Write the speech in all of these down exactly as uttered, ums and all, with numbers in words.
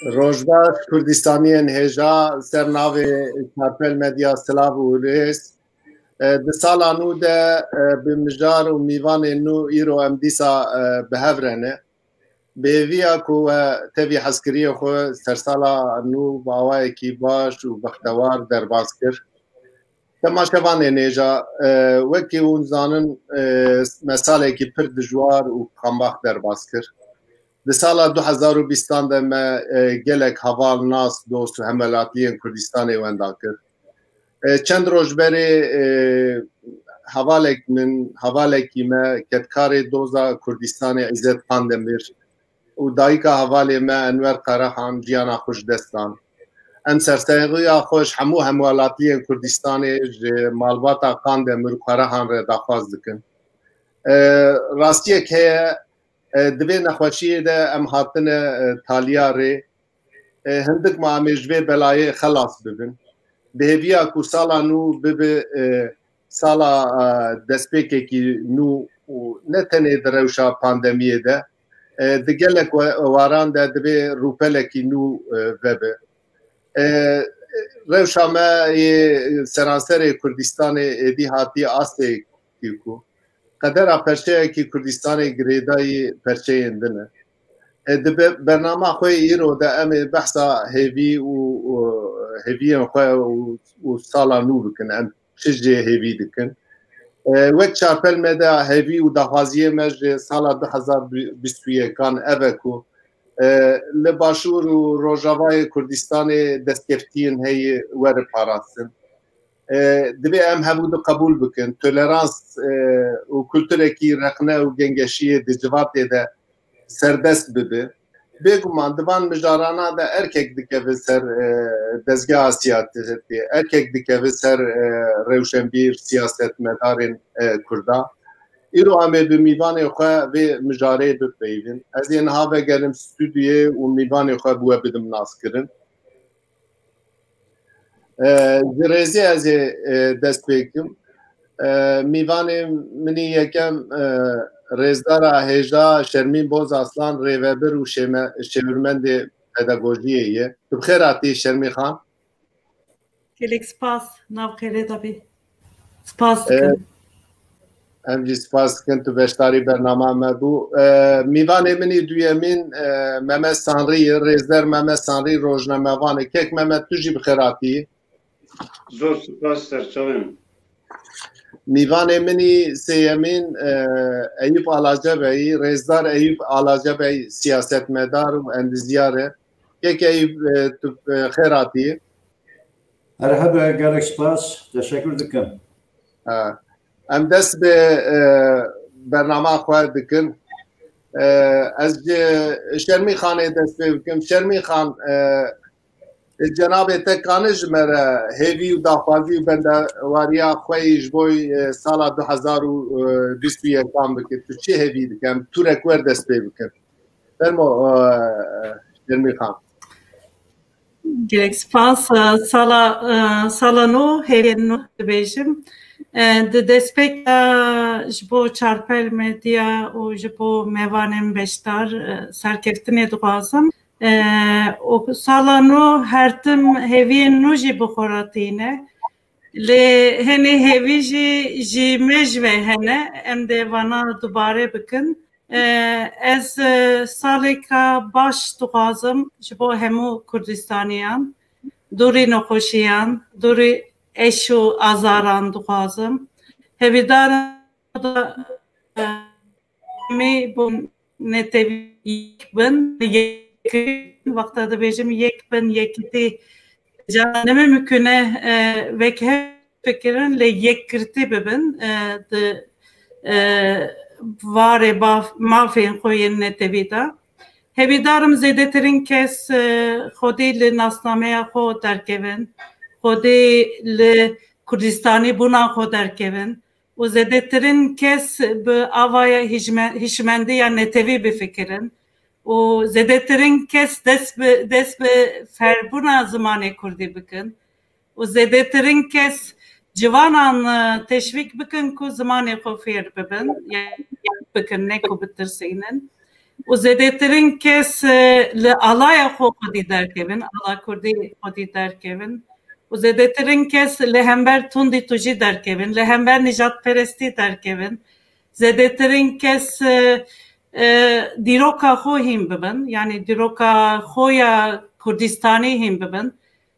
Rojbaş Kurdistaniyên hêja, ser navê Çarpel Medya silav û rêz. E, di sala nû de, e, bi mijar û mîvanên nû îro em dîsa, e, bi hev re ne. Bi hêviya ku we tevî hezkiriyê xwe sersala nû bi awayekî baş û bextewar derbas kir. Temaşevanên hêja, e, wekî hûn zanin, e, me salekî pir dijwar û xembax derbas kir. Di sala du hezar û bîstan de me, e, gelek heval, nas, dost û hemwelatiyên Kurdistanê wenda kir. E, çend roj berê, e, hevalek min, hevalekî me kedkarê doza Kurdistanê Îzzet Pandemir û dayika hevalê me Enwer Karahan jiyana xwe ji dest dan. Em sersaxiya xwe ji hemû hemwelatiyên Kurdistanê, ji malbata Kandemir û Karahan re daxwaz dikin. E, rastiyek heye, e, di vê nexweşiyê de em hatine, e, taliya rê. E, hindik ma em ê ji vê belayê xelas bibin. Bi hêviya ku sala nû bibe, e, sala, e, destpêkekî nû û ne tenê di rewşa pandemiyê de, e, di gelek we-, waran de divê rûpelekî nû, e, vebe. E, rewşa me yê seranserê Kurdistanê êdî hatiye astê ku qedera perçeyekî Kurdistanê girêdayî perçeyên din e. E, di be-, bernama xwe yê îro de em ê behsa hêvî û, û hêviyên xwe û, û sala nû bikin. Em çi jê hêvî dikin? E, wek Çarpel Medya hêvî û daxwaziyê me ji sala du hezar bîst û yekan ev e ku, e, li Başûr û Rojavayê Kurdistanê destkeftiyên heye were parastin. E, divê em hevû di qebûl bikin. Tolerans, e, û kulturekî rexne û gengeşiyê di civatê de serbest bibe. Bêguman di van mijarana de erkek dikeve ser, e, dezgeha siyasetê, erkek dikeve ser, e, rewşenbîr, siyasetmedarên, e, Kurda. Îro em ê bi mîvanê xwe vê mijarê bipeyivin. Ez ê niha vegerim stûdyoyê û mîvanê xwe bi we bidim naskirin. E, ji rêzê ez ê, e, dest pê kim. E, mîvanê min î yekem, e, rêzdara hêja Şermîn Boz Aslan, rêvebir û şême-, şêwirmendê pedagojiyê ye. Tu bi xêr hatî Şermîn Xan. Gelek spas, nav xêrê de bî. Spas E, dikim. Em jî spas dikin tu beşdarî bernama me bû. E, mîvanê min î duyemîn, e, Mehmet Sanrî ye, rêzder Mehmet Sanrî, rojnamevan e. Kek Mehmet, tu jî bi xêr hatî. Zor spas serçavên. Mîvanê min î sêyemîn, e, Eyûp Alacebeyî, rêzdar Eyûp Alacebey, siyasetmedar û endizyar e. Kek Eyûp, e, tu, e, xêr hatî. Her hebe gelek spas, teşekkür dikim. Ha. Em dest bi, e, bernama xwe dikin. E, ez ji Şermîn Xanê dest pê bikim. Şermîn Xan, e, cenabê te kane ji me re hêvî û daxwazî û bendewariya xwe yî ji bo, e, sala du hezar û bîst û yekan bike. Tu çi hêvî dikin? Tu re ku wer dest pê bikin. Fermo, e, Şermîn Xan. Gelek spas. Sala, sala nû, hêviyên nû dibêjim. Di destpêk de ji bo Çarpel Medya û ji bo mêvanên beşdar serkeftinê dixwazim. Û sala nû her tim hêviyên nû jî bi xwe re tîne. Lê henê hêvî jî ji me ji ve hene, em dê vana dubare bikin. Ez, e, salêka baş dixwazim ji bo hemû Kurdistaniyan, dûrî nexweşiyan, dûrî eş û azaran dixwazim. Hêvîdar im, e, hemî bûn netewî yek bin, yek, wexta dibêjim yek bin, yekîtî, ca ne mimkun e, e, wek hev fikirin, lê yekgirtî bibin, e, di, e, warê baf-, mafên xwe yên netewî de. Hêvîdar im zêdetirîn kes, e, xwedî li nasnameya xwe derkevin, xwedî li Kurdistanî bûna xwe derkevin û zêdetirîn kes bi avaya hijme-, hişmendiya netewî bifikirin û zêdetirîn kes dest bi, dest bi ferbûna zimanê kurdî bikin. û zêdetirîn kes ciwanan, e, teşvîk bikin ku zimanê xwe fêr bibin, ya bikin, ne ku bitirsînin. û zêdetirîn kes, e, li alaya xwe xwedî derkevin, ala kurdî xwedî derkevin. Û zêdetirîn kes li hember tundî tujî derkevin, li hember nijadperestî derkevin. Zêdetirîn kes, e, e, dîroka xwe hîn bibin, yanî dîroka xwe ya Kurdistanî hîn bibin.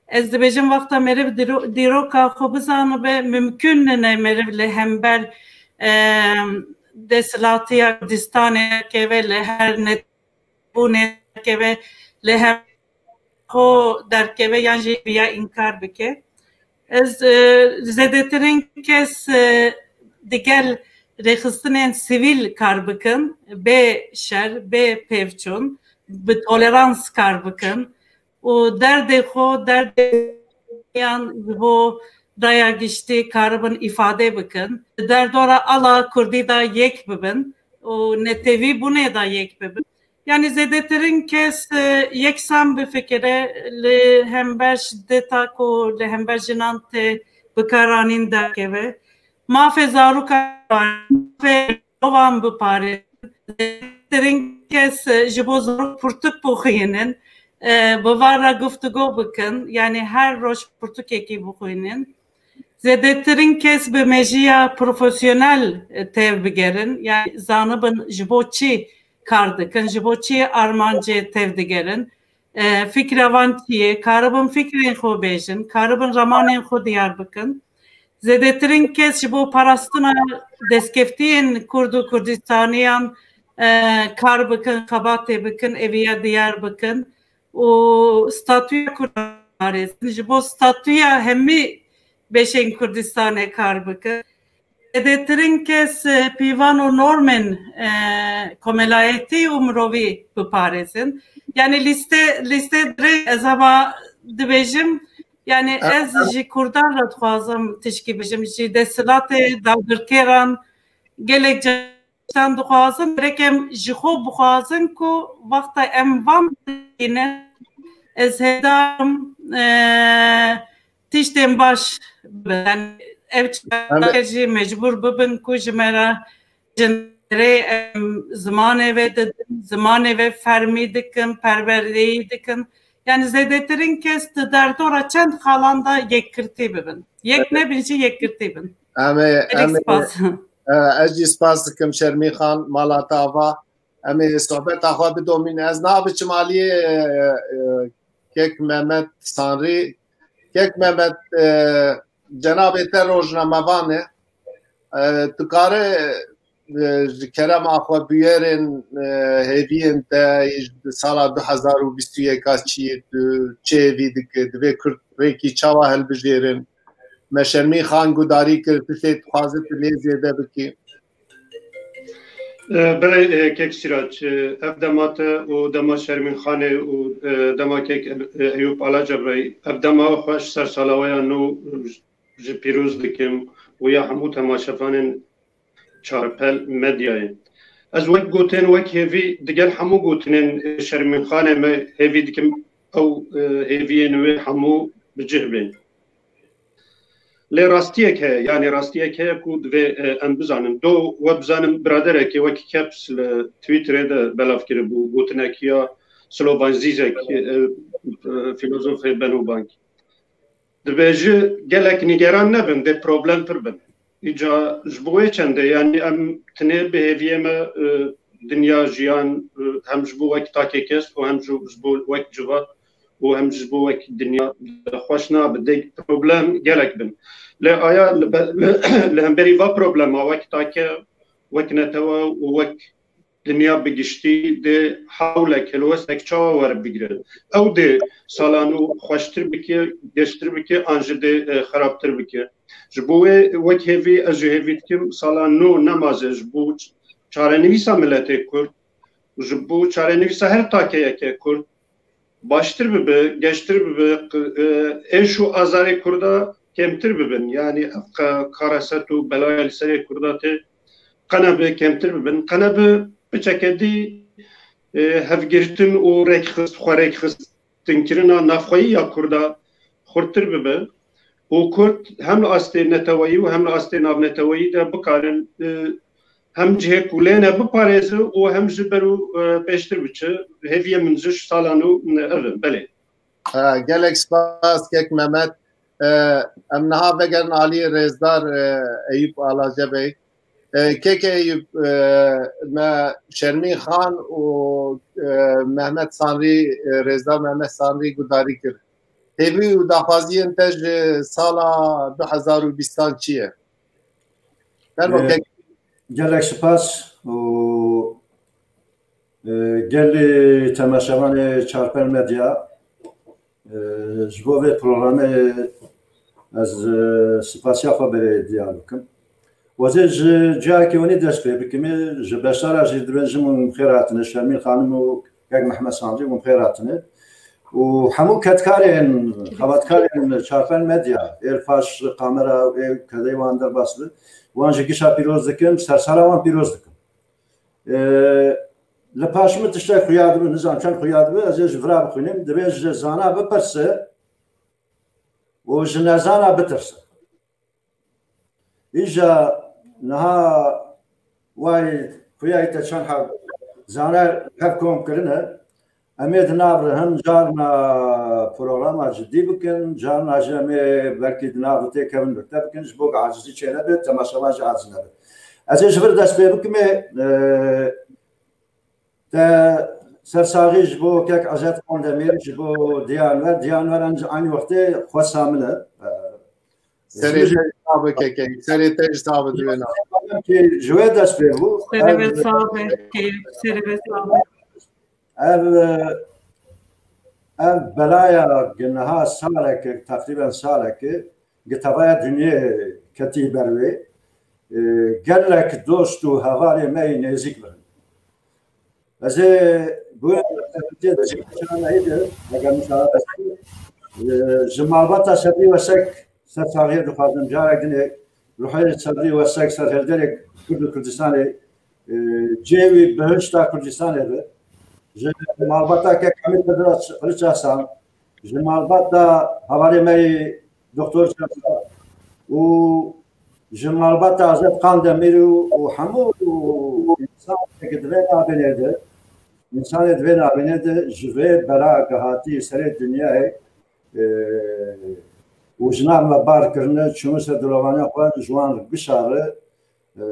Ez dibêjim, wexta meriv dîro-, dîroka xwe bizanibe, mimkun nine meriv li hember, e, desthilatiya Kurdistanê keve, li her nebûnê keve, li hem xwe derkeve yan jî viya înkar bike. Ez, e, zêdetirîn kes, e, digel rêxistinên sivîl kar bikin, bê şer, bê pevçûn, bi tolerans kar bikin û derdê xwe, derdê yan ji bo raya giştî karibin îfade bikin. Di derdora ala kurdî de yek bibin û netewî bûnê de yek bibin. Yanî zêdetirîn kes, e, yeksan bifikire li hember şideta ku li hember jinan tê bikaranîn derkeve. Mafê zarokan, mafê mirovan biparêzin. Zêdetirîn kes, e, ji bo zarok pirtûk bixwînin, e, bi van re guftûgo bikin. Yanî her roj pirtûkekî bixwînin. Zêdetirîn kes bi mejiya profesyonel, e, tevbigerin. Yanî zanibin ji bo çi kar dikin, ji bo çi armancê tevdigerin. E, fikra van çi ye? Karibin fikrên xwe bêjin, karibin ramanên xwe diyar bikin. Zêdetirîn kes ji bo parastina destkeftiyên Kurd û Kurdistaniyan, e, kar bikin, xebatê bikin, eviya diyar bikin û statûya Kurdan parêzin, ji bo statûya hemî beşên Kurdistanê kar bikin. Zêdetirîn kes, e, pîvan û normên, e, komelayetî û mirovî biparêzin. Yanî lîste, lîste dirêj ez hema dibêjim. Yanî ez ji Kurdan re dixwazim tişkî bijim, ji desthilatê dagirkeran gelek caran dixwazim. Gerek em ji xwe bixwazin ku wexta em van bînin, ez hêvdar im, e, tiştên baş bibin. Yanî ev çareker jî mecbûr bibin ku ji me re jinrê em zimanê ve didin, zimanê ve fermî dikin, perwerdeyî dikin. Yanî zêdetirîn kes di derdora çend xalan de yekgirtî bibin. Yek nebin jî yekgirtî bin. Em ê, Gelek em ê, spas. E, ez jî spas dikim Şermîn Xan, mala te ava. Em ê sohbeta xwe bidomîn. Ez nabiçim aliyê, e, e, kek Mehmet Sanrî. Kek Mehmet, e, cenabê te rojnamevan e. E, tu kare, e, ji kerema xwe bûyerên, e, hêviyên te yê ji sala du hezar û bîst û yek a çiyê tu çi hêvî dike? Divê Kurd rêkî çawa hilbijêrin? Me Şermîn Xan gudarî kir, tiştê dixwaze tu lê zêde bikî. E, belê, e, kek Sîrac, e, ev dema te û dema Şermîn Xanê û, e, dema kek, e, Eyûp Alacebrayî, ev dema xweş ser sala we ya nû ji pîroz dikim û ya hemû temaşevanên Çarpel Medyayê. Ez wek gotin, wek hêvî digel hemû gotinên, e, Şermîn Xanê me hêvî dikim ew, e, hêviyên wê hemû bi cih bên. Lê rastiyek heye, yanî rastiyek heye ku divê, e, em bizanin. Do we bizanin biraderekê wekî Caps li Twitterê de belav kiribû, gotinekiya Slovan Zizek, e, e, filozofê Benobank. Dibêje gelek nîgeran nebin, dê problem pir bin. Îca ji bo wê çendê, yanî em tinê bi hêviyê me, e, dinya jiyan, e, hem ji bo wek takê kes û hem ji, ji bo wek civat û hem ji bo wek dinya xweş nabe. Dê problem gelek bin. Lê aya li be-, li hemberî va problema wek take, wek netewe û wek dinya bi giştî dê hewlek, helwestek çawa weribigire? Ew dê sala nû xweştir bike, geştir bike, an jî dê, e, xerabtir bike? Ji bo wê wek hêvî, ez jî hêvî dikim, sala nû nemaze ji bo ç-, çarenivîsa miletê Kurd, ji bo çarenivîsa her takeyeke Kurd, baştir bibe, geştir bibe, q-, e, êş û azarê Kurda kêmtir bibin. Yanî ev qe-, kareset û belaya li serê Kurda tê, qe nebe kêmtir bibin. Qe nebe piçeke dî, e, hevgirtin û rêkxist, xwerêkxistin kirina navxweyî ya Kurda xurttir bibe û Kurd hem li astê neteweyî û hem li astê navneteweyî de bikarin, e, hem cihê ku lê ne biparêze û hem ji ber û, e, pêştir biçe. Hêviyê min ji sala nû, e, ev in. Belê. Ha, gelek spas kek Mehmet. E, em niha vegerin alî rêzdar, e, Eyûp Alace Bey. E, kek Eyûp, e, me Şermîn Xan û, e, Mehmet Sanrî, e, rêzdar Mehmet Sanrî guhdarî kir. Hêvî û daxwaziyên te ji sala du hezar û bîstan çi ye? Fermo E, kek. Gelek spas û, e, gelî temaşevanê Çarpel Medya, e, ji bo vê programê ez, e, spasiya xwe berê diyar bikim. Wezê ji cihakê wenî dest pê bikimê, ji beşdara jî dibên ji min xêr hatine, Şermîn Xanim û kek Mehmet Sanrî hûn xêr hatine. Û hemû kedkarên, xebatkarên Çarpel Medya, êr paş kamera û ê kedeyê wan derbas bi, wan ji gişa pîroz dikim, sersera wan pîroz dikim. Ee, li paş min tiştek xuya dibe, nizam çend xuya dibe, ez ê ji vira bixwînim, divê ji zana bipirse û ji nezana bitirse. Îja niha way xuya te çend heb zana hev kom kirine. Em ê di nav re hem carna programa cidî bikin, carna jî em ê belkî di nav re têkevin birte bikin, ji bo ku acizî çênebe, temaşevan jî aciz nebe. Ez ê ji vir dest pê bikimê, e, te sersaxî ji bo kek Ezet Kandemîr, ji bo Diyanwer, Diyanwer em ji aynî wextê xwesa min e. E, Serê te ji sabe kekê, serê te ji sabe diwêna. Ki ji wê dest pê bû. Serê ve sabe, keyf, serê ve sabe. Ev, ev belaya gi niha saleke, teqrîben saleke, gi tevaya dinyê ketî ber wê. E, gelek dost û hevalê me yî nêzîk birin. Ez ê bi wê çarnehî de, eger min çara dest, e, ji malbata Sedrî Wesek sersaxiyê dixwazim. Carek din ê ruhê Sedrî Wesek, serhilderê Kurd û Kurdistanê, e, cê wî bihişta Kurdistanê be. Ji malbata kek Hemîd Qiliç Asan, ji malbata hevalê me yî Doktor Çaxa û ji malbata Azad Kandemîr û, û hemû însanê di vê navênê de, însanê di vê navênê de ji vê bela gihatî serê dinyayê, e, û ji nav me bar kirine, çûne ser dilovaniya xwe, ji wan gişa re, e,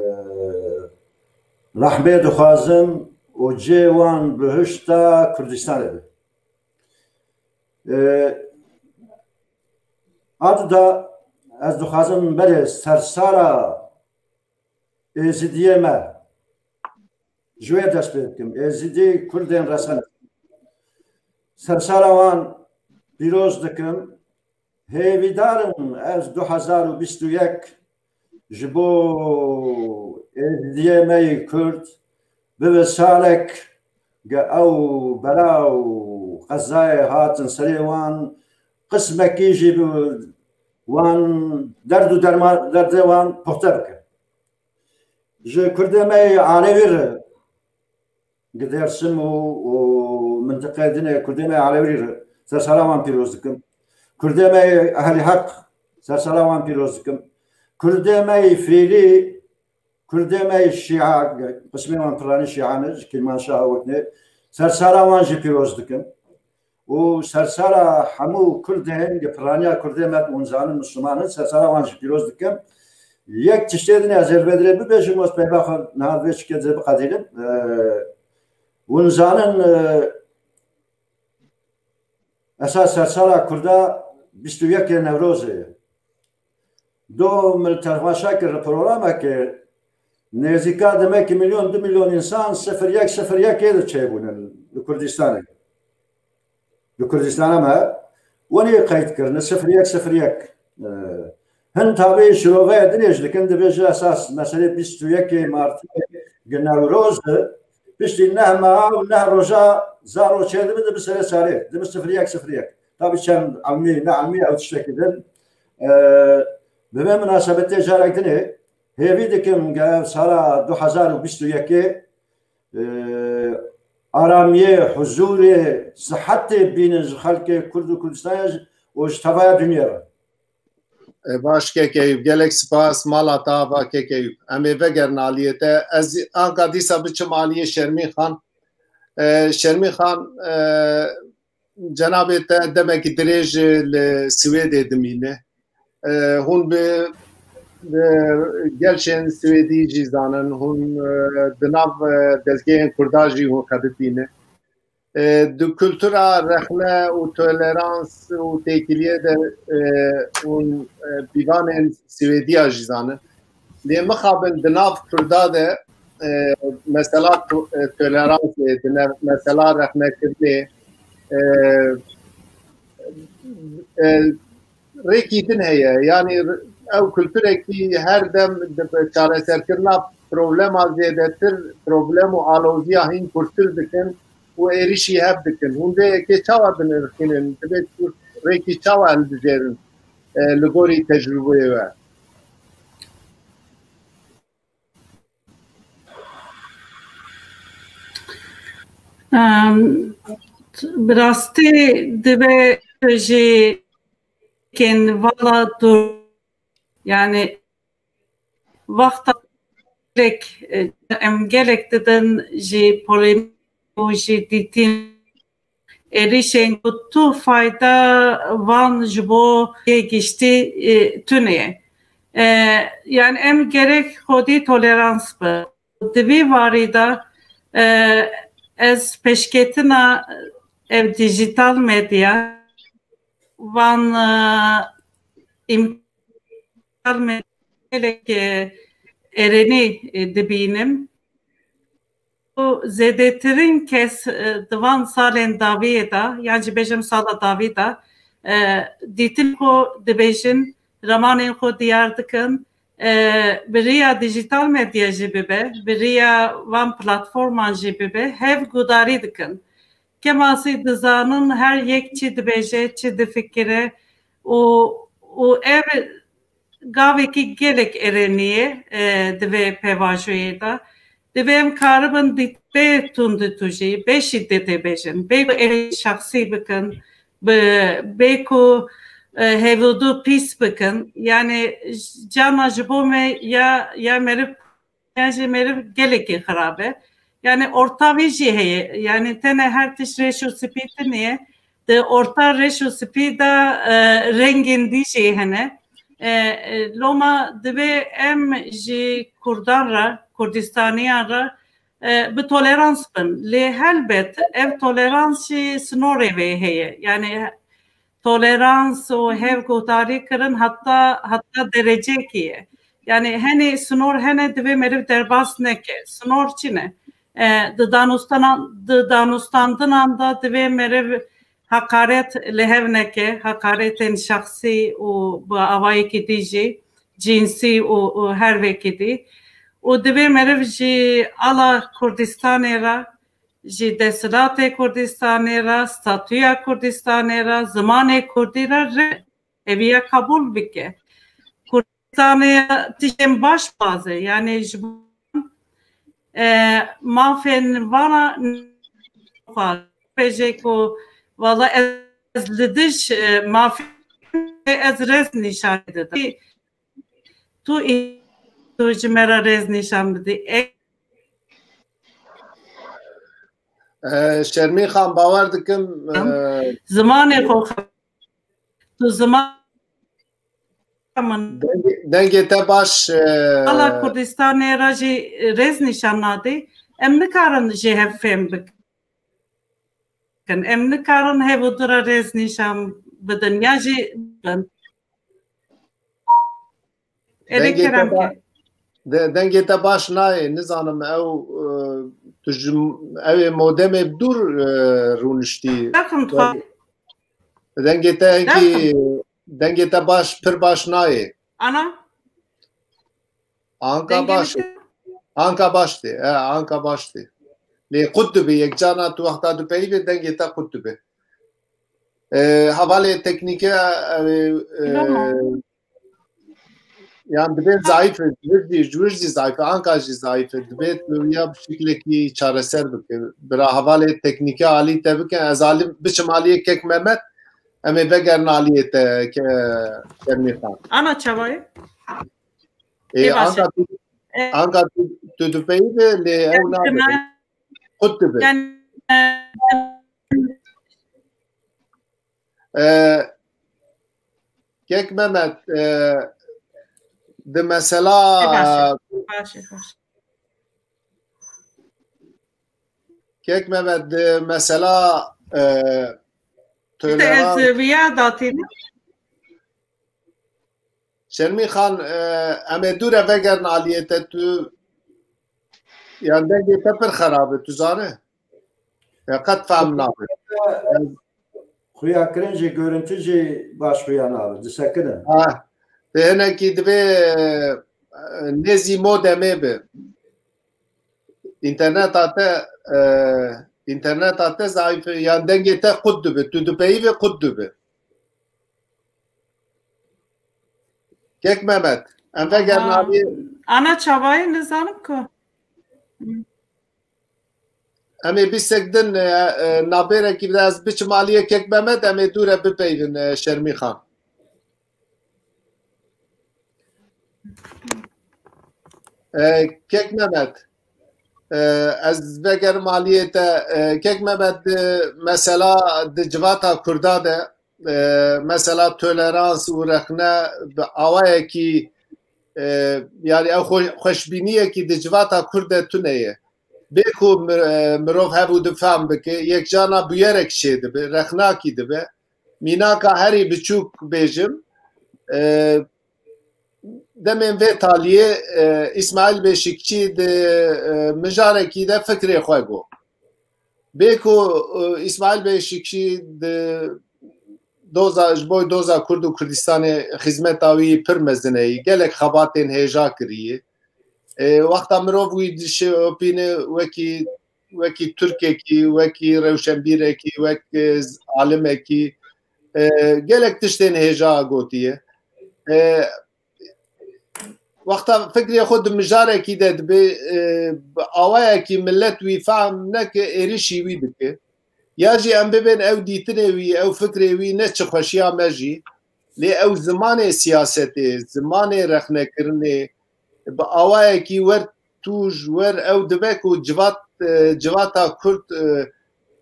rehmê dixwazim û cê wan bihişta Kurdistanê be. E, Arda ez dixwazim berê sersara Êzidiyê me ji wê dest pê bikim. Êzidî Kurdên resen. Sersara wan pîroz dikim. Hêvîdar im ez du hezar û bîst û yek ji bo Êzidiyê me yî Kurd bibe salek ge ew bela û qezayê hatin serê wan, qismekî jî bi wan derd û derman, derdê wan puxte bike. Ji Kurdê me yê Alewî re, gi Dêrsim û, û mintiqeyê din ê Kurdê me yê Alewî re sersera wan pîroz dikim. Kurdê me yê Ehlî Heq sersera wan pîroz dikim. Kurdê me yê Fîlî, Kurdê me yê Şîa, qismê wan piranî Şîa ne, ji Kîrmanşaha wekne, sersera wan jî pîroz dikim. Û sersera hemû Kurdên, piraniya Kurdê me, hûn zanin Misliman in, sersera wan jî pîroz dikim. Yek tiştê din ez ê li vê dirê bibêjim, ez peyva xwe niha di vê çikê dirê biqedînim. Ee, hûn zanin, e, esas sersera Kurda bîst û yekê Newrozê ye. Do min temaşe kir li programekê, nêzîka demekî milyon, du milyon însan sifir yek sifir yekê de çêbûne li Kurdistanê. Li Kurdistana me wenî qeyd kirine sifir yek sifir yek. Ee, hin tabî şiroveyê din ê jî dikin, dibêje esas meselê bîst û yekê Martê gi Newroz e, piştî neh meha û neh roja zaro çêdibe, dibe serê salê, dibe sifir yek sifir yek. Tabî çend elmî, ne elmî ew tiştekî din. Ee, bi vê minasebetê carek din ê hêvî dikim ge ev sala du hezar û bîst û yekê, e, aramiyê, huzûrê, sihetê bînin ji xelkê Kurd û Kurdistanê û ji tevaya dinyê re. E, baş kek Eyûp, gelek spas, mala te ava kek Eyûp. Em ê vegerin aliyê te. Ez anka dîsa biçim aliyê Şermîn Xan. E, Şermîn Xan, e, cenabê te demekî dirêj li Swêdê dimîne. E, hûn bi, bi gelşên Swêdî jî zanin, hûn, e, di nav, e, dezgehên Kurda jî hûn xebitîne. E, di kultura rexne û tolerans û têkiliyê de, e, hûn, e, pîvanên Swêdiya jî zanin. Lê mixabin di nav Kurda de, e, mesela to-, e, toleransê, di ne-, mesela rexnekirinê, e, e, rêkî din heye. Yanî ew kulturekî her dem di çareserkirina problema zêdetir, problem û aloziya hîn kurtir dikin û êrişî hev dikin. Hûn vê yekê çawa dinirxînin? Divê ku rêkî çawa hildijêrin, e, li gorî tecrûbeyê we? Em, t-, bi rastî divê jî kên vala dur, yani wexta gelek, e, em gelek didin jî polemîk û jî dîtin êrişên ku tu fayda van ji bo yê giştî, e, tune ye. E, yani em gerek xwedî tolerans bi. Di vî warî de, e, ez pêşketina ev dijital medya van, e, îm-, dijital medya gelek, e, erênî, e, dibînim. Û zêdetirîn kes, e, di van salên dawiyê de, yan jî bêjim sala dawî de, e, dîtin ku dibêjin, ramanên xwe diyar dikin, e, bi riya dijital medya jî bibe, bi riya van platforman jî bibe, hev gudarî dikin. Kemasî dizanin her yek çi dibêje, çi difikire û, û ev gavekî gelek erênî ye, e, di vê pêvajoyê de. Divê em karibin dît-, bê tunditûjî, bê şîdetê bêjin, bê ku erê şexsî bikin, bi, bê ku, e, hevûdû pîs bikin. Yani cana ji bo me ya, ya meriv, ya jî meriv gelekî xirab e. Yani orta vî jî heye. Yani tenê her tişt reş û spî tune ye. Di orta reş û spî de, e, rengên dî jî hene. E, e, loma divê em ji Kurdan re, Kurdistaniyan re, e, bi tolerans bin. Lê helbet ev tolerans jî sinorê vê heye. Yani tolerans û hev guhdarî kirin heta, heta derecekî ye. Yani henê sinor hene, divê meriv derbas neke. Sinor çi ne? E, di danûstana-, di danûstandinan de divê meriv heqaret li hev neke, heqaretên şexsî û bi awayekî dî jî, cînsî û, û her vekî dî. Û divê meriv ji ala Kurdistanê re, ji desthilatê Kurdistanê re, statûya Kurdistanê re, zimanê Kurdî re re-, eviya qebûl bike. Kurdistanê tiştên baş baze, yani ji bo, e, mafên vana bêje ku valla ez li dij, e, mafê ez rez nîşan didim. Tu, tu ji me re rez nîşan bidî. E, E, Şermîn Xan, bawer dikim, e, zimanê xwe, tu ziman min. Dengê, dengê te baş, e, Ala Kurdistanê re jî rez nîşan nadî. Em nikarin ji hev fêm bikin. Em nikarin hev û du re rez nîşan bidin. Ya jî bin. Erê Dengê te kerem ba-, ke. de-, dengê te baş nayê, nizanim ew, e, tu ji, ew ê modemê bi dûr, e, rûniştî. Derxim dixwazim. Dengê te hinkî, Derxim. dengê te baş, pir baş nayê. Ana? Anka Dengê baş. min Anka baş tê, e, anka baş tê. Lê qut dibe, yekcana tu wexta dipeyivê dengê te qut dibe. E, hevalê teknîke, e, e, Tamam. yan dibê zayîf e, ji wir jî, ji wir jî zayîf e, anka jî zayîf e. Dibê tu ya bi şeklekî çareser bike. Bira hevalê teknîke alî te bike, ez alî, biçim aliyê kek Mehmet, Em ê vegerin aliyê te ke Şermî Xan. Ana çavayê? Ê, Ê, baş e. Anka tu, Ê, anka tu, tu dipeyî be lê ew nabe. Qut dibe. Yani, e, E, Kek Mehmet, e, di mesela, Ê, baş e, baş e, baş e. Kek Mehmet, di mesela, e, tolerans Ez viya datîne. Şermî Xan, e, em ê dûre vegerin aliyê te tu, yan dengê te pir xerab e, tu zane? Ya qet fehm nabe. Xuyakirin jî, görüntü jî baş xuya nabe, disekine. Ha, te hinekî divê, e, nêzî modemê bi. Înterneta te, e, înterneta te zayıf, yan dengê te qut dibe, tu dipeyî ve qut dibe. Kek Mehmet, em vegerin Aha. aliyê. Ana çavayê nizanim ku. Em ê bîstek din, e, e, nabêrekî bide ez biçim aliyê Kek Mehmet, em ê dûre bipeyvin, e, Şermî Xan. E, Kek Mehmet, e, ez vegerim aliyê te. E, Kek Mehmet, e, mesela di civata Kurda de, e, mesela tolerans û rexne bi awayekî, e, yani ew xwe-, xweşbîniyekî di civata Kurd de tune ye. Bê ku mir-, e, mirov hev û di fehm bike, yek cana bûyerek çêdibe, rexnakî dibe. Mînaka herî biçûk bêjim, e, demên vê taliyê, e, Îsmaîl Beşikçî di, e, mijarekî de fikrê xwe got. Bê ku, e, Îsmaîl Beşikçî di doza, ji bo doza Kurd û Kurdistanê xizmeta wî pir mezin heye, gelek xebatên hêja kiriye. E, wexta mirov wî dişopîne wekî, wekî Tirkekî, wekî rewşenbîrekî, wek, e, alimekî, e, gelek tiştên hêja gotiye. E, Wexta fikrê xwe di mijarekî de dibe, e, bi awayekî millet wî fehm neke, êrişî wî dike. Ya jî em bibên ew dîtinê wî, ew fikrê wî ne çi xweşiya me jî, lê ew zimanê siyasetê, zimanê rexnekirinê, bi awayekî wer tûj, wer ew dibe ku civat, e, civata Kurd, e,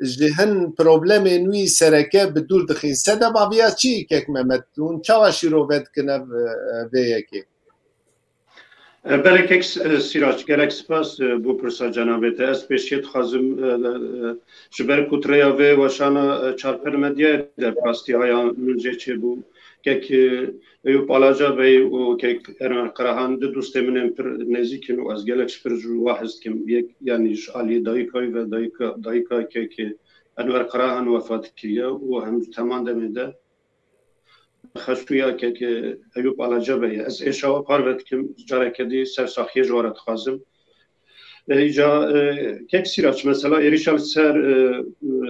ji hin problemên wî sereke bi dûr dixîn. Sedema viya çi, Kek Mehmet? Hûn çawa şîrove dikin ev, e, vê yekê? E, belê Kek S-, e, Sîrac, gelek spas, e, bo pirsa cenabê te. Ez pêşiyê dixwazim, e, e, ji ber ku tu rêya vê weşana, e, Çarpir Medyayê de bi rastî haya min jê çêbû. Kek, e, Eyûp Alaca Bey û Kek Enwer Karahan du dostê min ên pir nêzîk in û ez gelek ji pir ji wan hez dikim. Yek, yanî ji aliyê dayika wî ve, dayika, dayika Kek Enwer Karahan wefat kiriye û hem ji teman demê de xeşûya Kek Eyûp Alaca Bey ye. Ez êşa we parve dikim, careke dî ser saxiyê ji we re dixwazim. E, îca, e, Kek Sîraç, mesela êrîşa li ser, e, e,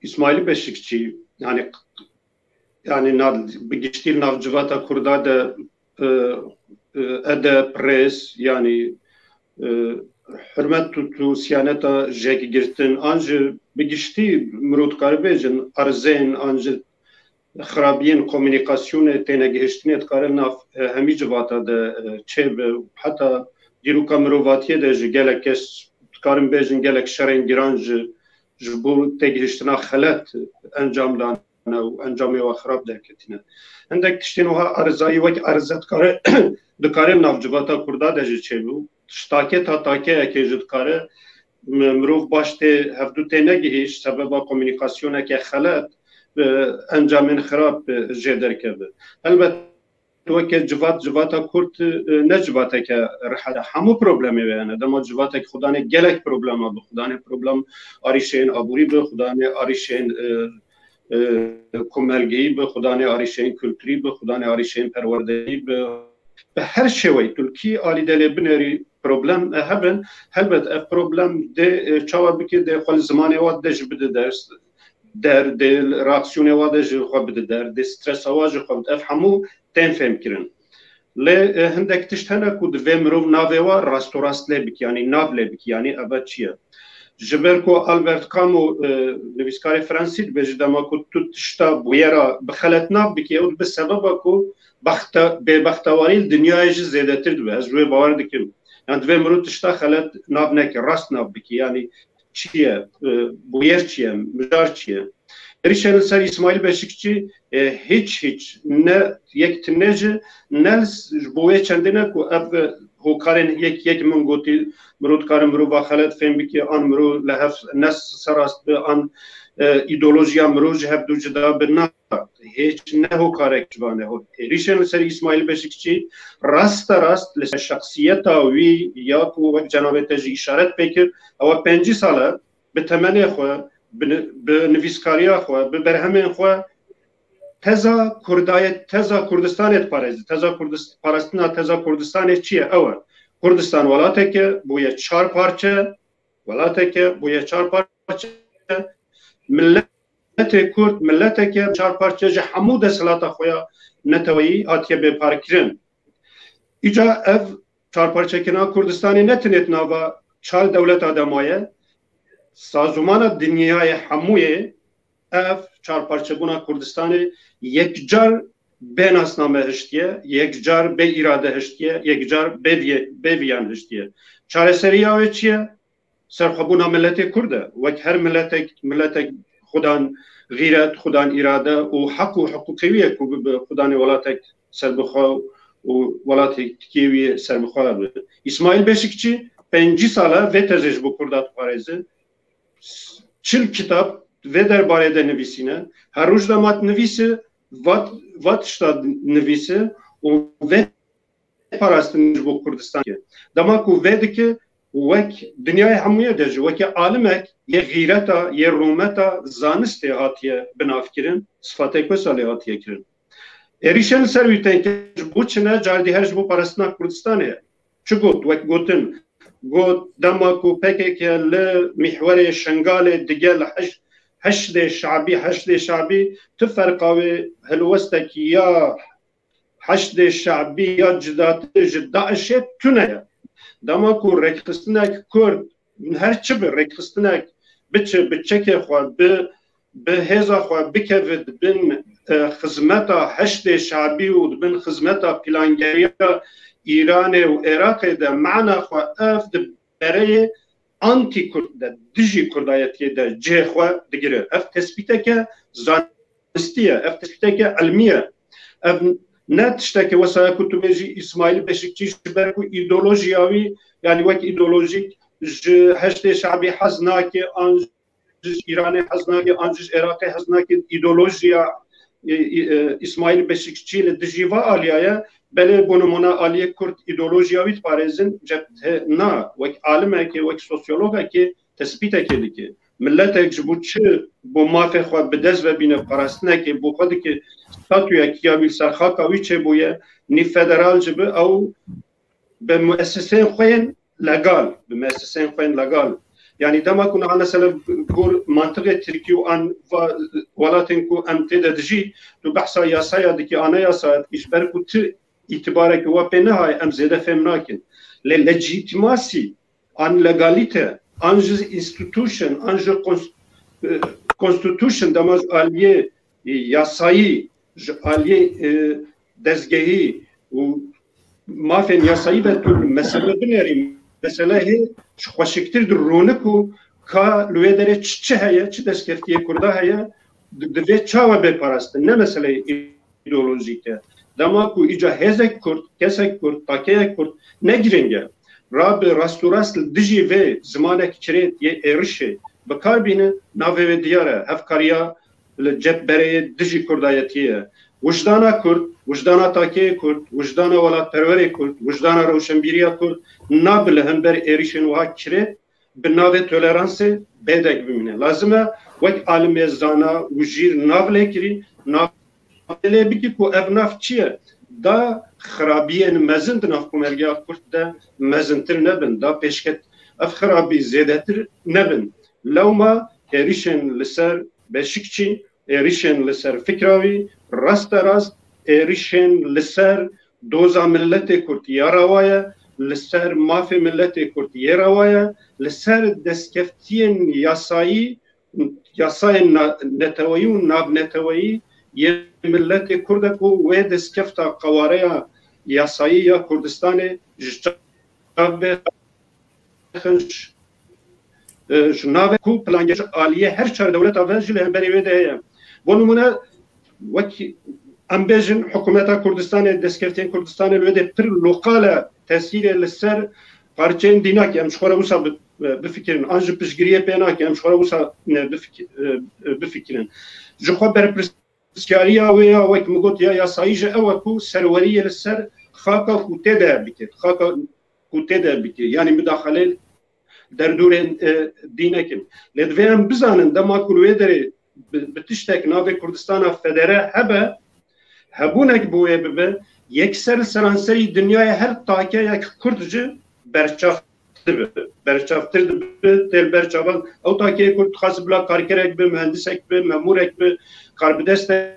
Îsmaîlî Beşikçî, yanî yanî nav, bi giştî li nav civata Kurda de, e, e, edeb, rêz, yanî, e, hurmet û, û siyaneta jêkgirtin, an jî bi giştî mirov dikare bêjin erzên, an jî xirabiyên komunîkasyonê, tênegihiştinê dikare nav, e, hemî civata de, e, çêbe. Heta dîroka mirovatiyê de jî gelek kes, dikarin bêjin, gelek şerên giran ji, ji bo têgihiştina xelet encam dan û encamê we xirab derketîne. Hindek tiştên wiha erzayî wek erze dikare, dikare nav civata Kurda de jî çêbû. Ji take ta takeyekê jî dikare mi-, mirov baş tê hevdû tê negihîşt, sebeba komunîkasyoneke xelet, e, encamên xirab, e, jê derkeve. Helbet weke civat, civata Kurd, e, ne civateke rehet e. Hemû problemê wê hene. Dema civatek xudanê gelek problema bi. Xudanê problem arîşeyên aborî bi, xudanê arîşeyên, e, e, komelgehî bi, xudanê arîşeyên kulturî bi, xudanê arîşeyên perwerdeyî bi. Bi her şêweyî tu li kî alî de lê binêrî problem, e, hebin. Helbet ev problem dê, e, çawa bike, dê xwe li zimanê wa de jî bide ders, der, dê reaksiyonê wa de jî xwe bide der, dê stresa wa jî xwe bide. Ev hemû tên fêmkirin. Lê, e, hindek tişt hene ku divê mirov navê wa rastorast lê bikî, yanî nav lê bikî, yanî eve çi ye? Ji ber ku Albert Camus, e, nivîskarê Fransî dibêje, dema ku tu tişta bûyera bi xelet nav bikî, ew dibe sebeba ku bexte-, bêbextewarî li dinyayê jî zêdetir dibe. Ez ji wê bawer dikim. Yan divê mirov tişta xelet nav neke, rast nav bikî. Yanî çi ye, e, bûyer çi ye, mijar çi ye? Êrîşên li ser Îsmaîl Beşikçî, e, hiç, hiç, ne yek tine jî, ne li s-, ji bo wê çendê ne ku ev, e, hokarên yek, yek min gotî, mirov dikare mirova xelet fêm bike, an mirov li hev ne serast be, an, e, îdeolojiya mirov ji hev du cida be, na, hiç ne hokarek ji van e. Êrîşên li ser Îsmaîl Beşikçî raste rast li ser şexsiyeta wî ya ku wek cenabê te jî îşaret pê kir, ew e pêncî sal e, bi temenê xwe, bi ni-, bi nivîskariya xwe, bi berhemên xwe teza Kurdayet, teza Kurdistanê diparêze. Teza Kurdist-, parastina teza Kurdistanê çi ye? Ew e. Kurdistan welatek e, bûye çar parçe, welatek e, bûye çar parçe. Miletê Kurd, miletek e, çar parçe ji hemû desthilata xwe ya neteweyî hatiye bêparkirin. Îca ev çarparçekirina Kurdistanê ne tenê di nava çar dewleta de maye, sazûmana dinyayê hemûyê ev çarparçebûna Kurdistanê yekcar bê nasname hiştiye, yekcar bê îrade hiştiye, yekcar bê viye-, bê viyan hiştiye. Çareseriya wê çi ye? Serxwebûna miletê Kurd e. Wek her miletek, miletek xudan xîret, xudan îrade û heq û hiqûqê wî ye ku bibe xudanê welatek serbixwe û welatekî wî serbixwe be. Îsmaîl Beşikçî pêncî sal e vê tezê ji bo Kurda diparêze. Çil kitab vê derbarê de nivîsîne. Her roj de ma dinivîse, va, va tişta nivîse û vê parastin ji bo Kurdistan dike. Dema ku vê dike, wek dinyayê hemûye de jî, weke alimek yê xîreta, yê rûmeta zanistê hatiye binavkirin, sifatê wisa lê hatiye kirin. Êrîşên li ser wî tên kir, ji bo çi ne, cardî her ji bo parastina Kurdistanê ye. Çi got? Wek gotin, got, dema ku P K K li mîhwerê Şengalê digel heş-, Heşdê Şabî, Heşdê Şabî, tu ferqa wê helwestekî ya Heşdê Şabî ya cidatir ji DAIŞê tune ye. Dema ku rêkxistinek Kurd, her çi bi, rêkxistinek biçe, bi çekê xwe, bi, bi hêza xwe bikeve di bin, e, xizmeta Heşdê Şabî û di bin xizmeta pîlangeriya Îranê û Iraqê de, mana xwe ev di bereyê antî-Kurd de, dijî Kurdayetiyê de cihê xwe digire. Ev tespîteke zanistî ye, ev tespîteke ilmî ye. Ev ne tişteke wisa ye ku tu bêjî Îsmaîl Beşikçî ji ber ku îdeolojiya wî, yanî wek îdeolojîk ji Heşdê Şabî hez nake, an ji Îranê hez nake, an ji Iraqê hez nake, îdeolojiya, e, e, Îsmaîl Beşikçî li dijî va aliya ye. Belê, bo nimûne aliyê Kurd îdeolojiya wî diparêzin, cebhe na, wek alimekê, wek sosyologekê tespîtekê dike. Miletek ji bo çi bo mafê xwe bi dest ve bîne, parastinekê bo xwe dike, statuyekî ya wî li ser xaka wî çêbûye, nî federal jî bi, ew bi muessiseyên xwe yên legal, bi muessiseyên xwe yên legal. Yanî dema ku niha mesela gor mantiqê Tirkî û an va-, welatên ku em tê de dijî, tu behsa yasaya dikî, anayasa dikî, ji ber ku tu îtibareke wa pê nehaye, em zêde fêm nakin. Lê legîtîmasî, an legalîte, an ji institution, an ji cons-, e, constitution, dema ji aliyê, e, yasayî, ji aliyê, e, dezgehî û mafên yasayî ve tu mesele binêrî, mesele hê ji xweşiktir di rûnik û ka li wê derê çi, çi heye, çi destkeftiyê Kurda heye, di-, divê çawa bê parastin, ne meseleyê îdeolojîk e. Dema ku îca hêzek Kurd, kesek Kurd, takeyek Kurd ne girîng e. Rabe rast û rast li dijî vê zimanek kirêt yê êrişê bi kar bîne, navê wê diyar e, hevkariya li cepbereyê dijî Kurdayetiyê ye. Wijdana Kurd, wijdana takeyê Kurd, wijdana welatperwerê Kurd, wijdana rewşenbîriya Kurd nabe li hember êrişên wiha kirêt bi navê toleransê bêdeng bimîne. Lazim e wek alimê zana û jîr nav lê kirî, nav lê bikî ku ev nav çi ye? Da xirabiyên mezin di nav komelgeya Kurd de mezintir nebin, da pêşket ev xirabî zêdetir nebin. Lewma êrişên li ser Beşikçî, êrişên li ser fikra wî, rasterast êrişên li ser doza miletê Kurd ya rawa ye, li ser mafê miletê Kurd yê rewa ye, li ser destkeftiyên yasayî, yasayên na-, neteweyî û navneteweyî yê miletê Kurd e ku wê destkefta qewareya yasayî ya Kurdistanê ji çav bê, xinş, e, ji navê ku plangeriya aliyê her çar dewleta ve jî li hemberî wê de heye. Bo nimûne, wek em bêjin, hikûmeta Kurdistanê, destkeftiyên Kurdistanê li wê de pir loqal e, tesîrê li ser parçeyên dînakî em ji xwe re wisa bi-, bifikirin, an ji piştgiriyê pê nake, em ji xwe re wisa, e, bifik-, e, bifikirin. Ji xwe berpirs- Pisyariya wê ya, wek min got, ya yasayî jî ew e ku serweriyê li ser xaka ku tê de bike, xaka ku tê de bike, yanî midaxalê derdorên, e, dî nekin. Lê divê em bizanin, dema ku li wê derê bi, bi tiştek navê Kurdistana Federe hebe, hebûnek bi wê bibe, yekser li seranserî dinyayê her takeyek Kurd jî berçav dibe, berçavtir dibe, tê li ber çavan. Ew takê Kurd dixwaz bila karkerek bi, mühendisek bi, memûrek bi, karbidestek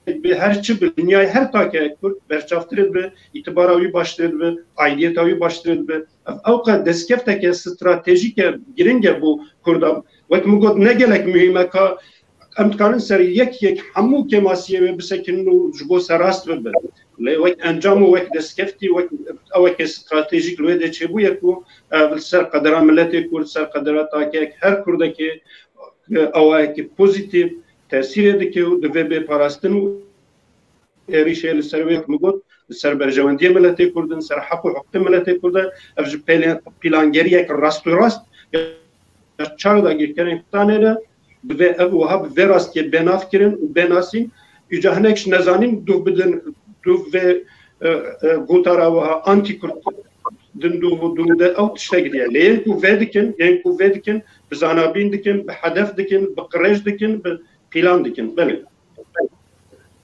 bi, her çi bi, dinyayê her takê Kurd berçavtir dibe, îtibara wî baştir dibe, aidiyeta wî baştir dibe. Ev ewqe destkefteke stratejîk e, giring e bo Kurda. Wek min got, ne gelek muhîm e ka em dikarin ser yek yek hemû kêmasiyê wê bisekinin û ji bo serrast bibin. Lê wek encam û wek destkeftî, wek eweke stratejîk li wê de çêbûye ku ev li ser qedera miletê Kurd, ser qedera takeyek her Kurdekê, e, awayekî pozîtîf tesîrê dike û divê bê parastin û êrîşê li ser wê, min got, li ser berjewendiyê miletê Kurd in, ser heq û hiqûqê miletê Kurd e. Ev ji pêlê-, pîlangeriyek rasterast ya çar dagirkerên Kurdanê ne, divê ev wiha bi vê rastiyê bê navkirin û bê nasîn. Îca hinek ji nezanîn dûv bidin, dûv vê, e, e, gotara wiha antî-Kurd din dûv û dûv de ew tiştek diye. Lê yên ku vê dikin, yên ku vê dikin, bi zanabîn dikin, bi hedef dikin, bi qirêj dikin, bi pîlan dikin. Belê.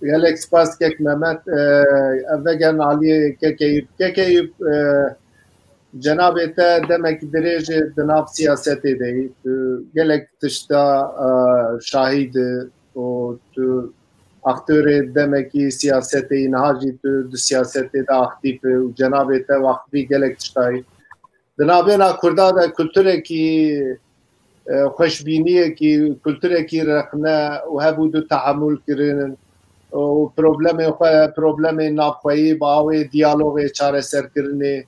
Gelek spas kek Mehmet. E, ev vegerin aliyê kek Eyûp. Kek Eyûp, e, cenabê te demekî dirêj e di nav siyasetê de yî. Tu gelek tişta, e, şahîd e û tu aktorê demekî siyasetê yî. Niha jî tu di siyasetê de aktîf e û cenabê te wextî gelek tişta yî. Di navbêna Kurda de kulturekî, e, xweşbîniyekî, kulturekî rexne û hebû du tehemûl kirin û problemên xwe, problemên navxweyî bi awê diyalogê çareserkirinê.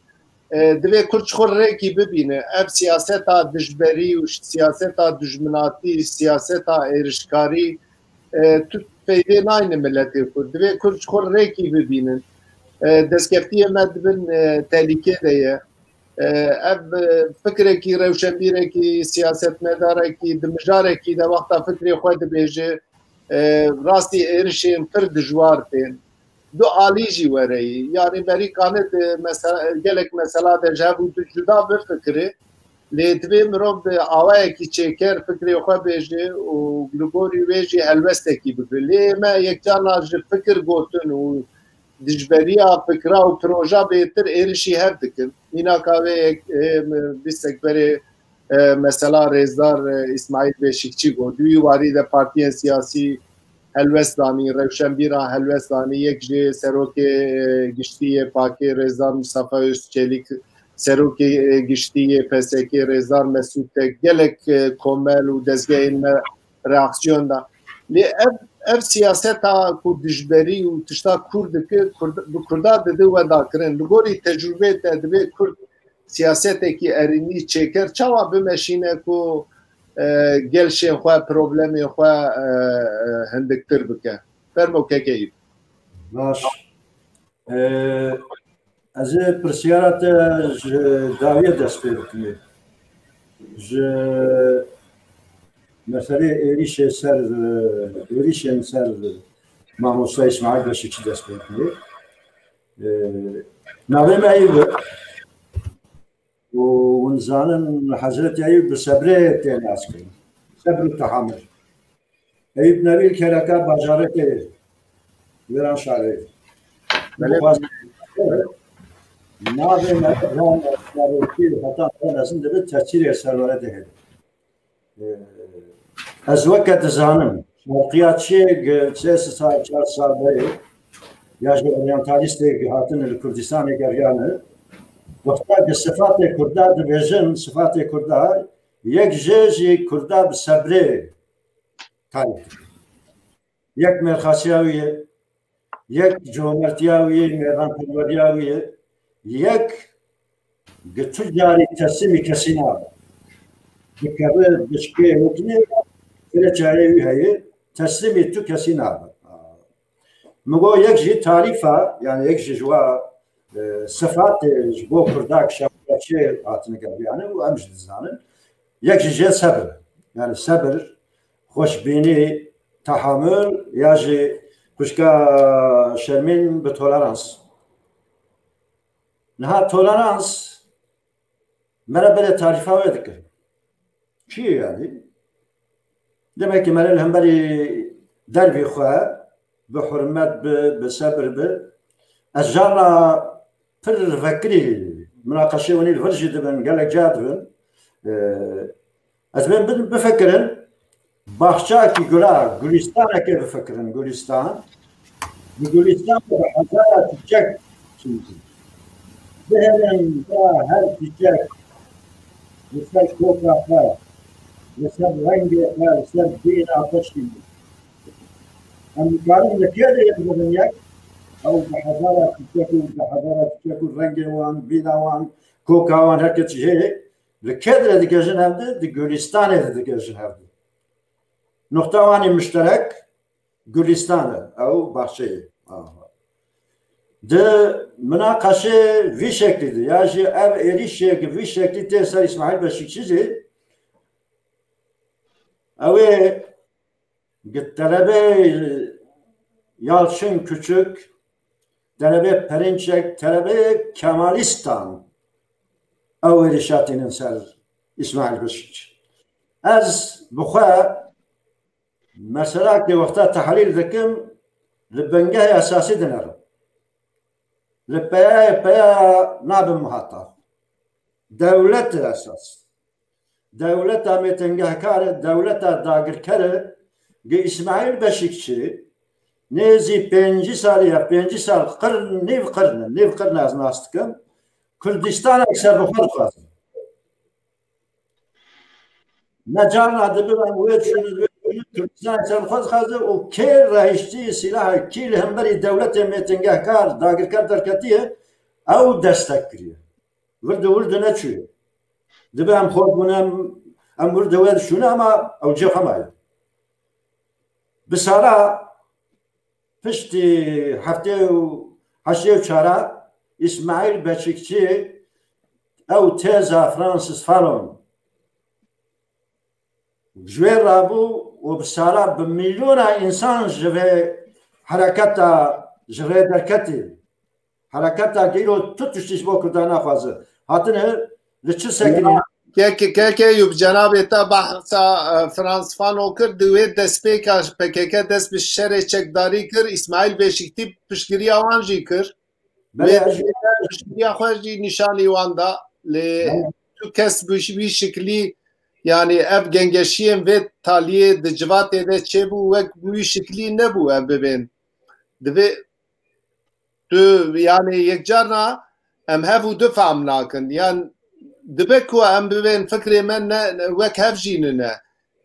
E, divê Kurd ji xwe rêkî bibîne. Ev siyaseta dijberî û siyaseta dijminatî, siyaseta êrişkarî, e, tu feydê nayne miletê Kurd. Divê Kurd ji xwe rêkî bibînin. E, destkeftiyê me di bin, e, tehlîkê de ye. E, ev, e, fikrekî, rewşenbîrekî, siyasetmedarekî, di mijarekî de wexta fikrê xwe dibêje, e, rastî êrişên pir dijwar tên. Du alî jî were yî. Yanî berî kane di mese-, gelek mesela de ji hev û du cuda bifikire. Lê divê mirov bi awayekî çêker fikrê xwe bêje û li gorî wê jî helwestekî bibe. Lê me yekcarna ji fikir gotin û dijberiya fikra û proja bêtir êrişî hev dikin. Mînaka wê yek, ê, bîstek berê, e, mesela rêzdar, e, Îsmaîl Beşîkçî got. Di wî warî de partiyên siyasî helwest danî, rewşenbîran helwest danî, yek jê serokê, e, giştî yê pakê rêzdar Mustafa Özçelik, serokê, e, giştî yê P S K rêzdar Mesûd Tek, gelek, e, komel û dezgehên me reaksiyon da. Lê ev, ev siyaseta ku dijberî û tişta Kurd dike, Kurd, bi Kurda dide wedakirin. Li gorî tecrûbê te divê Kurd siyasetekî erênî çêker, çawa bimeşîne ku, e, gelşên xwe, problemên xwe, e, e, hindiktir bike? Fermo kekeyî. Baş. E, ez ê pirsyara te ji dawiyê dest pê bikim. Ji meselê êrîşê ser, e, êrîşên ser Mamosta Îsmaîl Beşîkçî dest pê bikim. E, navê me Eyûb e. Û hûn zanin Hezretî Eyûb bi sebrê tê naskirin. Sebr û tehamul. Eyûb Nebî li Kereka bajarekê Wêranşarê. Belê. Navê me ran zarokî heta mezin dibe tesîrê ser we de hebe. Ez weke dizanim, şerqiyatçiyê gi sê sal, çar sal berê, ya ji oryantalîstê gi hatine li Kurdistanê geriyane, Wexta bi sifatê Kurda dibêjin, sifatê Kurda, yek jê jî Kurda bi sebrê tarîf dikin. Yek mêrxasiya wî ye, yek comertiya wî ye, mêrxanperweriya wî ye, yek gi tu carî teslîmî kesî nabe. Dikeve dişkê hukmê, çare wî heye, teslîmî tu kesî nabe. Min got yek jî tarîfa, yani yek jî ji wa, e, sifatê ji bo Kurdak şaxiyatçiyê hatine geriyane û em jî dizanin. Yek jî jê sebir. Yani sebir, xweşbînî, tehamul ya jî xwişka Şermîn bi tolerans. Niha tolerans me re belê tarîfa wê dike. Çi ye yani? Demek ki mere li hemberî dervî xwe bi hurmet bi, bi sebir bi. Ez carna pir vekirî minaqeşê winî li vir jî dibin, gelek ca dibin. Ee, ez bên bin bifikirin, baxçakî gula, gulistanekê bifikirin, gulistan. Bi gulistan bi hezara çiçek çimkî. Bihêlin ba her çiçek li ser koka xwe, li ser rengê xwe, li ser bîna xwe çimkî. Em dikarin li kê de yek bibin yek? Ew bi hezara çiçek û bi hezara çiçek û rengê wan, bîna wan, koka wan, her kes jê li kê de digihêjin hevdi? Di gulistanê de digihêjin hevdi. Nuqta wan ê mişterek gulistan e, ew baxçe ye. Aha. Di minaqeşê vî şeklî de, ya jî ev êrîşê ki vî şeklî tê ser Îsmaîl Beşîkçî jî, ew ê gi telebê Yalçın Küçük, telebê Perinçek, telebê Kemalîstan ew êrîşa tînin ser Îsmaîl Beşîkçî. Ez bi xwe mesela ki wexta tehlîl dikim, li bingehê esasî dinerim. Li peyayê peya nabim muhatap. Dewlet esas. Dewleta mêtingehkar e, dewleta dagirker e, gi Îsmaîl Beşîkçî nêzî pêncî salî ya, pêncî sal, qirn, nîv qirn e, nîv qirn e ez nas dikim, Kurdistanek serbixwe dixwaze. Ne carna dibe em wê çûne, wê çûne, Kurdistanek serbixwe dixwaze û kê rehiştî sîlaha, kî li hemberî dewletê mêtingehkar, dagirker derketiye, ew destek kiriye. Wirdi wirdi neçûye. Dibe em xort bûne, em, em wirdi wê dişûne ama ew cê xwe maye. Bi sala piştî heftê û heştê û çara Îsmaîl Beşîkçî ew têza Francis Fanon ji wê rabû û bi sala bi milyona însan ji vê hereketa ji rê derketî. Hereketa geyro tu tiştî ji bo Kurdan naxwaze. Hatine li çi sekinî? Keke, keke yu bi cenabê te bahsa, e, Frans Fano kir, di wê destpêka P K K dest bi şerê çekdarî kir, Îsmaîl Beşîktî piştgiriya wan jî kir. Belê, Wê ez jî piştgiriya xwe jî nîşanî wan da. Lê Belê. tu kes bi wî şiklî, yani ev gengeşiyên vê taliyê di civatê de çêbû, wek bi wî şiklî nebû em bibên. Divê tu, yani yekcarna em hev û du fehm nakin. Yan dibe ku em bibên fikrê me ne, ne, wek hev jî nine.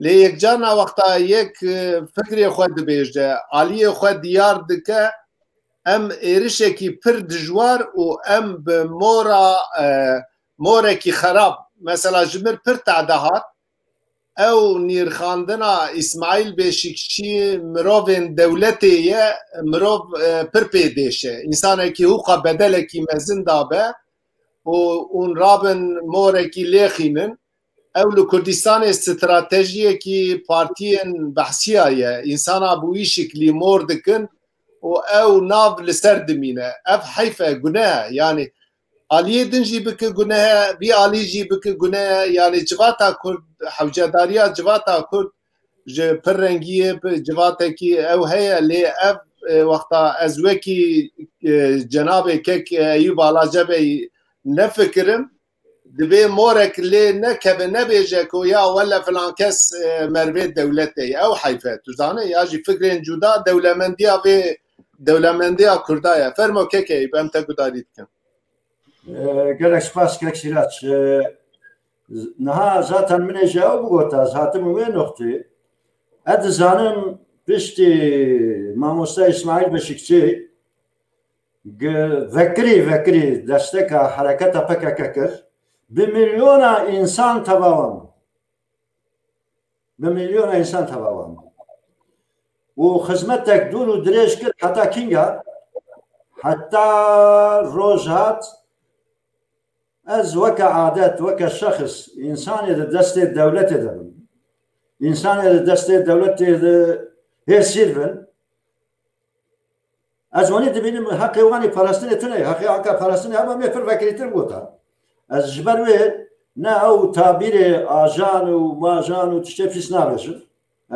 Lê yekcarna wexta yek, e, fikrê xwe dibêje, aliyê xwe diyar dike, em êrişekî pir dijwar û em bi mora, e, morekî xerab, mesela ji mir pir tade hat, ew nîrxandina Îsmaîl Beşîkçî mirovên dewletê ye, mirov, e, pir pê dêşe. Însanekî hûqa bedelekî mezin dabe û hûn rabin morekî lêxînin. Ew li Kurdistanê stratejiyekî partiyên behsiya ye. Însana bi wî şiklî mor dikin û ew nav li ser dimîne. Ev heyf e, guneh e. Yanî aliyê din jî bike guneh e, vî alî jî bike guneh e. Yanî civata Kurd, hewcedariya civata Kurd ji pir rengiyê bi civatekî ew heye, lê ev, e, wexta ez wekî, e, cenabê kek Eyûb Alace Bey nefikirim, dibê morek lê nekeve, nebêje ku ya wele filan kes, e, mervê dewletê ye. Ew heyf e, tu zanî, ya jî fikrên cuda dewlemendiya vê, dewlemendiya Kurda ye. Fermo kek Eyûb, em te gudarî dikin. E, gelek spas kek Sîraç. E, niha zaten min ê ji ew bigota, ez hatim wê noqtê. Ez dizanim piştî mamoste Îsmaîl Beşikçî gi-, vekirî, vekirî desteka hereketa P K K kir, bi milyona însan teva wan bû. Bi milyona însan teva wan bû. Û xizmetek dûr û dirêj kir heta kînga, heta roj hat, ez weke adet, weke şexs, însanê di destê dewletê de bim. Însanê di destê dewletê de hêsîr bin. Ez wanî dibînim heqê wanî parastinê tune ye. Heqê anka parastinê hema me pir vekirîtir gota. Ez ji ber wê ne ew tabîrê ajan û majan û tiştê pîs nabêjim.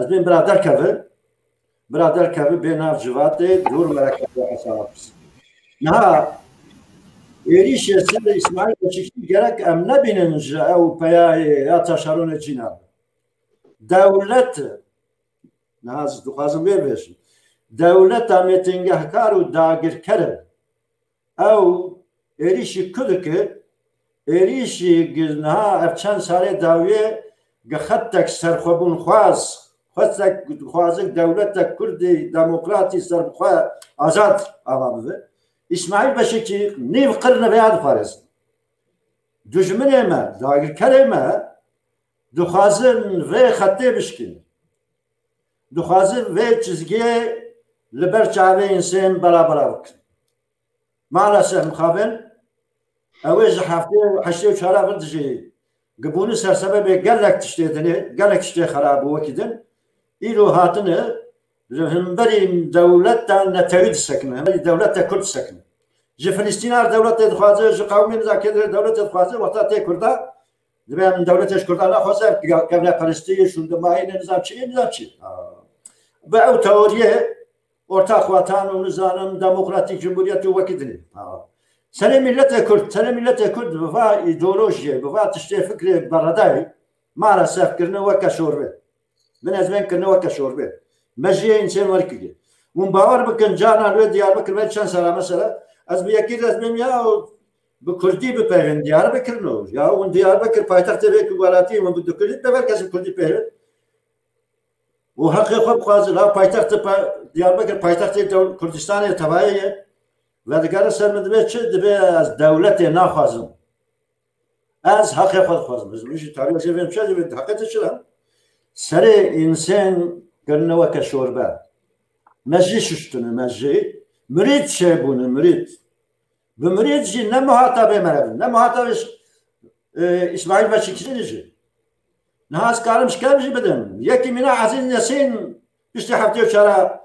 Ez bên bira derkeve, bira derkeve bê nav civatê dûr were keve hesaba pis. Niha êrîşê ser Îsmaîl Beşikçî gerek em nebînin ji ew peyayê ya taşeronê cîna. Dewlet, niha ez dixwazim vê bêjim. Dewleta mêtingehkar û dagirker e. Ew êrîşî ku dike, êrîşî gi niha ev çend salê dawiyê gi xetek serxwebûnxwaz, xetek dixwaze dewletek Kurdî demokratî serbixwe azad ava bibe. Îsmaîl Beşikçî nîv qirne vêya dixwaze. Dijminê me, dagirkerê me dixwazin vê xetê bişkînin. Dixwazin vê çizgiyê li ber çavê însên bela bela bikin. Maalesef mixabin, ew ê ji heftê û heştê û çar vir dijî gibûnî sersebebê gelek tiştê dinê, gelek tiştê xerab û wekî din. Îro hatine li hemberî dewleta netewî disekine, hemberî dewleta Kurd disekine. Ji Filistîna dewletê dixwaze, ji qewmê nizam kê dewletê dixwaze, wexta tê Kurda, dibe em dewletê ji Kurda naxwaze, kevneperestî, şûndimayî, nizam çi, nizam çi. Bi ew teoriyê ortak watan û nizanim demokratîk cumhuriyet û wekî dinê. Serê milletê Kurd, serê milletê Kurd bi va îdeolojiyê, bi va tiştê fikrê beredayî maalesef kirine weke şorbê. Bin ez bên kirine weke şorbê. Me jiyê însen werkirî. Hûn bawer bikin, carna li wê Diyarbekir me çend sera mesela, ez bi yekî de ez bêm ya bi Kurdî bipeyvin Diyarbekir no. Ya hûn Diyarbekir paytextê vê ku welatî hûn bi du Kurdî pever kes bi Kurdî peyvin. û heqê xwe bixwazin. Ha paytextê pa-, Diyarbekir paytextê dew-, Kurdistanê tevayê ye. Vedigere ser min dibe çi? Dibe ez dewletê naxwazim. Ez heqê xwe dixwazim. Ez min jî tarîya jê vêm çi? Jê vêm heqê te çi lan? Serê însen kirine weke şorbe. Me jî şuştine, me jî. Mirîd çêbûne, mirîd. Bi mirîd jî ne muhatabê me re bin, ne muhatabê ş-, e, Îsmaîl Beşikçî jî. Niha ez karim şikev jî bidim. Yekî mîna Ezîz Nesîn piştî heftê û çara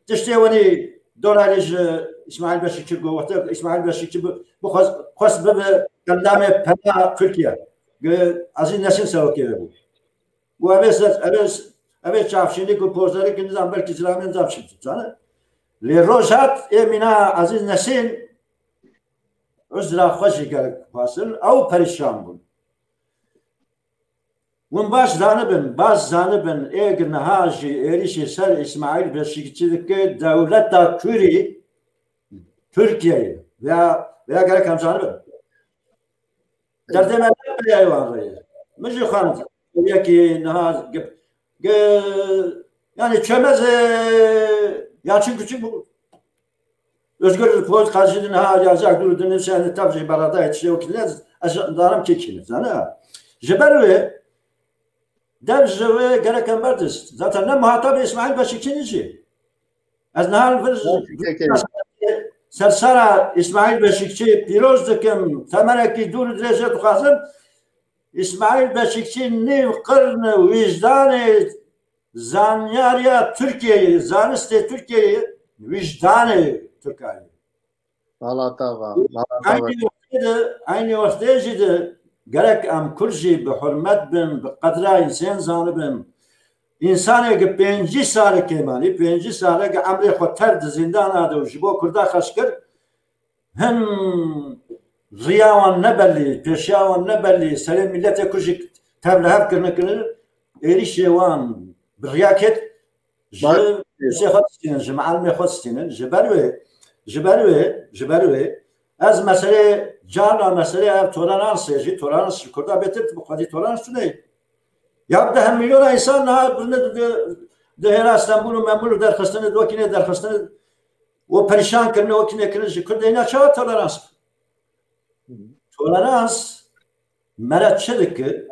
tiştê wenî dolarê ji Îsmaîl Beşikçî got, wextê Îsmaîl Beşikçî bi, bi xwest, xwest bibe endamê pena Tirkiye. Gi-, Ezîz Nesîn serokê wê bû. Û ev ê ser, ev ê, ev ê çavşînî ku pozerî ki nizam belkî zilamê nizam çi zane. Lê roj hat ê mîna Ezîz Nesîn uzra xwe jî gerek xwestin, ew perîşan bûn. Hûn baş zanibin, baş zanibin, ê gi niha jî êrîşî ser Îsmaîl Beşîkçî dike dewleta Kurdî Tirkiyeyê. Veya, veya gerek em zanibin. Derdê me ne peyayê wan re ye. Min jî xwend. Yekî niha ge-, ge-, yani çemez, e, ya çünkü, çünkü Özgür Polat karşıdın ha yazacak durudun sen tav jî berada yetişe o ki ne, ez darim ki kini zana. Ji ber wê dev ji wê gerek em berdist. Zaten ne muhatabê Îsmaîl Beşikçî ne jî. Ez niha li vir sersera Îsmaîl Beşikçî pîroz dikim, temenekî dûr û dirêj jê dixwazim. Îsmaîl Beşikçî nîv qirn wijdanê zanyariya Tirkiyeyê, zanistê Tirkiyeyê, wijdanê Tirkayê. Mala te va, mala te va. Eynî wextê de, eynî wextê jî de gerek em Kurd jî bi hurmet bin, bi qedra însan zanibin. Însanê ki pêncî sale kêmanî, pêncî sale ki emrê xwe tev di zîndana de û ji bo Kurda xerc kir, hin riya wan ne belî, pêşiya wan ne belî, serê miletê ku jî tev li hev kirine kirine, êrîşê wan bi riya ket, ji Bar- pêşê xwe distînin, ji mealimê xwe distînin, ji ber wê, ji ber wê, ji ber wê, Ez meselê, carna meselê ev toleransê jî, tolerans ji Kurda bêtir, tu bi xwedî tolerans tu neyê. Ya bi deh milyona însan niha birine di, di, di hêra Stenbul û Membul û derxistine, di wekî nê derxistine û perîşan kirine, wekî nê kirine ji Kurd de, îna çawa tolerans? Tolerans mere çi dike?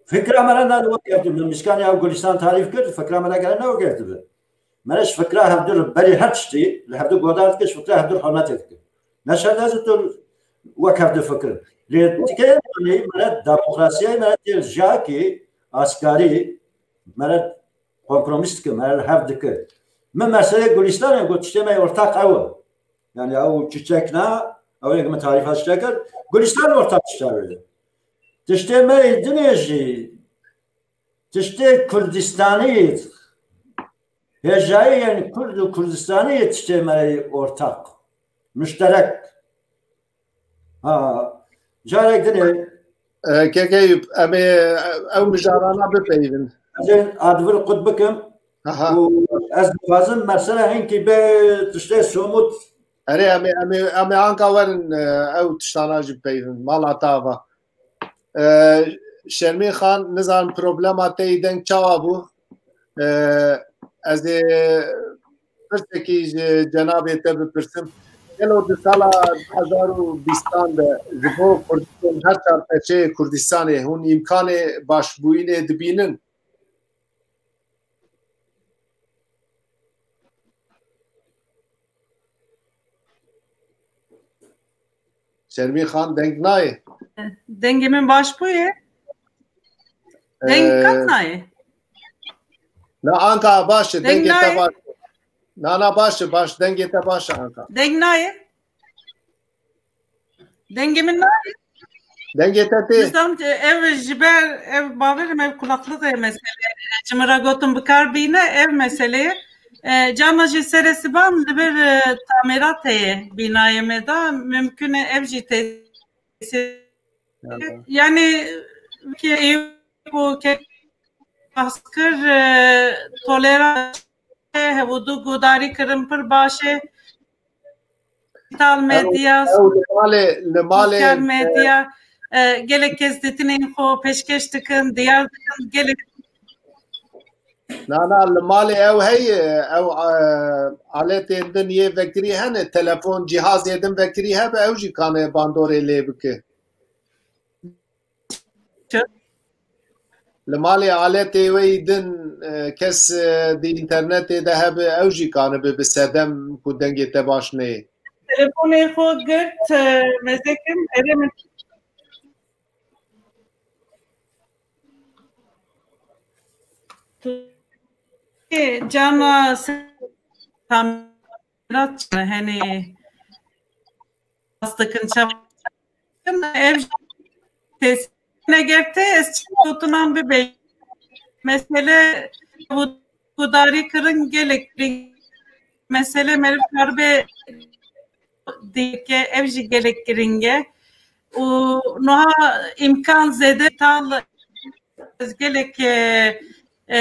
Fikra mere ne wek ev dibe. Min mîskanê ew Gulistan tarîf kir, fikra mere gere ne wek ev dibe. Mere ji fikra hevdu re berî her tiştî, li hevdu godar dike, ji fikra hevdu re hurmetê dike. Ne şert ez û tu wek hevdu fikirin. Lê tikê yanî mere demokrasiyayê mere tê li jakî askarî mere kompromîs dike, mere li hev dike. Min meselê Gulistanê got, tiştê me ortak ew e. Yani ew çiçek ne, ew yek min tarîfa çiçek kir. Gulistan ortak tişta wê. Tiştê me yê dinê jî, tiştê Kurdistanî, hêjayî yani Kurd û Kurdistanî yê tiştê me yê ortak, muşterek. Ha, carek dinê. E, Kek Eyûp, em ê ew mijarana bipeyivin. Ez ê advil qut bikim. Aha. Û ez dixwazim mesela hinkî bê tiştê somut. Erê, em ê, em ê, em ê anka werin, e, ew tiştana jî bipeyivin. Mala te ava. E, Şermîn Xan, nizanim problema te yî deng çawa bû? E, ez ê pirsekî ji cenabê te bipirsim. Gelo di sala du hezar û bîstan de ji bo Kurdistan, her çar peçeyê Kurdistanê hûn îmkanê başbûyînê dibînin? Şermîn Xan, deng nayê. Dengê min baş bûye? Deng Ee, qet nayê. Na, anka baş e, Deng dengê te nayê. Baş e. Na, na, baş e, baş, dengê te baş e anka. Deng nayê. Dengê min nayê. Dengê te tê. Bizdan, e, ev ji ber, ev baverim, ev kulaklık e mesele. Ji min re gotin bi kar bîne, ev mesele. E, carna jî serê siban li vir, e, tamîrat heye bînayê me de. Mümkün e ev jî tesîr. Yani, ki, ku ke-, baskir, e, tolera hevûdu gudarî kirin pir baş e. Sosyal medya, ew, ew li malê, li malê, sosyal medya, e, gelek kes ditinên xwe pêşkêş dikin, diyar dikin, gelek. Na, na, li malê ew heye, ew, e, aletên din yê vekirî hene, telefon, cîhazê din vekirî hebe, ew jî kane bandorê lê bike. Li malê aletê wê yî din, e, kes, e, di înternetê de hebe, ew jî kanibe bi sedem ku dengê te baş neyê. Telefonê xwe girt, e, mezekim, erê min. Tu, e, cana se-, tam-, Murat, henî rast dikin çav-, ev tês-, eger tê ez çi gotinan bibe. Mesele gudarî kirin gelek giring. Mesele meriv karibe dike, ev jî gelek giring e. Û niha îmkan zêde tal Ez gelek, e, e,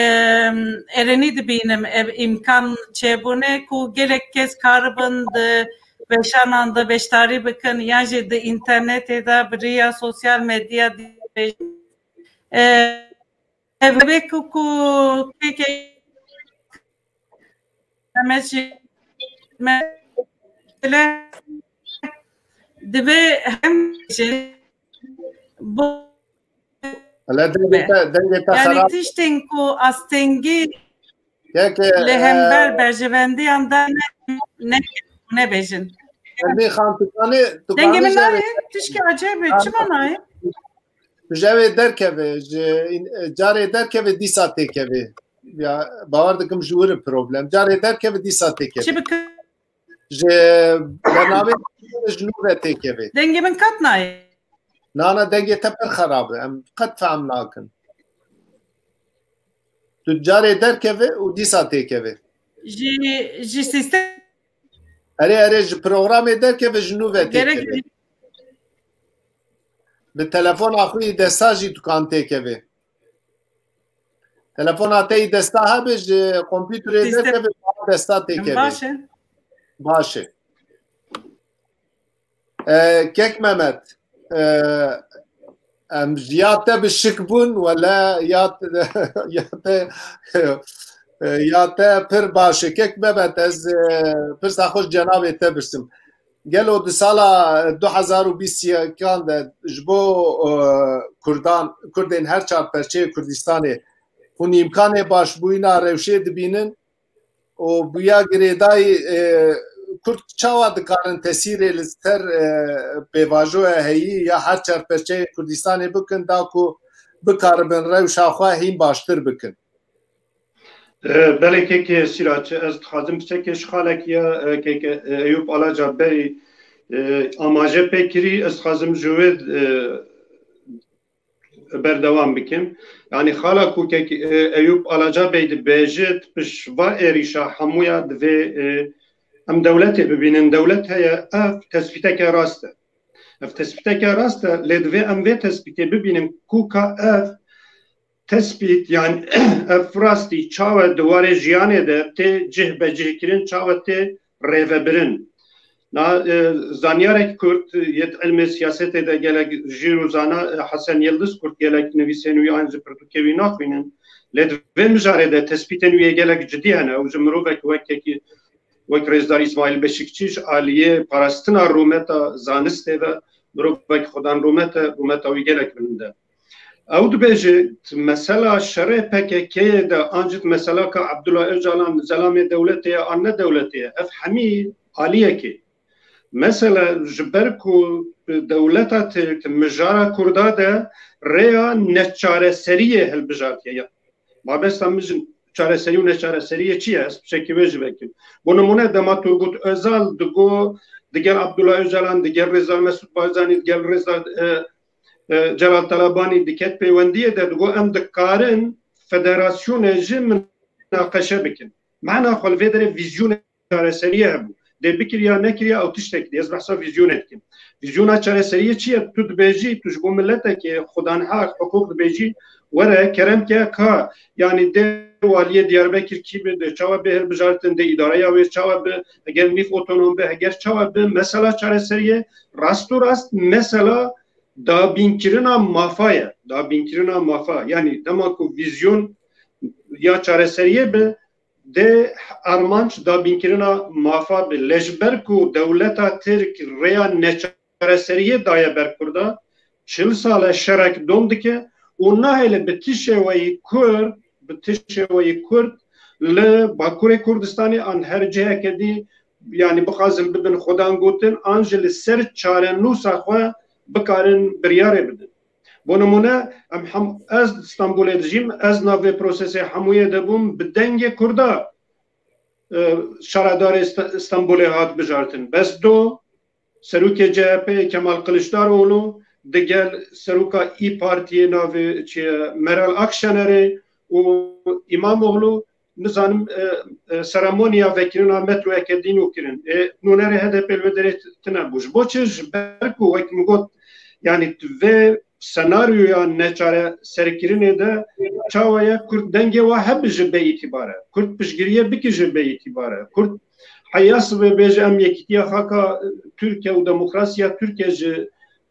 erênî dibînim ev îmkan çêbûne ku gelek kes karibin di weşanan de beşdarî bikin yan jî di înternetê de bi riya sosyal medya dibêjin. E, ev bê ku, ku kêkê Em jî me divê hem jî bu Hele dengê te, dengê te yani xerab. Tiştên ku astengî Keke, li hember e, berjevendiyan de ne, ne, nebêjin. Şermîn Xan, tu kanî, tu Dengê kanî min jî nayê, tişkî acayip e, çima nayê? Tu ji ew ê derkeve, ji, carê derkeve dîsa têkeve. Ya, bawer dikim ji wir e problem. Carê derkeve dîsa têkeve. Çi bikim? Ji bernameyê ji nû ve têkeve. Dengê min qet nayê. Na, na, dengê te pir xerab e. Em qet fehm nakin. Tu carê derkeve û dîsa têkeve. Ji, ji sîstem. Erê, erê, ji programê derkeve ji nû ve têkeve. Gerek Bi telefona xwe yî desta jî tu kan têkeve. Telefona te yî desta hebe ji kompûterê Sîstem. Derkeve, desta têkeve. Baş e. Baş e. E, Kek Mehmet, e, em ya te bi şik bûn, wele ya te, ya te, e, ya te pir baş e. Kek Mehmet, ez, e, pirsa xwe ji cenabê te birsim. Gelo di sala du hezar û bîst yekan de ji bo, e, Kurdan, Kurdên her çar perçeyê Kurdistanê hûn îmkanê başbûyîna rewşê dibînin? û bûya girêdayî, e, Kurd çawa dikarin tesîrê li ser, e, pêvajoya heyî ya her çar perçeyê Kurdistanê bikin, da ku bikaribin rewşa xwe hîn baştir bikin? E, belê kekê Sîraç, ez dixwazim piçekê ji xalekî ya, e, kekê, e, Eyûp Alaca Bey, e, amaje pê kirî, ez dixwazim ji wê, e, berdewam bikim. Yanî xala ku kek, e, Eyûp Alaca Bey dibêje, pişt va êrîşa hemûya divê, e, em dewletê bibînin. Dewlet heye, ev tespîteke rast e. Ev tespîteke rast e, lê divê em vê tespîtê bibînin ku ka ev tespît, yan ev rastî çawa di warê jiyanê de tê cih be cih kirin, çawa tê rêvebirin. Na, e, zanyarek Kurd, yê di ilmê siyasetê de gelek jîr û zana, e, Hesen Yildiz Kurt gelek nivîsên wî an ji pirtûkê wî naxwînin. Lê di vê mijarê de tespîtên wî yê gelek cidî hene. Ew ji mirovek wek kekî, wek Rêzdar Îsmaîl Beşikçî ji aliyê parastina rûmeta zanistê ve mirovek xwedan rûmet e, rûmeta wî gelek bilind e. Ew dibêje, di mesela şerê P K K'yê de an jî di mesela ka Abdullah Ocalan zelamê dewletê ye an ne dewletê ye, ev hemî aliyekê. Mesela ji ber ku dewleta Tirk mijara Kurda de rêya neçareseriyê hilbijartiye. Ya, mabesta min ji çareserî û neçareseriyê çi ye? Ez piçekî wê jî vekim. Bo nimûne dema Turgut Özal digo digel Abdullah Ocalan, digel Rêzdar Mesûd Barzanî, digel Rêzdar, e, e, Celal Talabanî diket peywendiyê de digo em dikarin federasyonê jî minaqeşe bikin. Mana xwe li vê derê vîzyonê çareseriyê hebû. Dê bikiriya nekiriya ew tiştek dî. Ez behsa vîzyonê dikim. Vîzyona çareseriyê çi ye? Tu dibêjî, tu ji bo miletekê xwedan heq, hiqûq dibêjî, were kerem ke ka, yanî dê waliyê Diyarbekir kî be, dê çawa bê hilbijartin, dê îdareya wê çawa be, heger nîv otonom be, heger çawa be, mesela çareseriyê rast û rast mesela dabînkirina mafa ye. Dabînkirina mafa. Yanî dema ku vîzyon ya çareseriyê be, dê armanc dabînkirina mafa be. Lê ji ber ku dewleta Tirk rêya neçareseriyê daye ber Kurda, çil sal e şerek dom dike û nahêle bi ti şêweyî Kurd, bi ti şêweyî Kurd li Bakurê Kurdistanê an her ciheke dî, yanî bixwazin bibin xwedan gotin, an jî li ser çarenûsa xwe bikarin biryarê bidin. Bo nimûne, em hem, ez Stenbolê dijîm, ez nav vê prosesê hemûyê de bûm, bi dengê Kurda, e, şaredarê Ste-, Stenbolê hat bijartin. Bes do, serokê C H P Kemal Kılıçdaroğlu, digel seroka İYİ Partiyê navê çi ye, Meral Akşenerê û İmamoğlu, nizanim, e, e, seremoniya vekirina metroyeke dîn û kirin. E, nûnerê H D P li wê derê tine bû. Ji bo çi? Ji ber ku wek min got, yanî di vê senaryoya neçareserkirinê de çawa ye Kurd dengê wa hebe ji bê îtîbar e. Kurd piştgiriyê bike ji bê îtîbar e. Kurd heya sibê bêje em yekîtiya xaka, e, Tirkiye û demokrasiya Tirkiye ji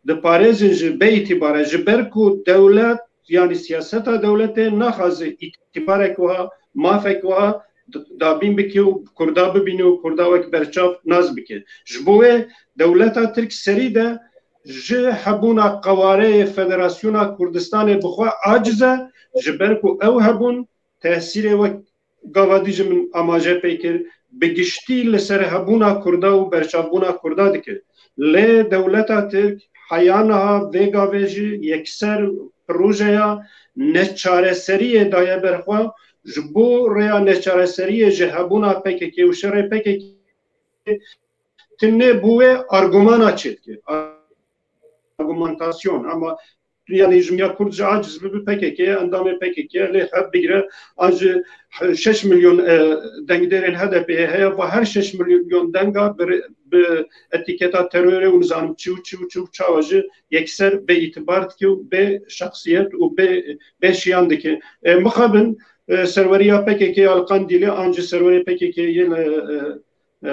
diparêzin ji bê îtîbar e. Ji ber ku dewlet, yanî siyaseta dewletê naxwaze îtîbarek wiha, mafek wiha d-, dabîn bike û Kurda bibîne û Kurda wek berçav nas bike. Ji bo wê dewleta Tirk serî de ji hebûna qewareyê Federasyona Kurdistanê bi xwe aciz e, ji ber ku ew hebûn tesîrê wek gava dî jî min amaje pê kir, bi giştî li ser hebûna Kurda û berçavbûna Kurda dike. Lê dewleta Tirk heya niha vê gavê jî yekser projeya neçareseriyê daye ber xwe, ji bo rêya neçareseriyê ji hebûna P K K û şerê P K K tinê bo wê argumana çêdike. Argumentasyon, ama yanî ji miya Kurd jî aciz bibe P K K, endamê P K K, lê hev bigire, an ji şeş milyon, e, dengdêrên H D P'yê heye, va her şeş milyon denga bi, bi etîketa terorê û nizanim çi û çi û çi û çawa jî yekser bê îtibar dike û bê şexsiyet û bê, bê şiyan dike. E, mixabin, e, serweriya P K K ya li Qandîlê an jî serwerê P K K yê li, e, e,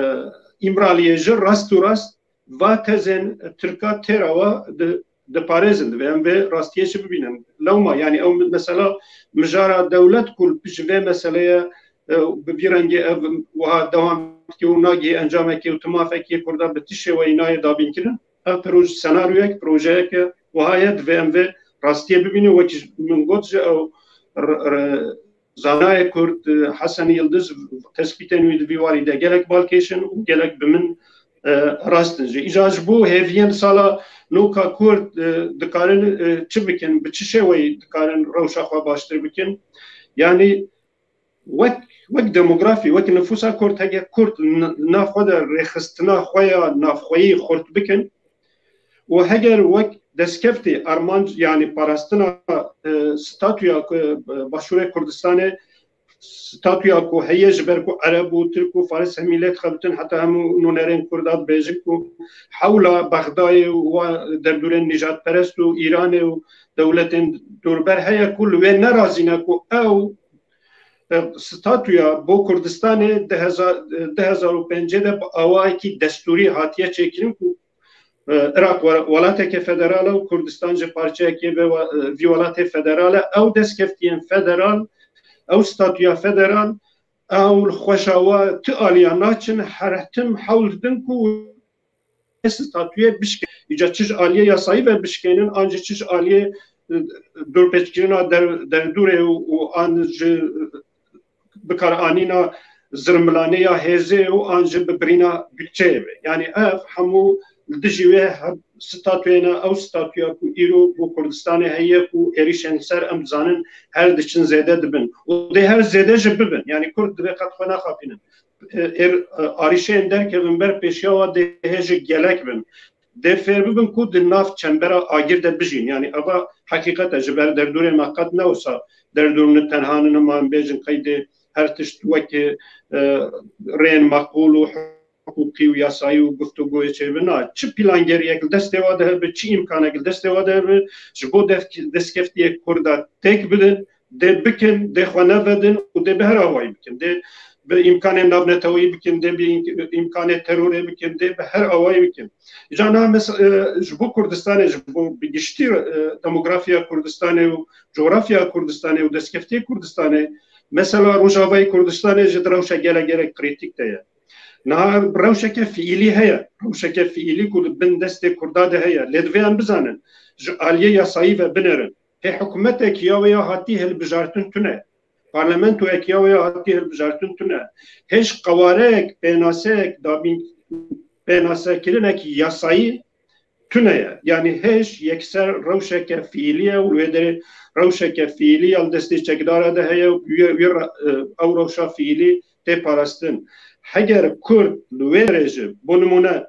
Îmraliyê jî rast û rast va tezên Tirka têra wa di-, diparêzin, divê em vê rastiyê jî bibînin. Lewma, yanî ew mesela mijara dewlet ku ji vê meseleye, e, bi vî rengê ev wiha dewam dike û nagihê encamekê û tu mafekê Kurda bi tu şêweyî nayê dabînkirin. Ev proje, senaryoyek, projeyeke wiha ye, divê em vê rastiyê bibînin. Wekî min got jî ew r-, r-, zanayê Kurd, e, Hesen Yildiz, tespîtên wî di vî warî de gelek balkêş in û gelek bi min, e, rast in jî. Îcar ji bo hêviyên sala nû ka Kurd, e, dikarin, e, çi bikin, bi çi şêweyî dikarin rewşa xwe baştir bikin? Yanî wek, wek demografî, wek nifûsa Kurd, heke Kurd n-, nav xwe de rêxistina xwe ya navxweyî xurt bikin û heger wek destkeftê armanc, yanî parastina, e, statûya ku, e, Başûrê Kurdistanê, statûya ku heye ji ber ku Ereb û Tirk û Faris hemî lê dixebitin, heta hemû nûnerên Kurda dibêjin ku hewla Bexdayê û wa derdûrên nîjadperest û Îranê û dewletên dorber heye ku li wê nerazî ne ku ew, e, statûya bo Kurdistanê di hezar, di hezar û pêncê de bi awayekî destûrî hatiye çêkirin ku, e, Iraq we-, welateke federal e û Kurdistan jî parçeyekê vê we-, e, vî welatê federal e. Ew destkeftiyên federal, ew statûya federal, ew li xweşa we ti aliya naçin, her tim hewl didin ku statûyê bişkên. Îca çi ji aliyê yasayî ve bişkênin, an jî çi ji aliyê, e, dorpêçkirina der-, derdûrê û, û an ji bikaranîna zirmilanê ya hêzê û an jî bi birîna budçeyê ve. Yanî ev hemû li dijî wê he-, statûyê ne, ew statûya ku îro bo Kurdistanê heye ku êrîşên li ser em dizanin her diçin zêde dibin. Û dê her zêde jî bibin. Yanî Kurd divê qet xwe naxapînin. E, êr-, e, arîşeyên derkevin ber pêşiya wa dê hê jî gelek bin. Dê fêr bibin ku di nav çembera agir de bijîn. Yanî eva heqîqet e, ji ber derdûrê me qet ne wisa derdûr ne tenha ne, ma em bêjin qeydê her tişt wekî, e, rêyên meqûl û hiqûqî û yasayî û guftûgoyê çêbin. Na, çi plangeriyek li destê wa de hebe, çi îmkanek li destê wa de hebe, ji bo def-, destkeftiyê Kurda têk bidin, dê bikin, dê xwe nevedin û dê bi her awayî bikin. Dê bi îmkanên navneteweyî bikin, dê bi îmk-, îmkanê terorê bikin, dê bi her awayî bikin. Îca niha mes-, e, ji bo Kurdistanê, ji bo bi giştî, e, demografiya Kurdistanê û cografya Kurdistanê û destkeftiyê Kurdistanê, mesela Rojavayê Kurdistanê jî di rewşa gelek gelek krîtîk de ye. Niha rewşeke fiîlî heye, rewşeke fiîlî ku li bin destê Kurda de heye. Lê divê em bizanin, ji aliyê yasayî ve binerin. Hê hikûmetek ya wê ya hatî hilbijartin tune. Parlamentoyek ya wê ya hatî hilbijartin tune. Hêj qewareyek, pênaseyek, dabîn, pênasekirinek yasayî tune ye. Yanî hêj yekser rewşeke fiîlî ye û li wê derê rewşeke fiîlî ya li destê çekdara de heye û wê, wê re-, e, ew rewşa fiîlî tê parastin. Heger Kurd li wê derê jî, bo nimûne,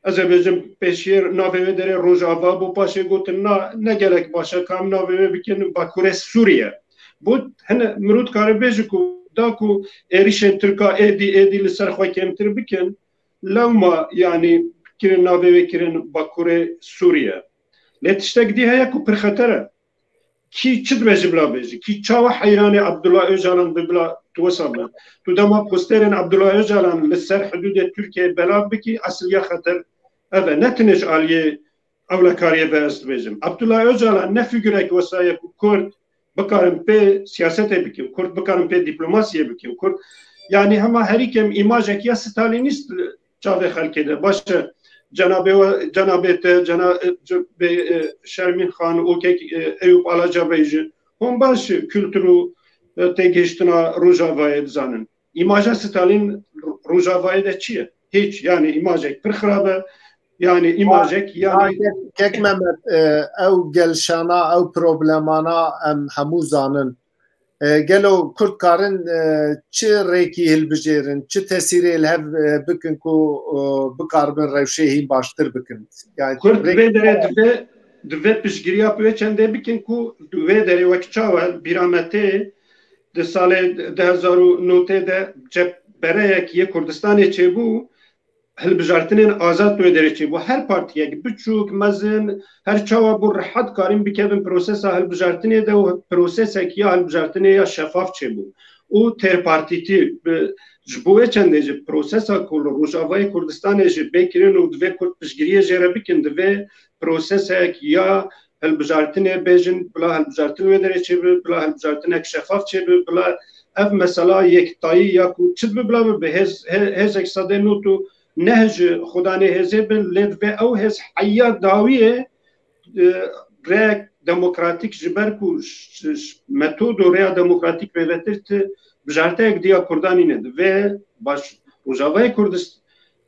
ez ê bêjim pêşiyê navê wê derê Rojava bû, paşê gotin na, ne gelek baş e, ka em navê wê bikin Bakurê Sûriye. Bo hine mirû dikare bêje ku da ku êrîşên Tirka êdî, êdî li ser xwe kêmtir bikin, lewma, yanî, kirin navê wê kirin Bakurê Sûriye. Lê tiştek dî heye ku pir xeter e. Kî çi dibêje bila bêje? Kî çawa heyranê Abdullah Ocalan bi bila tu wisa be? Tu dema posterên Abdullah Ocalan li ser hidûdê Tirkiyeyê belav bikî, esil ya xeter ev e. Ne tenê ji aliyê ewlekariyê ve ez dibêjim. Abdullah Ocalan ne fîgurek wisa ye ku Kurd bikarin pê siyasetê bikin, Kurd bikarin pê dîplomasiyê bikin, Kurd, yanî hema herî kêm îmajek ya Stalînîst çavê xelkê de. Baş e, cenabê we, cenabê te, cenabê, e, Şermîn Xan û kek, e, Eyûp Alaca Bey jî hûn baş kultur û, e, têgihiştina Rojavayê dizanin. Îmaja Stalîn Rojavayê de çi ye? Hiç, yanî îmajek pir xirab e. Yanî îmajek, yanî Kek, Kek Mehmet, e, ew gelşana, ew problemana em hemû zanin. E, gelo Kurd karin, e, çi rêkî hilbijêrin, çi tesîrê li hev, e, bikin ku, e, bikaribin rewşê hîn baştir bikin? Yani Kurd rêk- vê derê divê, divê piştgiriya bi wê çendê bikin ku di wê derê wek çawa bîra me tê, di salê du hezar û notê de cepbereyek yê Kurdistanê çêbû, hilbijartinên azad wê derê çêbû. Her partiyek, biçûk, mezin, her çawa bû, rehet karîn bikevin prosesa hilbijartinê de û prosesek ya hilbijartinê ya şefaf çêbû. Û têrpartîtî, bi, Ji bo wê çendê jî prosesa ku li Rojavayê Kurdistanê jî bê kirin û divê Kurd piştgiriyê jê re bikin, divê prosesek ya hilbijartinê bêjin, bila hilbijartin wê derê çêbibe, bila hilbijartinek şefaf çêbibe, bila ev mesela yektayî ya ku çi dibe bila bibe, hêz, hê-, hêzek sedê nod û neh ji xudanê hêzê bin, lê divê ew hêz heya dawiyê, e, rêyek demokratîk ji ber ku ş-, ş-, metod û rêya demokratîk pêvetir ti bijarteyek diya Kurdan nîne. Divê baş, Rojavayê Kurdist-,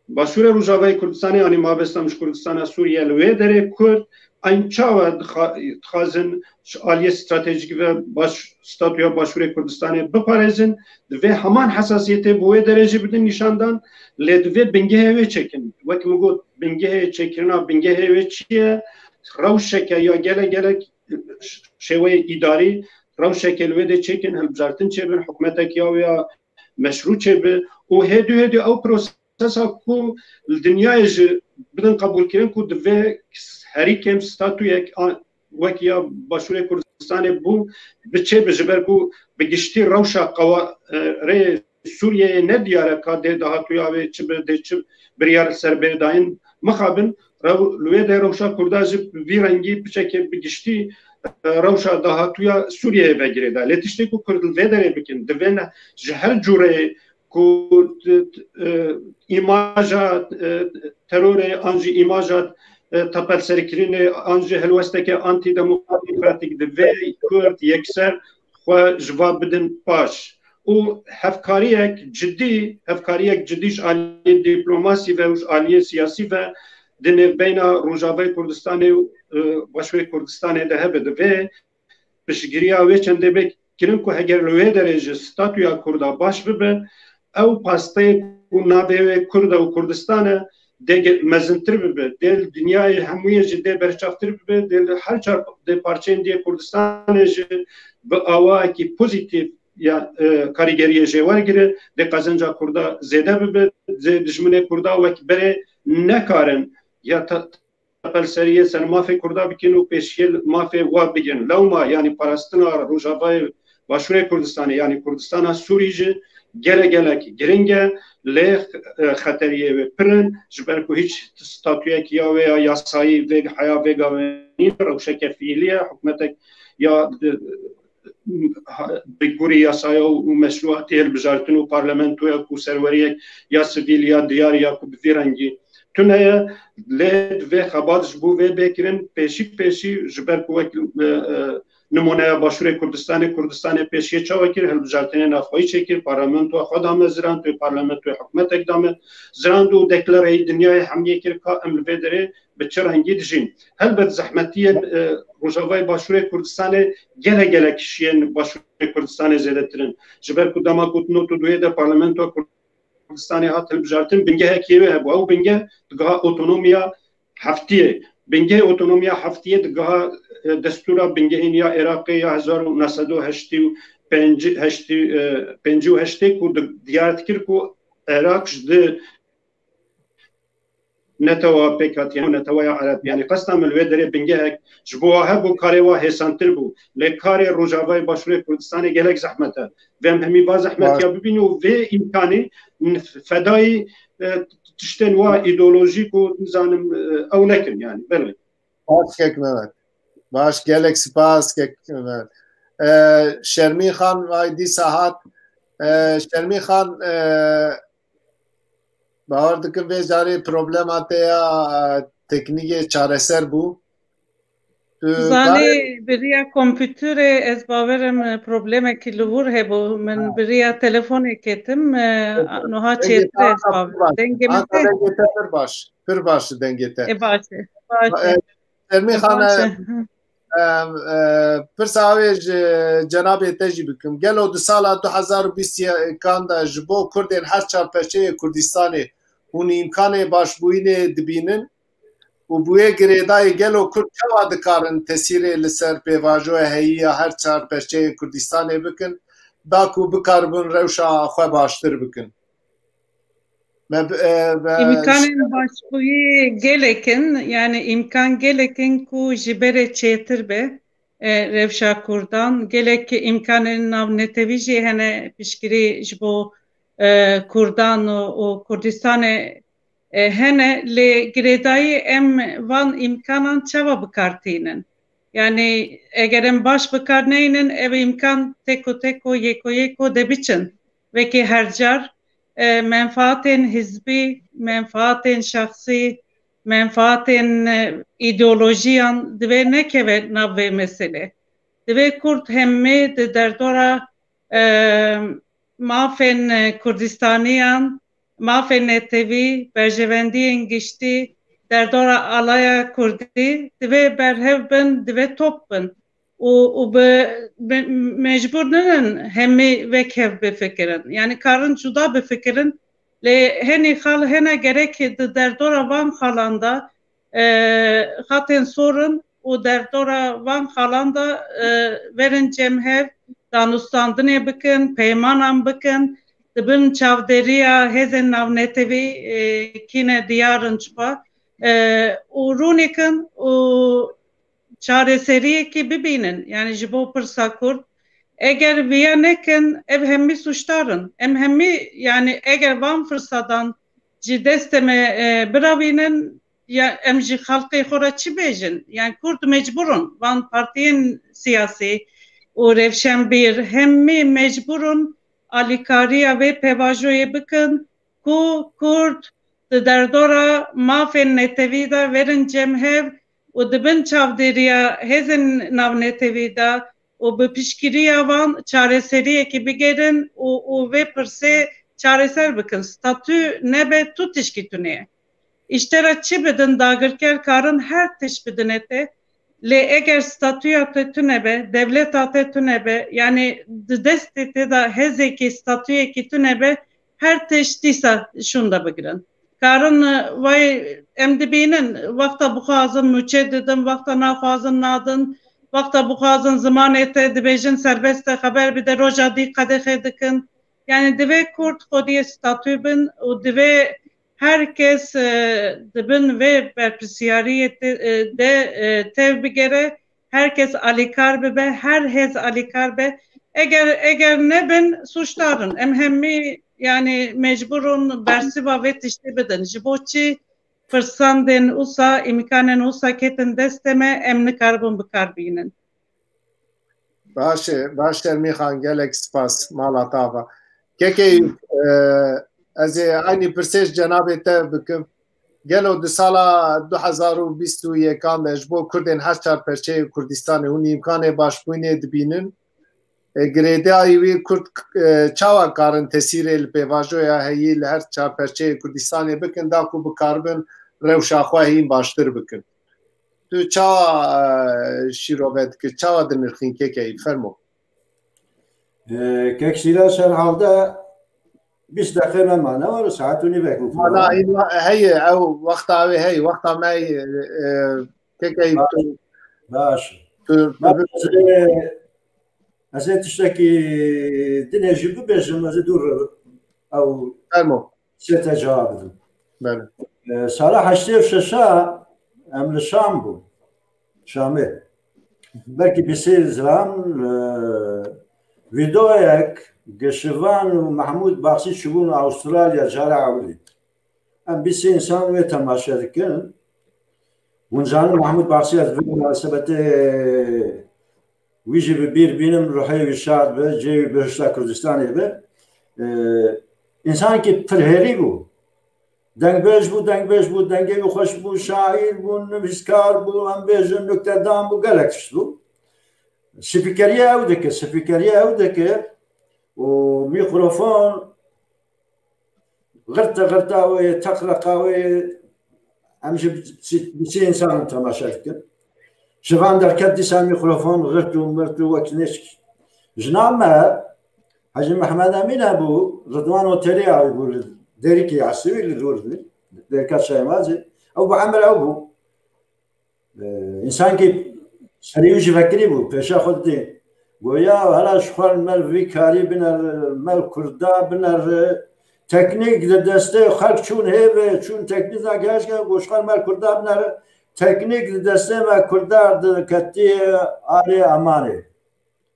Başûrê Rojavayê Kurdistanê, yanî mabestan ji Kurdistana Sûriye li wê derê Kurd, eyn çawa dixa-, dixwazin ji aliyê stratejîk ve baş, statûya Başûrê Kurdistanê biparêzin, divê heman hesasiyetê bi wê derê jî bidin nîşandan, lê divê bingehê wê çêkin. Wek min got, bingehê çêkirina bingehê wê çi ye? Rewşeke ya gelek gelek şêweyê îdarî, rewşeke li wê de çêkin, hilbijartin çêbin, hikûmetek ya wê ya meşrû çêbi û hêdî hêdî ew prosesa ku li dinyayê jî bidin qebûlkirin ku divê herî kêm statuyek a-, wek ya Başûrê Kurdistanê bû, biçêbe ji ber ku bi giştî rewşa qewa-, e, rê Sûriyeyê ne diyar e ka dê dahatuya wê çi bi, dê çi biryar li ser bê dayîn. Mixabin, rew-, li wê de rewşa Kurda jî bi vî rengî piçekê bi giştî, e, rewşa dahatuya Sûriyeyê ve girêdayî. Lê tiştê ku Kurd li vê derê bikin, divê ne ji her cûreyê ku, e, îmaja, e, terorê an jî îmaja, e, tepelserkirinê an jî helwesteke antidemokratîk divê Kurd yekser xwe ji va bidin paş. Û hevkariyek cidî, hevkariyek cidî ji aliyê dîplomasî ve û ji aliyê siyasî ve di nêvbeyna Rojavayê Kurdistanê û, e, Başûrê Kurdistanê de hebe. Divê piştgiriya wê çendê bê kirin ku heger li wê derê ji statuya Kurda baş bibe, ew pasteyê ku navê wê Kurd e û Kurdistan e, dê ge-, mezintir bibe, dê li dinyayê hemûyê jî dê berçavtir bibe, dê li her çar dê parçeyên diyê Kurdistanê jî bi awayekî pozîtîf ya, e, karîgeriyê jê wergire, dê qezenca Kurda zêde bibe, dê dijminê Kurda wek berê nekarin ya te-, tepelseriyê ser mafê Kurda bikin û pêşiyê mafê wa bigirin. Lewma, yanî parastina Rojavayê Başûrê Kurdistanê, yanî Kurdistana Sûrî jî gelek gelek giring e, lê, e, xeteriyê wê pir in, ji ber ku hîç statuyekî ya wê ya yasayî vê heya vê gavê nîne, rewşeke fiîlî ye, hikûmetek ya, e, ha, bi gorî yasaya û meşrûatê hilbijartin û parlamentoya ku serweriyek ya sivîl ya diyar ya ku bi vî rengî tune ye, lê divê xebat ji bo vê bê kirin pêşî pêşî, ji ber ku wek, e, e, nimûneya Başûrê Kurdistanê, Kurdistanê pêşiyê çawa kir, hilbijartinê navxweyî çêkir, parlamentoya xwe da me zirand, wê parlamentoyê hikûmetek da me zirand û deklareyî dinyayê hemiyê kir ka em li vê derê bi çi rengî dijîn. Helbet zehmetiyên, e, Rojavayê Başûrê Kurdistanê gelek gelek ji yên Başûrê Kurdistanê zêdetir in. Ji ber ku dema ku di nod û duyê de Parlamentoya Kurdistanê hat hilbijartin, bingehekî wê hebû. Ew bingeh digiha otonomiya heftiyê. Bingehê otonomiya heftiyê digiha, e, destûra bingehîn ya Iraqê ya hezar û neh sed û heştê û pêncî, heştê, e, pêncî û heştê ku di-, diyar dikir ku Iraq ji di netewa pêk hatiye, netewaya Ereb. Yanî qesta min li wê derê bingehek ji bo wa hebû, karê wa hêsantir bû. Lê karê Rojavayê Başûrê Kurdistanê gelek zehmet e. Vê em hemî va zehmetiya bibîn û vê îmkanî n-, fedayî, e, tiştên wa îdeolojîk û nizanim, e, ew nekin yanî. Belê. Baş kek Mehmet. Baş, gelek spas kek Mehmet. E, Şermîn Xan vay dîsa hat. E, Şermîn Xan, e, Bawer dikim vê carê problema te ya, e, teknîkê çareser bû. Tu Zanî, biriya kompûterê ez bawerim, e, problemekî li wir hebû. Min Ha. biriya telefonê ketim, e, Evet. niha Dengê çêtir te ez anka bawerim. Dengê min anka te? Dengê te pir baş. Pir baş dengê te. E, baş e. Baş e. E, Şermîn Xan, e, Baş e. Em, e, pirsa wê ji cenabê te jî bikim. Gelo di sala du hezar û bîst yekan de ji bo Kurdên her çar perçeyê Kurdistanê hûn îmkanê başbûyînê dibînin û bi wê girêdayî gelo Kurd çawa dikarin tesîrê li ser pêvajoya heyî ya her çar perçeyê Kurdistanê bikin, da ku bikaribin rewşa xwe baştir bikin? Me bi-, e, me Îmkanên başbûyî gelek in, yani îmkan gelek in ku ji berê çêtir be, e, rewşa Kurdan. Gelek îmkanên navnetewî jî hene piştgirî ji bo, e, Kurdan û, û Kurdistanê, e, hene, lê girêdayî em van îmkanan çawa bi kar tînin? Yanî eger em baş bi kar neynin, ev îmkan teko teko, yeko yeko debiçin. Wekî her car, e, menfaatên hizbî, menfaatên şexsî, menfaatên, e, îdeolojiyan divê nekeve nav vê meselê. Divê Kurd hemî di derdora, e, mafên, e, Kurdistaniyan, mafên netewî, berjewendiyên giştî, derdora alaya Kurdî divê berhev bin, divê top bin. Û, û bi, bi, mecbûr ninin hemî wek hev bifikirin. Yanî karin cuda bifikirin, lê henî xal hene gerek di derdora van xalan de, e, xatên sorin û derdora van xalan de, e, verin cem hev, danûstandinê bikin, peymanan bikin, di bin çavdêriya hêzên navnetewî, e, kîne diyarin çipa, e, û rûnîkin û çareseriyekê bibînin, yanî ji bo pirsa Kurd. Eger viya nekin, ev hemî sûcdar in. Em hemî, yanî eger van firsadan ji destê me, e, biravînin, ya em ji xelkê xwe re çi bêjin? Yanî Kurd mecbûr in, van partiyên siyasî û rewşenbîr hemî mecbûr in alîkariya vê pêvajoyê bikin ku Kurd di derdora mafên netewî de verin cem hev û di bin çavdêriya hêzên navnetewî de û bi piştgiriya van çareseriyekê bigerin û, û vê pirsê çareser bikin. Statû nebe tu tişkî tune ye. Îşte re çi bidin dagirker karin her tişt bidine te. Lê eger statûya te tune be, dewleta te tune be, yanî di destê te de hêzekî, statûyekî tune be, her tişt dîsa şûnde bigirin. Karin, e, vay em dibînin, wexta bixwazin mûçe didin, wexta naxwazin nadin, wexta bixwazin zimanê te dibêjin serbest e, xeber bide, roja dî qedexê dikin. Yanî divê Kurd xwediyê statû bin û divê her kes, e, di bin vê berpirsiyariyê te-, e, de, e, tev bigere, her kes alîkar bibe, her hêz alîkar be. Eger, eger nebin, sûcdar in. Em hemî, yanî, mecbûr in bersiva vê tiştê bidin. Ji bo çi firsandên wisa, îmkanên wisa ketin destê me, em nikaribin bi kar bînin. Baş e, baş Şermî Xan, gelek spas, mala te ava. Kekê, e, ez ê eynî pirsê ji cenabê te bikim. Gelo di sala du hezar û bîst û yekan de ji bo Kurdên her çar perçeyê Kurdistanê hûn îmkanê başbûnê dibînin? E, girêdayî wî Kurd, e, çawa karin tesîrê li pêvajoya heyî li her çar perçeyê Kurdistanê bikin, da ku bikaribin rewşa xwe hîn baştir bikin? Tu çawa, e, şîrove dikir, çawa dinirxîn kekeyî? Fermo. E, kek Şîra ser halde bîst deqe me mane, were saet û nîvek bû. Mana, heye, ew wexta wê heye, wexta me, e, e, kekeyî. Baş, tu, baş. Tu, tu, ez ê, ez ê tiştekî dinê jî bibêjim, ez ê dûr ew. Fermo. Sê te cewab bidim. Belê. E, sala heştê û şeş em li Şam bûn. Şamê. Belkî bîsê zilam, e, vîdeoyek Geşivan û Mehmûd Baxsî çûbûn Avustralya cara ewilî. Em bîsê însan wê temaşe dikin. Hûn zanin Mehmûd Baxsî ez vê munasebetê wî jî bi bîr bînim, ruhê wî şad be, cihê wî bihişta Kurdistanê be. E, însankî pirhêrî bû. Dengbêj bû, dengbêj bû, dengê wî xweş bû, şaîr bû, nivîskar bû, em bêjin nuktedan bû, gelek tişt bû. Spîkeriya ew dike, spîkeriya ew dike û mîkrofon Xirte xirta wê, teqreqa wê, em ji bi çi, bi çi însanan temaşe dikin. Ji van derket dîsa mîkrofon xirt û mirt û wek nêçkî. Jina me, Hecî Mehmed Emîn hebû, Ridwan Otelî awî bû li Dêrikê Esîwî li dûr dî, Dêrika Çaymazê. Ew bi emir ew bû. E, însankî serî wî jî vekirî bû, pêşa xwe didî. Go, ya, hela ji xwe li me vî karî binere, me kurda binere. Teknîk di destê xelk çûn hêvê, çûn teknîza geşke, go, ji xwe li me kurda binere. Teknîk di destê me kurda diketiye arê emanê.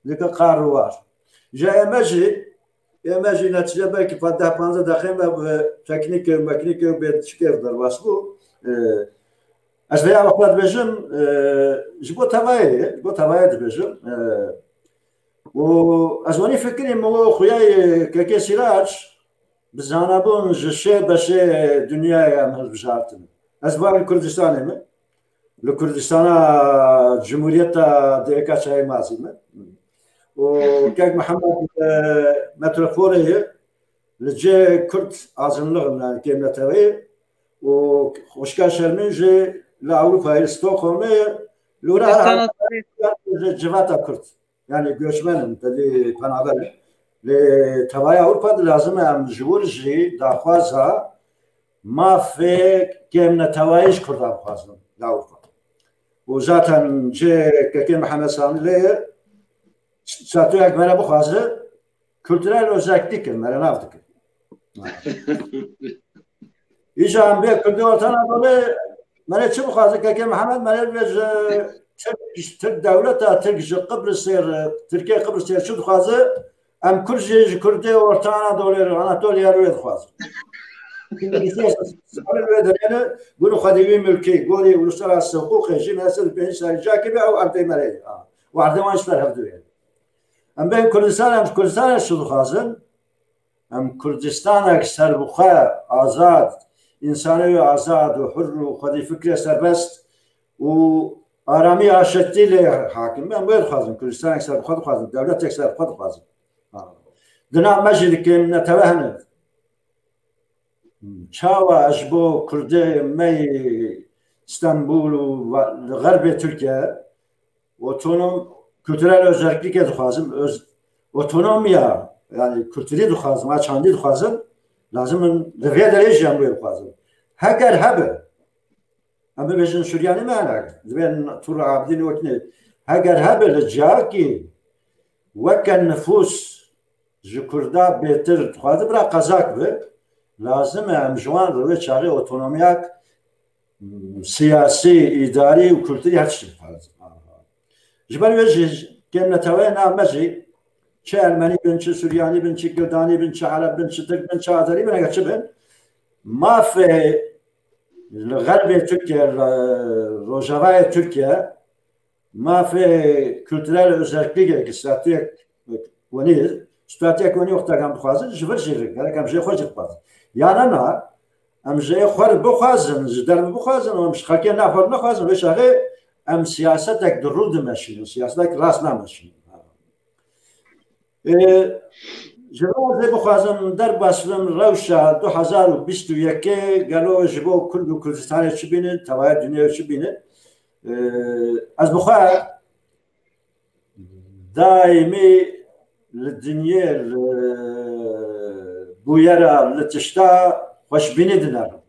Dike qar û war. Ji ê me jî Ê me jî netîce belkî pa-, deh panzdeh deqeyê me bi teknîk û meknîk û bê çikê derbas bû. E, ez vêya wexta dibêjim, e, ji bo tevayê, ji bo tevayê dibêjim. E, û ez wanî fikirî min û xuyayê Kekê Sîrac bi zanabûn ji şê beşê dinyayê em hilbijartin. Ez va li Kurdistanê me. Li Kurdistana Cumhuriyeta D Y K çayê mazî me. Û Kek Mihemed, e, metropolê ye. Li cê Kurd azimlixin, yani kêm neteweyê. Û xwişka Şermîn jî li Ewropayê, li Stockholmê ye. Li wira civata Kurd. Yani göçmen in, tedî penaber in. Lê tevaya Ewropa de lazim e em ji wir jî daxwaza mafê kêmnetewayî ji Kurdan bixwazin li Ewropa. Û zaten cê Kekê Mihemed Sanî lê ye, statuyak me re bixwaze, kulturel özellik dike, me re nav dike. Îja em bê Kurdê Orta Anadolê, me re çi bixwaze, Kekê Mihemed, me re bê ji Tirk, Tirk dewleta, Tirk ji Qibrisê re, Tirkiye Qibrisê çi dixwaze, em Kurd jî ji Kurdê Orta Anadolê re, Anatoliya re wê dixwazin. Çünkü wê derê ne, gunu xwedî wî mülkî, gorî uluslararası huquqê jî, me sed û pêncî serî ca kiriye, ew erdê me re ye. Û erdê wan ji ber hevdu ye. Em bên Kurdistan, em ji Kurdistan re çi dixwazin? Em Kurdistanek serbixwe, azad, însanê wê azad û hur û xwedî fikrê serbest û aramî aşetî lê hakim be, em wê dixwazin. Kurdistanek serbixwe dixwazin, dewletek serbixwe dixwazin. Dina me jî di kêm netewe hene. Çawa ez ji bo Kurdê me yê Stenbul û va-, li xerbê Tirkiye otonom, kültürel özellikê dixwazim, öz-, otonomiya, yani kültürî dixwazim, a çandî dixwazim, lazim in li vê derê jî em wê bixwazin. Heger hebe, em bibêjin Suryanî me hene, divên Tur Abidîn wekî ne. Heger hebe li ciyakî weke nifûs ji Kurda bêtir dixwaze bira qezak be, lazim e em ji wan re wê çaxê otonomiyak, m, siyasî, îdarî û kulturî her tiştî bixwazin. Ji ber wê jî kêm neteweyên nav me jî çi Ermenî bin, çi Suryanî bin, çi Girdanî bin, çi Ereb bin, çi Tirk bin, çi Azerî bin, heger çi bin, mafê li xerbê Tirkiye, li rojavayê Tirkiye, mafê kültürel özellikê ki statuyek wenî, statuyek wenî wexta em dixwazin, ji vir jî gerek em jê xwe jî dixwazin. Yana na, em jê xwe re bixwazin, ji derve bixwazin, em ji xelkê na xwe re nexwazin, vê çaxê em siyasetek di rû dimeşînin, siyasetek rast nameşînin. Ê, ji vê ez ê bixwazim derbas bim rewşa du hezar û bîst û yekê gelo ji bo Kurd û Kurdistanê çi bînin, tevaya dinyayê çi bînin. Ê, ez bi xwe daîmî li dinyê, li bûyera, li tişta xweşbînî dinerim.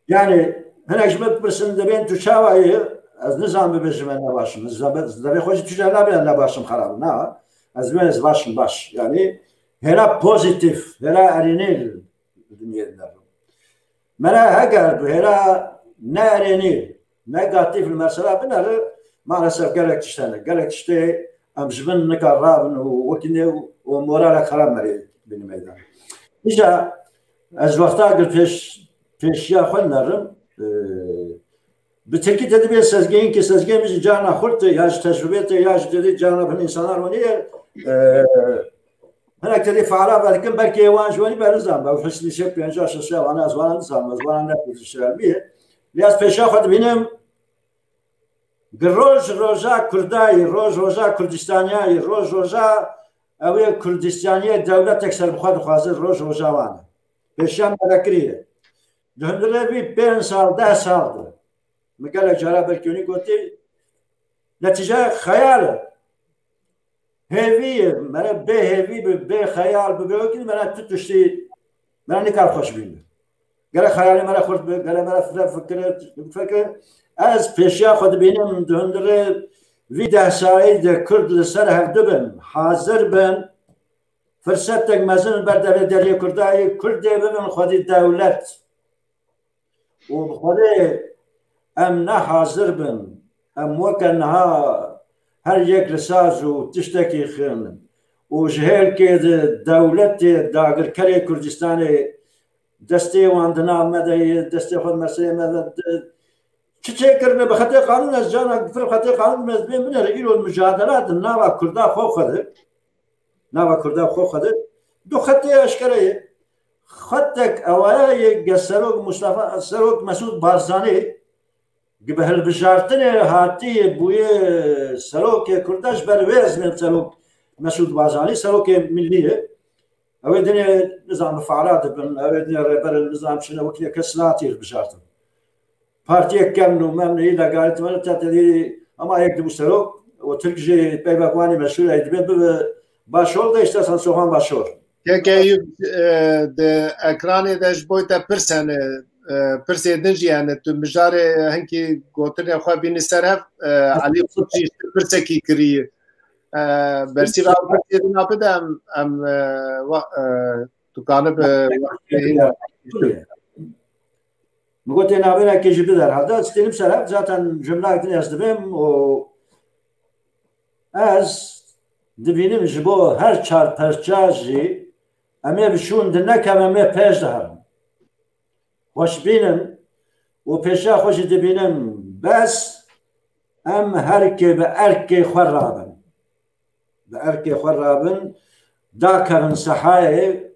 Yani hinek ji min bipirsin, dibên tu çawa yî? Ez nizam bibêjim ez ne baş im. Ez dibê, ez dibê xwe jî tu jî nabê ez ne baş im, xerab im. Na, ez dibê ez baş im, baş. Yani hêla pozîtîf, hêla erênî li dinyê dinerim. Me re heger bi hêla ne erênî, negatîf li me sera binere, maalesef gelek tişt hene. Gelek tiştê em ji bin nikar rabin û wekî nê û, û moralek xerab me rê bîne meydan. Îja ez wexta gir pêş, pêşiya xwe nerim, e, bi tirkî te dibê sezgehîn ki sezgehê min jî carna xurt e, ya ji tecrubê te, ya ji tedê carna bin însanan wenî ye. E, hinek tedê feala vedikim, belkî ê wan ji wenî be nizam be. Ew hişt nîşe pênca şeşe wana ez wana nizam, ez wana ne pêşiya min ye. Lê ez pêşiya xwe dibînim, Gi roj roja Kurdayî, roj roja Kurdistaniyayî, roj roja ew ê Kurdistaniyê dewletek serbixwe dixwaze, roj roja wan e. Pêşiya me vekirî ye. Di hundirê vî pênc sal, deh sal de. Min gelek cara belkî hûnî gotî, netîce xeyal e. Hêvî ye, mere bê hêvî bi, bê xeyal bi, bê wekî mere tu tiştî, mere nikar xweş bîne. Gere xeyalê mere xurt bi, gere mere fire fikire, fikire. Ez pêşiya xwe dibînim di hundirê vî deh salî de Kurd li ser hev dibin, hazir bin, firsetek mezin ber devê deriyê Kurdayê, Kurdê bibin xwedî dewlet. Û bi Xwedê em ne hazir bin, em weke niha her yek li saz û tiştekî xin û ji hêlkê di dewletê dagirkerê Kurdistanê destê wan di nav me de ye, destê xwe di meselê me de di, çi çêkirine bi xetê qanûn, ez canak pir xetê qanûn me dibê binêre îro mucadela di nava Kurda xwe xwe de, nava Kurda xwe xwe de du xetê eşkere ye. Xetek ewaya ye ge Serok Mustafa, Serok Mesûd Barzanî, Gi bi hilbijartinê hatî bûye serokê Kurda, ji ber wê ez bên serok Mesûd Barzanî, serokê milî ye. Ew ê dinê nizam bi fara dibin, ew ê dinê rêber nizam çine wekî kes nahatiye hilbijartin. Partiyek kevn û mevn ê legaritme te tedî ama yek dibû serok û Tirk jî peyvek wanî meşhur ey dibe bibe başol de işte sen sohan başol. Kek Eyûb, e, di ekranê de ji bo te pirs hene, e, pirsê din jî hene. Tu mijarê hinkî gotinê xwe bînî ser hev, e, Elî Qutî ji pirsekî kirî. E, bersîva ew pirsê din a bide em, em, e, wa-, e, tu kanib, e, wextê Min gotê navêrekê jî bide herhalde. Ez stênim ser hev, zaten cumlak din ez dibêm û ez dibînim ji bo her çar perça jî em ê bi şûn di nekem, em ê pêş de herin. Xweş bînim û pêşiya xwe jî dibînim, bes em herkê bi erkê xwe rabin. Bi erkê xwe rabin, dakevin sehayê,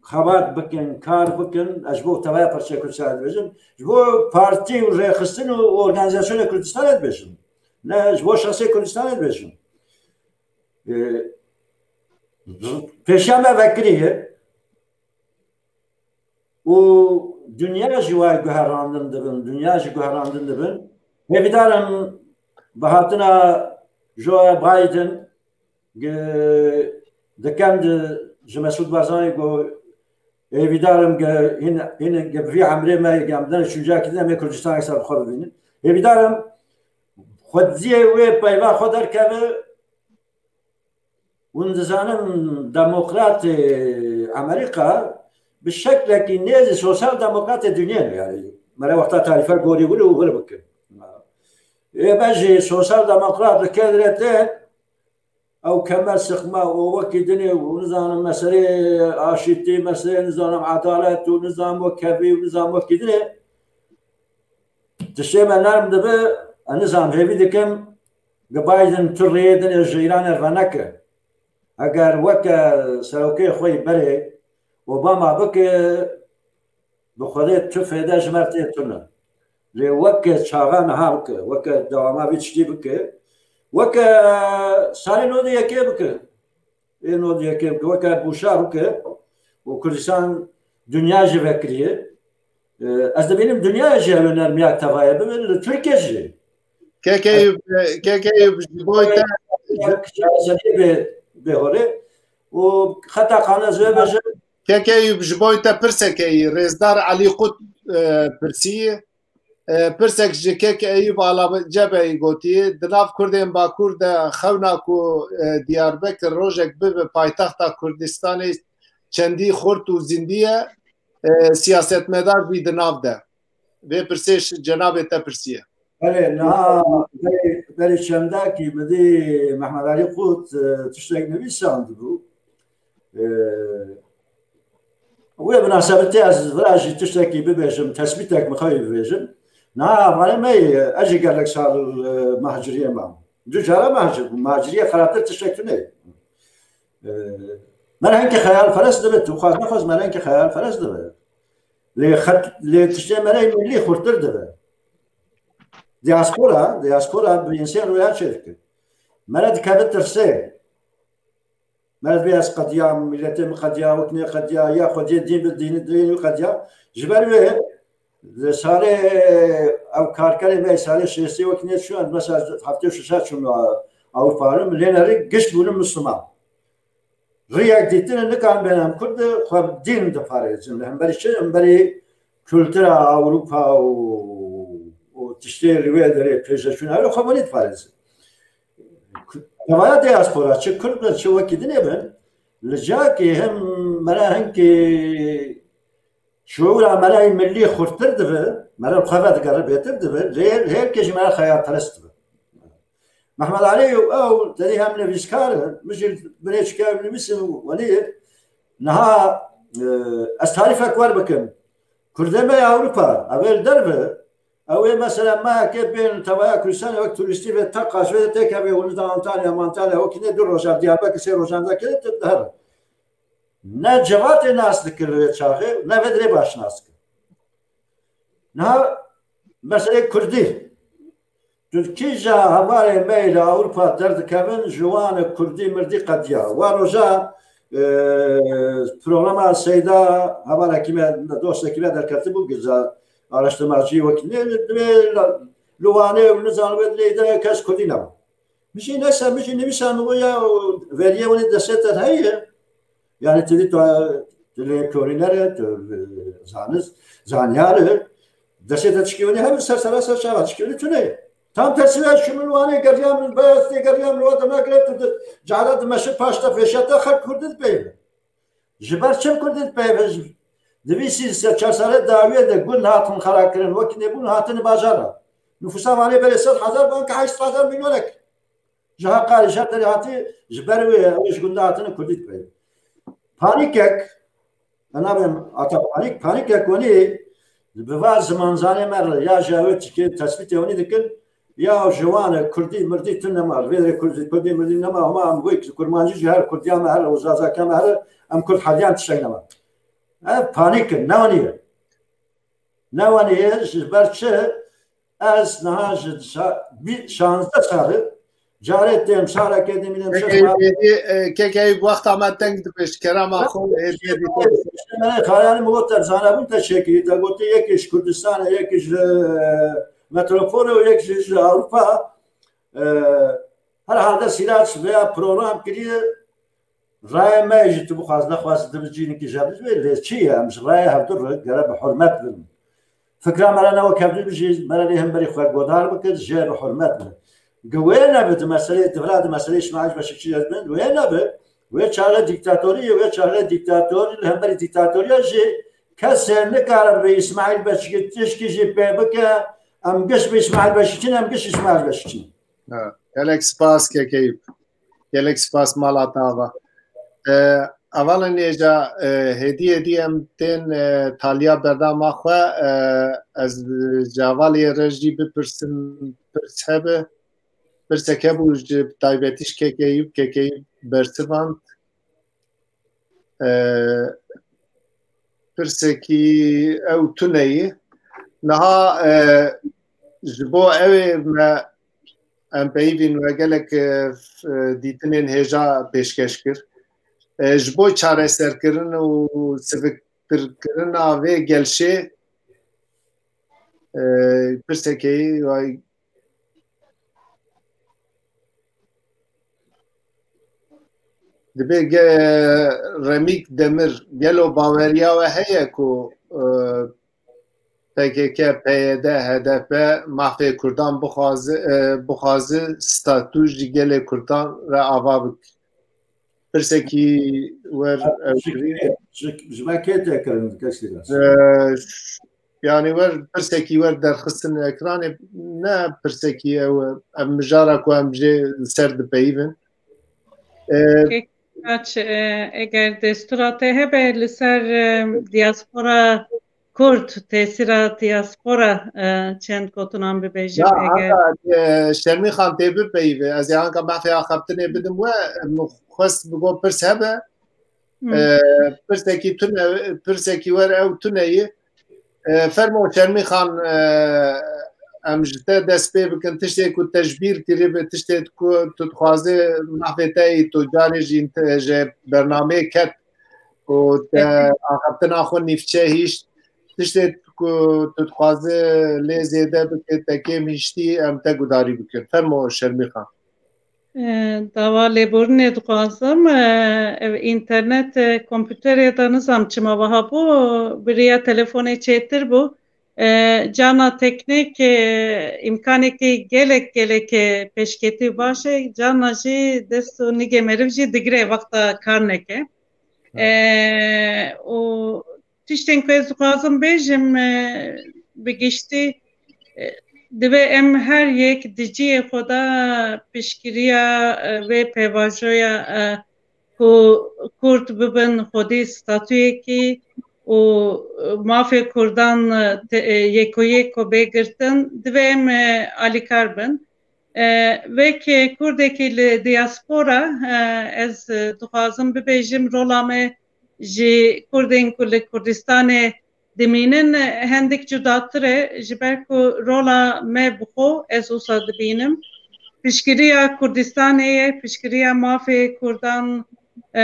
xebat bikin, kar bikin. Ez ji bo tevaya perçeya Kurdistanê dibêjim. Ji bo partî û rêxistin û organîzasyonê Kurdistanê dibêjim. Ne ji bo şexsê Kurdistanê dibêjim. Ee, pêşiya me vekirî ye. Û dinya jî wayê guherandin dibin, dinya jî guherandin dibin. Hêvîdar im bi hatina Joe Biden gi-, dikem di ji Mesûd Barzanî got, hêvîdar im gi-, hîn, hîn gi bi vî emrê me, gi em dene şûcakî din, em ê Kurdistanê ser bi xwe bibînin. Hêvîdar im xwediyê wê peyva xwe derkeve, Hûn dizanin demokratê Amerîka bi şeklekî nêzî sosyal demokratê dinyê ne, yani mere wexta tarîfe gorî wir û wir bikin. Ê me jî sosyal demokrat li kedrê te ew kemer sixma û wekî dinê û nizanim meselê aşîtî, meselê nizanim edalet û nizam wek kevî û nizam wekî dinê Tiştê me nerm dibe, ez nizam hêvî dikim, gi Biden tu rêyê dinê ji Îranê veneke. Eger weke serokê xwe yî berê Obama bike, bi Xwedê tu fêde ji me tê tune. Lê weke çaxa niha bike, weke dewama vî tiştî bike, weke salê nodî yekê bike. Ê nodî yekê bike, weke Bûşar bike û Kurdistan dinya jî vekiriye. E, ez dibînim dinyayê jî ew ê nermiya tevaye bibe, li Tirkiye jî. Kek Eyûb, Kek Eyûb ji boy te Yek şaşelî bê, bê holê. Û xeta qane ez wê bêjim. Kek Eyûb ji boy te pirsek heyî. Rêzdar Elî Qut, e, pirsî. E, pirsek ji Kek Eyûb Alabecebeyî gotî, di nav Kurdên Bakur de xewna ku, e, Diyarbekir rojek bibe paytexta Kurdistanê çendî xurt û zindî ye, e, siyasetmedar jî di nav de. Vê pirsê ji cenabê te pirsiye. Belê, niha berî, berî çendakî min dî Mehmed Alî Qut, e, tiştek nivîsandibû. E, wê binasebetê ez vira jî tiştekî bibêjim, tesbîtek min xwe bibêjim. Niha hevalê me yê, ez jî gelek sal, e, mehciriyê mam. Du cara mehcir bûm. Mehciriyê xerabtir tiştek tune ye. E, me re hinkî xeyalperest dibe, tu xwaz nexwaz me re hinkî xeyalperest dibe. Lê xet-, lê tiştê me re yê milî xurtir dibe. Diaspora, diaspora bi însên rûya çêdike. Me re dikeve tirsê. Me re dibê ez qediya, miletê min qediya, wek nê qediya, ya xwediyê dîn bi dîn, dîn wî qediya. Ji ber wê li salê ew karkerê me salê şêstê wek nê çûn, mesela heftê û şeşa çûn Ewropa, lê nerî giş bûne Misliman. Riyek dîtine nikan bên em Kurd xwe dîn diparêzin. Li hemberî çi? Hemberî kultura Ewropa û, û tiştê li wê derê pêşveçûna wê xwe hûnî diparêzin. Tevaya diaspora, çi Kurd bin, çi wekî dinê bin, li cakê hem me re hinkê şûra me re yê milî xurttir dibe, me re xwe vedigere bêtir dibe, lê hêlkê jî me re xeyalperest dibe. Mehmed Alî û ew derî hem nivîskar in, min jî binê çike ew nivîsin û welî niha, e, ez tarîfek wer bikim. Kurdê me ya Ewropa, ew ê li derve, ew ê mesela mehekê bên tevaya Kurdistanê wek turîstî ve teqa ji vê de têkevê û nida Antalya, Mantalya, wekî ne du roja Diyarbekir sê rojan de kê diherin. Ne civatê nas dikir li vê çaxê, ne vê dirê baş nas dikir. Niha meselê Kurdî. Tu kîja hevalê me li Ewropa derdikevin, ji wan Kurdî mirdî qediya. Wa roja, e, programa Seyda hevalekî me, dostekî me derketibû, giza araştirmacî wekî ne, divê li Wanê û nizan wê dilê de kes Kurdî nebû. Min jî nese, min jî nivîsa min ya û veriyê winî destê te heye. Yani tu dî tu, tu lê korîner e, tu, e, zaniz, zanyar e. Destê te çikî winî hebe ser sera ser çava çikî winî tune ye. Tam tersine şu min Wanê geriya min, beyaz tê geriya min, wa dema gire tu di, cara dimeşi paşta pêşa te xelk Kurdî dipeyve. Ji ber çi Kurdî dipeyve? Ji, di vî sî ser çar salê dawiyê de gund hatin xera kirin, wekî nebûn hatine bajara. Nüfusa Wanê berê sed hezar, banka heşt hezar milyonek. Ji Heqarê, ji her derê hatî, ji ber wê, ew ê ji gunda hatine Kurdî dipeyve. Panîkek, ez nabêm ata panîk, panîkek wenî bi va zimanzanê me re ya ji ew ê çikê tespîtê wenî dikin, ya ji wan e Kurdî mirdî tu nema, vê derê Kurdî, Kurdî mirdî nema, hema em goy ki Kurmancî jî her Kurdiya me here û Zazaka me here, em Kurd hediyan tiştek nema. Ev panîk in, ne wenî ye. Ne wenî ye, ji ber çi? Ez niha ji şa-, bî-, şazdeh sal e, carê têm, salekê dimînim, şeş Kekeyî mal. Bêdî, e, Kekeyî wexta me teng dibe ji kerema xwe, hêdiyê dî. Îşte me xayalî min got, te zanebûn te çêkirî, te gotî yekî ji Kurdistanê, yekî ji, e, metropolê û yekî ji, ji Ewropa. E, herhalde Sîrac veya program kiriye, raya me jî tu bixwaz nexwaz tu bi cînikî jebizbê, lê çi ye? Em ji raya hevdu re gere bi hurmet bin. Fikra me re ne wek hevdu bijî, me re lê hemberî xwe godar bike, jê bi hurmet bin. Gi wê nebe di meselê, di vira di meselê Îsmaîl Beşikçî ez bin, wê nebe, wê çaxê dîktatorî ye, wê çaxê dîktatorî, li hemberî dîktatoriya jî kesê nikare bi Îsmaîl Beşikçî tişkî jî pê bike, em giş bi Îsmaîl Beşikçî ne, em giş Îsmaîl Beşikçî ne. Ha, gelek spas Kekeyî. Gelek spas mala te ava. E, Hevalên hêja, e, hêdî hêdî em tên, e, taliya berdama xwe, e, ez ji hevalê re jî bipirsim, pirs hebe. Pirsek hebû ji taybetî ji Kekeyî, Kekeyî bersivand. E, pirsekî ew tune ye. Niha, e, ji bo ew ê me em peyivîn we gelek, e, f-, e, dîtinên hêja pêşkeş kir. E, ji bo çareserkirin û siviktirkirina vê gelşê, e, pirsekê, Dibê ge-, Remîk Demir, gelo baweriya we heye ku, e, P K K, P Y D, H D P mafê Kurdan bixwazi, e, bixwazi statû ji gelê Kurdan re ava bik? Pirsekî wer ew kirî. Ji, ji me kê tê kirin, kesî de? E, ş-, Yani wer pirsekî wer derxistin ekranê, ne pirsekî ew e, ev mijara ku em jê li ser dipeyivin. E, Kek Kaç, e, eger destûra te hebe li ser, e, diaspora Kurd, tesîra diaspora, e, çend gotinan bibêjim, Ya, eger hata, e, Şermî Xan tê bipeyive, ez ê anka mafê axaftinê bidim we, min xwest bi go pirs hebe, Hmm. E, pirsekî tune, pirsekî wer ew tune ye. E, fermo Şermî Xan, e, em ji te dest pê bikin, tiştê ku te ji bîr kiribe, tiştê ku tu dixwazê mafê te yî, tu carê jî te ji bernameyê ket û te Evet. axaftina xwe nîvçe hîşt, tiştê ku tu dixwazê lê zêde bike, te kêm hîştî, em te gudarî bikin. Fermo Şermî Xan. E, dawa lêborînê dixwazim. E, ev înternet, e, kompûterê de nizam çima wiha bû, bi riya telefonê çêtir bû. E, carna teknîk, e, îmkanekî gelek, gelek, e, pêşketî û baş e. Carna jî dest û nigê meriv jî digire wexta kar neke. E, û tiştên ku ez dixwazim bêjim, e, bi giştî, e, Divê em her yek di cihê xwe de piştgiriya, e, vê pêvajoya, e, ku Kurd bibin xwedî statuyekî û mafê Kurdan, e, te-, e, yeko yeko bê girtin, divê em, e, alîkar bin. E, wek Kurdekî li diaspora, e, ez, e, dixwazim bibêjim rola me ji Kurdên ku li Kurdistanê dimînin, e, hendik cudatir e, ji ber ku rola me bi xwe ez wisa dibînim. Piştgiriya Kurdistanê ye, piştgiriya mafê Kurdan, e,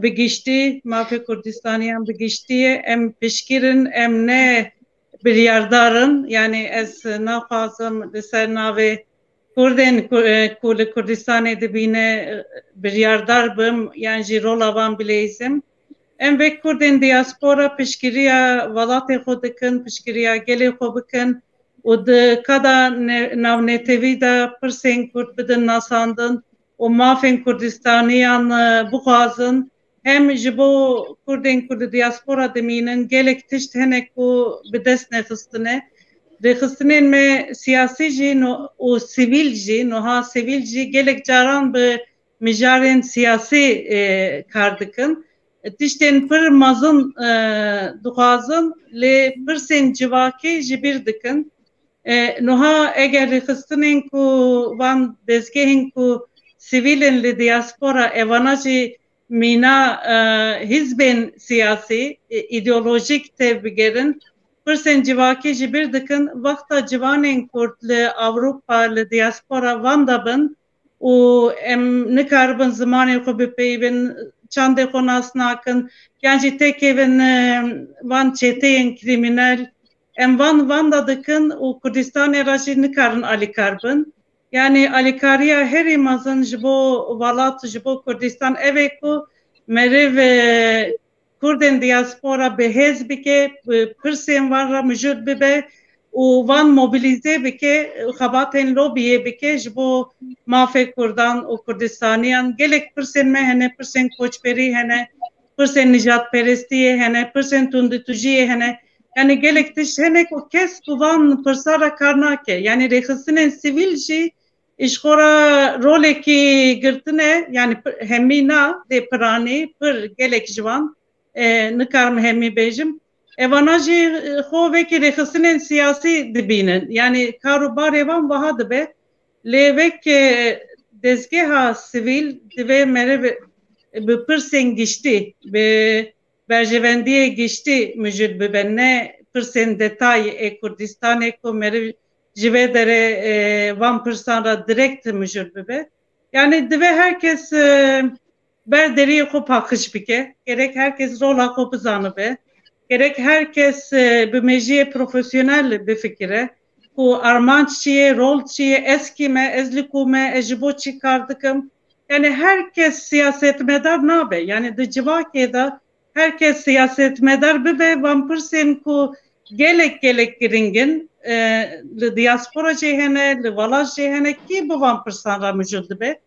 bi giştî, mafê Kurdistaniyan bi giştî ye. Em piştgir in, em ne biryardar in. Yanî ez naxwazim li ser navê Kurdên ku, e, ku li Kurdistanê dibîne, e, biryardar bim, yan jî rola wan bileyzim. Em wek Kurdên diaspora piştgiriya welatê xwe dikin, piştgiriya gelê xwe bikin û di kada ne-, navnetewî de pirsên Kurd bidin nasandin û mafên Kurdistaniyan, e, bixwazin. Hem ji bo Kurdên ku li diaspora dimînin, gelek tişt hene ku bi dest nexistine. Rêxistinên me siyasî jî no-, û sivîl jî, nuha sivîl jî gelek caran bi mijarên siyasî, e, kar dikin. Tiştên pir mezin, e, dixwazin, lê pirsên civakî ji bîr dikin. E, nuha eger rêxistinên ku van dezgehên ku sivîl in li diaspora, evana jî mîna, e, hizbên siyasî, e, îdeolojîk tevbigerin, pirsên civakî ji bîr dikin. Wexta ciwanên Kurd li Ewropa, li diaspora van de bin û em nikaribin zimanê xwe bipeyivin, çandê xwe nas nakin, yan jî têkevin, e, van çeteyên krîmînel, em van, van de dikin û Kurdistanê re jî nikarin alîkar bin. Yanî alîkariya herî mezin ji bo welat, ji bo Kurdistan ev e ku meriv, e, Kurdên diaspora bi hêz bike, bi pirsên wan re mijûl bibe û wan mobilîze bike, xebatên lobiyê bike ji bo mafê Kurdan û Kurdistaniyan. Gelek pirsên me hene, pirsên koçberî hene, pirsên nijadperestiyê hene, pirsên tunditûjiyê hene. Yanî gelek tişt hene ku kes bi van pirsan re kar nake. Yanî rêxistinên sivîl jî ji xwe re rolekî girtine, yanî pir-, hemî na, lê piranî pir gelek ji van, e, nikarim hemî bêjim. Evana jî, e, xwe wekî rêxistinên siyasî dibînin. Yanî kar û barê wan wiha dibe. Lê wek, e, dezgeha sivîl divê meriv bi pirsên giştî, bi berjevendiyê giştî mijûl bibe, ne pirsên detayî ê Kurdistanê ku meriv ji vê derê, e, van pirsan re direkt mijûl bibe. Yanî divê her kes, e, ber deriyê xwe paqij bike. Gerek her kes rola xwe bizanibe. Gerek her kes, e, bi mêjiyê profesyonel bifikire. Ku armanc çi ye, rol çi ye, ez kî me, ez li ku me, ez ji bo çi kar dikim. Yanî her kes siyasetmedar nabe. Yanî di civakê de her kes siyasetmedar bibe, van pirsên ku gelek, gelek giring in, e, li diaspora jê hene, li welat jê hene, kî bi van pirsan re mijûl dibe?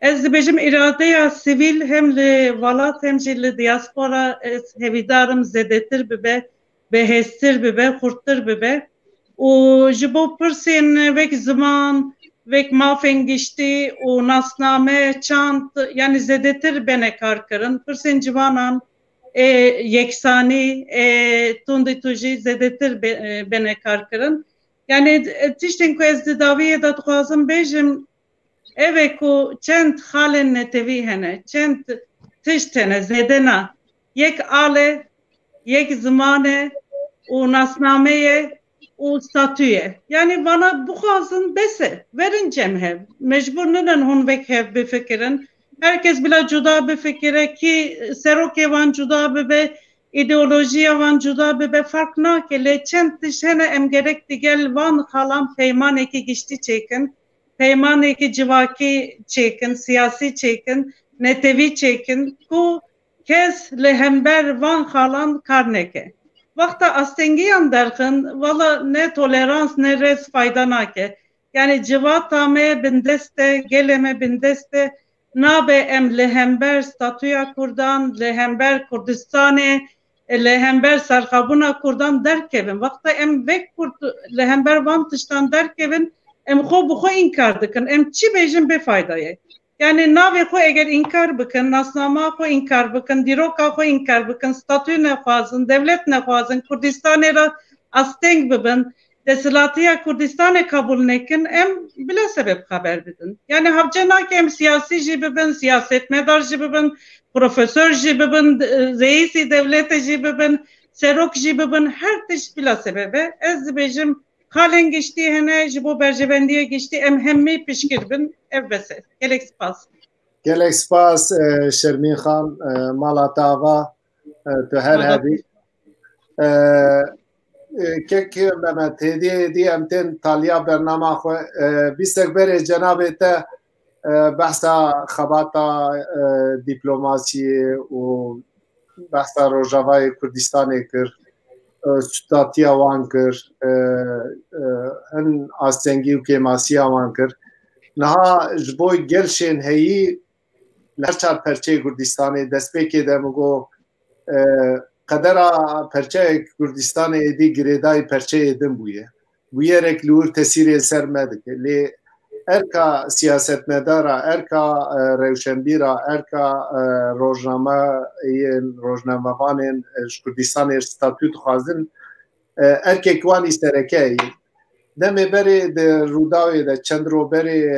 Ez dibêjim îradeya sivîl hem li welat hem jî li diaspora ez hevîdar im zêdetir bibe, bihêztir bibe, xurttir bibe. Û ji bo pirsên wek ziman, wek mafên giştî û nasname, çand, yanî zêdetir bene kar kirin. Pirsên ciwanan ê yeksanî, ê tundî tûjî zêdetir be-, bene kar kirin. Yanî, e, tiştên ku ez di dawiyê de dixwazim bêjim, ev e ku çend xalên netewî hene, çend tişt hene, zêde na. Yek al e, yek ziman e û nasname ye û statû ye. Yanî vana bixwazin bes e, verin cem hev. Mecbûr ninin hûn wek hev bifikirin. Her kes bila cuda bifikire, kî serokê wan cuda bibe, îdeolojiya wan cuda bibe, fark nake. Lê çend tişt hene em gerek digel van xalan peymanekî giştî çêkin, peymanekî civakî çêkin, siyasî çêkin, netewî çêkin ku kes li hember van xalan kar neke. Wexta astengiyan derxin, wela ne tolerans ne rêz fayda nake. Yanî civata me bindest e, gelê me bindest e, nabe em li hember statûya Kurdan, li hember Kurdistanê, li hember serxabûna Kurdan derkevin. Wexta em vek Kurd li hember van tiştan derkevin, em xwe bi xwe înkar dikin. Em çi bêjin bê fayda ye. Yani navê xwe eger înkar bikin, nasnama xwe înkar bikin, dîroka xwe înkar bikin, statû nexwazin, dewlet nexwazin, Kurdistanê re asteng bibin, desthilatiya Kurdistanê qebûl nekin, em bila sebeb xeber bidin. Yani hevce nake em siyasî jî bibin, siyasetmedar jî bibin, profesor jî bibin, reîsî dewletê jî bibin, serok jî bibin, her tişt bila sebeb e. Ez dibêjim, xalên giştî hene, ji bo berjevendiyê giştî em hemî piştgir bin. Ev bes e. Gelek spas. Gelek spas, e, Şermîn Xan, e, mala te ava, e, tu her Mala hebî. E, e, kek Mehmet, hêdî hêdî em tên taliya bernama xwe. E, bîstek berê cenabê te, e, behsa xebata, e, dîplomasiyê û behsa Rojavayê Kurdistanê kir, e, stûtatiya wan kir, e, e, hin astengî û kêmasiya wan kir. Niha ji bo gel şên heyî li her çar perçeyê Kurdistanê, destpêkê de min got, e, qedera perçeyek Kurdistanê êdî girêdayî perçeyê din bûye. Bûyerek li wir tesîrê ser me dike. Lê erka siyasetmedara, erka, e, rewşenbîra, erka, e, rojnameyên, rojnamevanên, e, ji Kurdistanê statû dixwazin, e, erkek wan î sereke ye. Demê berê di Rûdawê de, çend ro berê, e,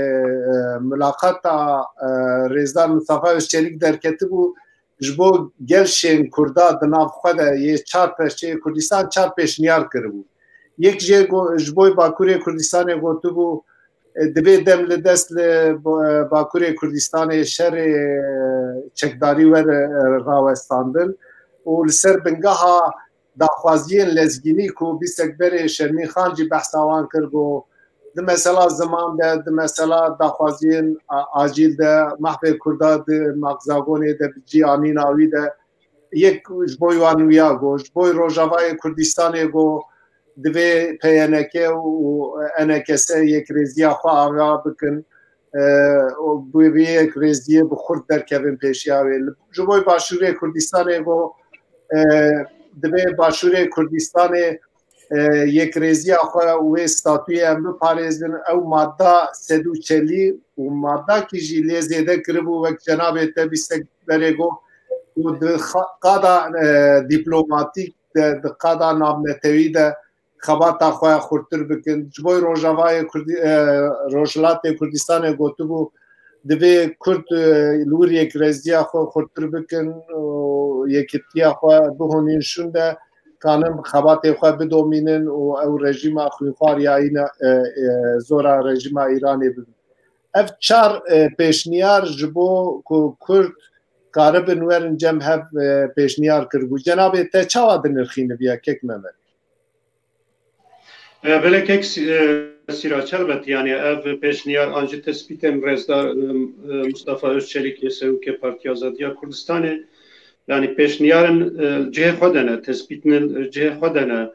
e, mulaqata, e, Rêzdar Mustafa Özçelik derketibû, ji bo gel şên Kurda di nav xwe de yê çar perçeyê Kurdistan çar pêşniyar kiribû. Yek jê go-, ji bo Bakurê Kurdistanê gotibû, e, divê dem li dest li bo-, e, Bakurê Kurdistanê şerê, e, çekdarî were, e, rawestandin û li ser bingeha daxwaziyên lezgînî ku bîstek berê Şermîn Xan jî behsa wan kir, got, di mesela ziman de, di mesela daxwaziyên a-, acîl de, mehfê Kurda di Mexzagonê de bi cî anîna wî de, yek ji bo wan wiya got, ji bo Rojavayê Kurdistanê got, divê P Y N K û N K S yekrêziya xwe ava bikin, e, û bi vê yekrêziyê bi xurt derkevin pêşiya wê. Li, ji bo Başûrê Kurdistanê got, e, divê Başûrê Kurdistanê, e, yekrêziya xwe û wê statûyê em biparêzin. Ew madda sed û çelî û maddakî jî lê zêde kiribû, wek cenabê te bîstek berê got, û di xa-, qada, e, dîplomatîk de, di qada navnetewî de xebata xwe xurtir bikin. Ji bo Rojavayê Kurdî-, e, Rojhilatê Kurdistanê gotibû, divê Kurd, e, li wir yekrêziya xwe xurtir bikin û yekitiya xwe bihonîn şûnde, kanin xebatê xwe bidomînin û ew rejîma xwînxwar ya îna, e, e, zora rejîma Îranê bibin. Ev çar, e, pêşniyar ji bo ku Kurd karibin werin cem hev, e, pêşniyar kiribû. Cenabê te çawa dinirxîniviya kek Mehmet? E, belê kek Si-, e, Sîraç, helbet, yani ev pêşniyar an jî tespîtên rêzdar, e, e, Mustafa Özçelikê, serokê Partiya Azadiya Kurdistanê, yani pêşniyarin, e, cihê xwe de ne, tespîtin cihê xwe de ne.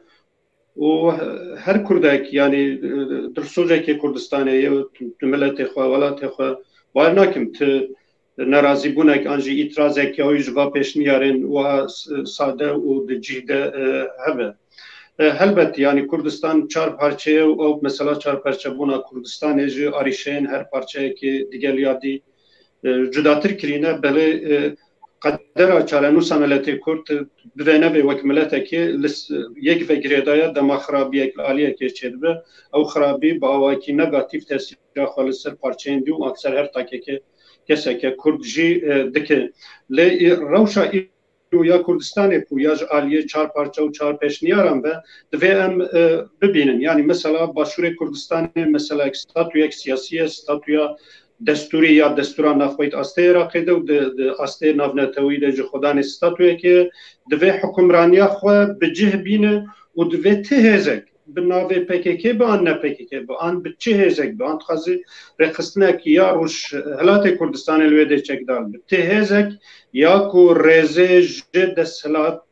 Û her Kurdek, yani, e, dilsozekê Kurdistanê ye, tu, tu miletê xwe, welatê xwe, bawer nakim, tu nerazîbûnek an jî îtirazek ya wî ji va pêşniyarên wiha s-, sade û di cih de, e, hebe. E, helbet, yani Kurdistan çar parçe ye û ew mesela çar parçebûna Kurdistanê ji arîşeyên her parçeyekê digel ya dî, e, cudatir kirîne. Belê, e, qedera çarenûsa miletê Kurd, e, bivê nebê wek miletekê li s-, yek ve girêdaye dema xirabiyek li aliyekê çêdibe. Ew xirabî bi awakî negatîf tesîra xwe li ser parçeyên dî û an ser her takeke keseke Kurd jî, e, dike. Lê, e, rewşa îro ya Kurdistanê ku ya ji aliyê çar parçe û çar pêşniyaran ve divê em, e, bibînin. Yani mesela Başûrê Kurdistanê meseleyek statuyek siyasî ye, statuya destûrî ya destûra navxweyî di astê Iraqê de û di, di astê navnetewî de ji xwedanê statuyekê ye. Divê hukimraniya xwe bi cih bîne û divê ti hêzek bi navê P K K be an ne P K K be an bi çi hêzek be an dixwaze rêxistinek ya Rojhilatê Kurdistanê li wê dê çekdar be. Ti hêzek ya ku rêzê ji desthilata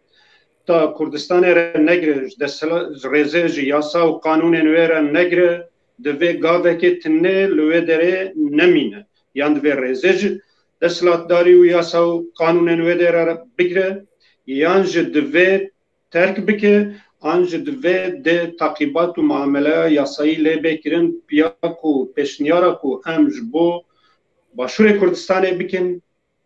Kurdistanê re negire, ji desthila-, ji rêzê ji yasa û qanûnên wê re negire, divê gavekê tinê li wê derê nemîne. Yan divê rêzê ji desthilatdarî û yasa û qanûnên wê derê re bigire, yan jî divê terk bike, an jî divê dê teqîbat û muameleya yasayî lê bê kirin, ya ku pêşniyara ku em ji bo Başûrê Kurdistanê bikin,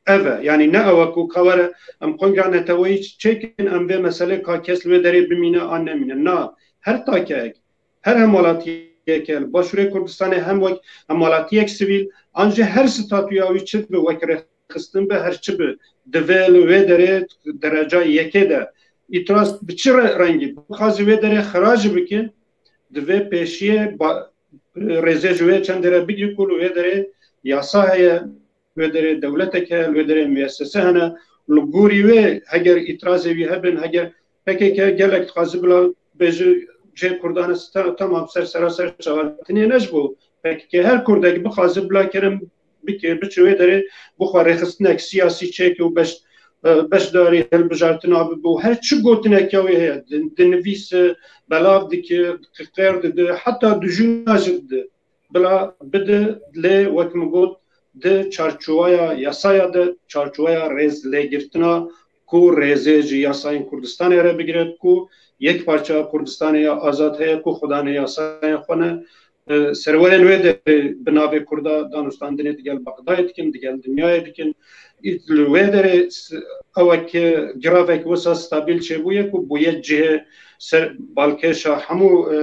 ev e. Yanî ne ew e ku ka were em kongra neteweyî çêkin, em vê meselê ka kes li wê derê bimîne an nemîne. Na, her takeyek, her hemwelatiyeke li Başûrê Kurdistanê hem wek hemwelatiyek sivîl, an jî her statûya wî çi dibe, wek rêxistin be, her çi be, divê li wê derê dereca yekê de îtiraz bi çi re-, rengî bixwaze wê derê xira jî bike, divê pêşiyê ba-, rêzê ji wê çendê re bigire ku li wê derê yasa heye, wê derê dewletek heye, wê derê müessese hene. Li gorî wê heger îtirazê wî hebin, heger P K K gelek dixwaze bila bêje cihê Kurdan e, te-, temam ser sera ser çava. Tenê ne ji bo P K K, her Kurdek bixwaze bila kerem bike, biçe wê derê, bixwe rêxistinek siyasî çêke û beş-, e, beşdarî hilbijartina bibe û her çi gotinek ya wê heye, di-, dinivîse, belav dike, qêr dide, heta dijûna jî dide. Bila bide, lê wek min got, di çarçoweya yasaya de, çarçoweya rêzlêgirtina ku rêzê ji yasayên Kurdistanê re bigire, ku yek parça Kurdistanê ya azad heye, ku xudanê yasayên xwe ne, e, serwerên wê de bi navê Kurda danûstandinê digel Bexdayê dikin, digel dinyayê dikin. Î-, li wê derê s-, ew e ki giravek wisa stabil çêbûye ku bûye cihê ser balkêşa hemû, e,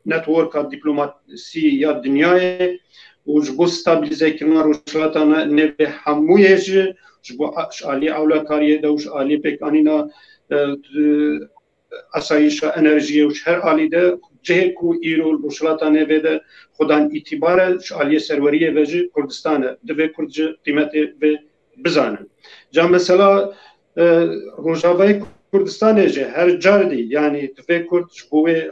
networka dîplomasî ya dinyayê û ji bo stabilizekirina Rojhilata Ne-, Nêvê hemûyê jî, ji bo a-, ji aliyê ewlekariyê de û ji aliyê pêkanîna, e, t-, asayîşa enerjiyê û ji her alî de cihê ku îro li Rojhilata Nêvê de xudan îtîbar e, ji aliyê serweriyê ve jî Kurdistan e. Divê Kurd ji qîmetê vê bizanin. Ca mesela, e, Rojavayê Kurdistanê jî her car dî, yanî divê Kurd ji bo wê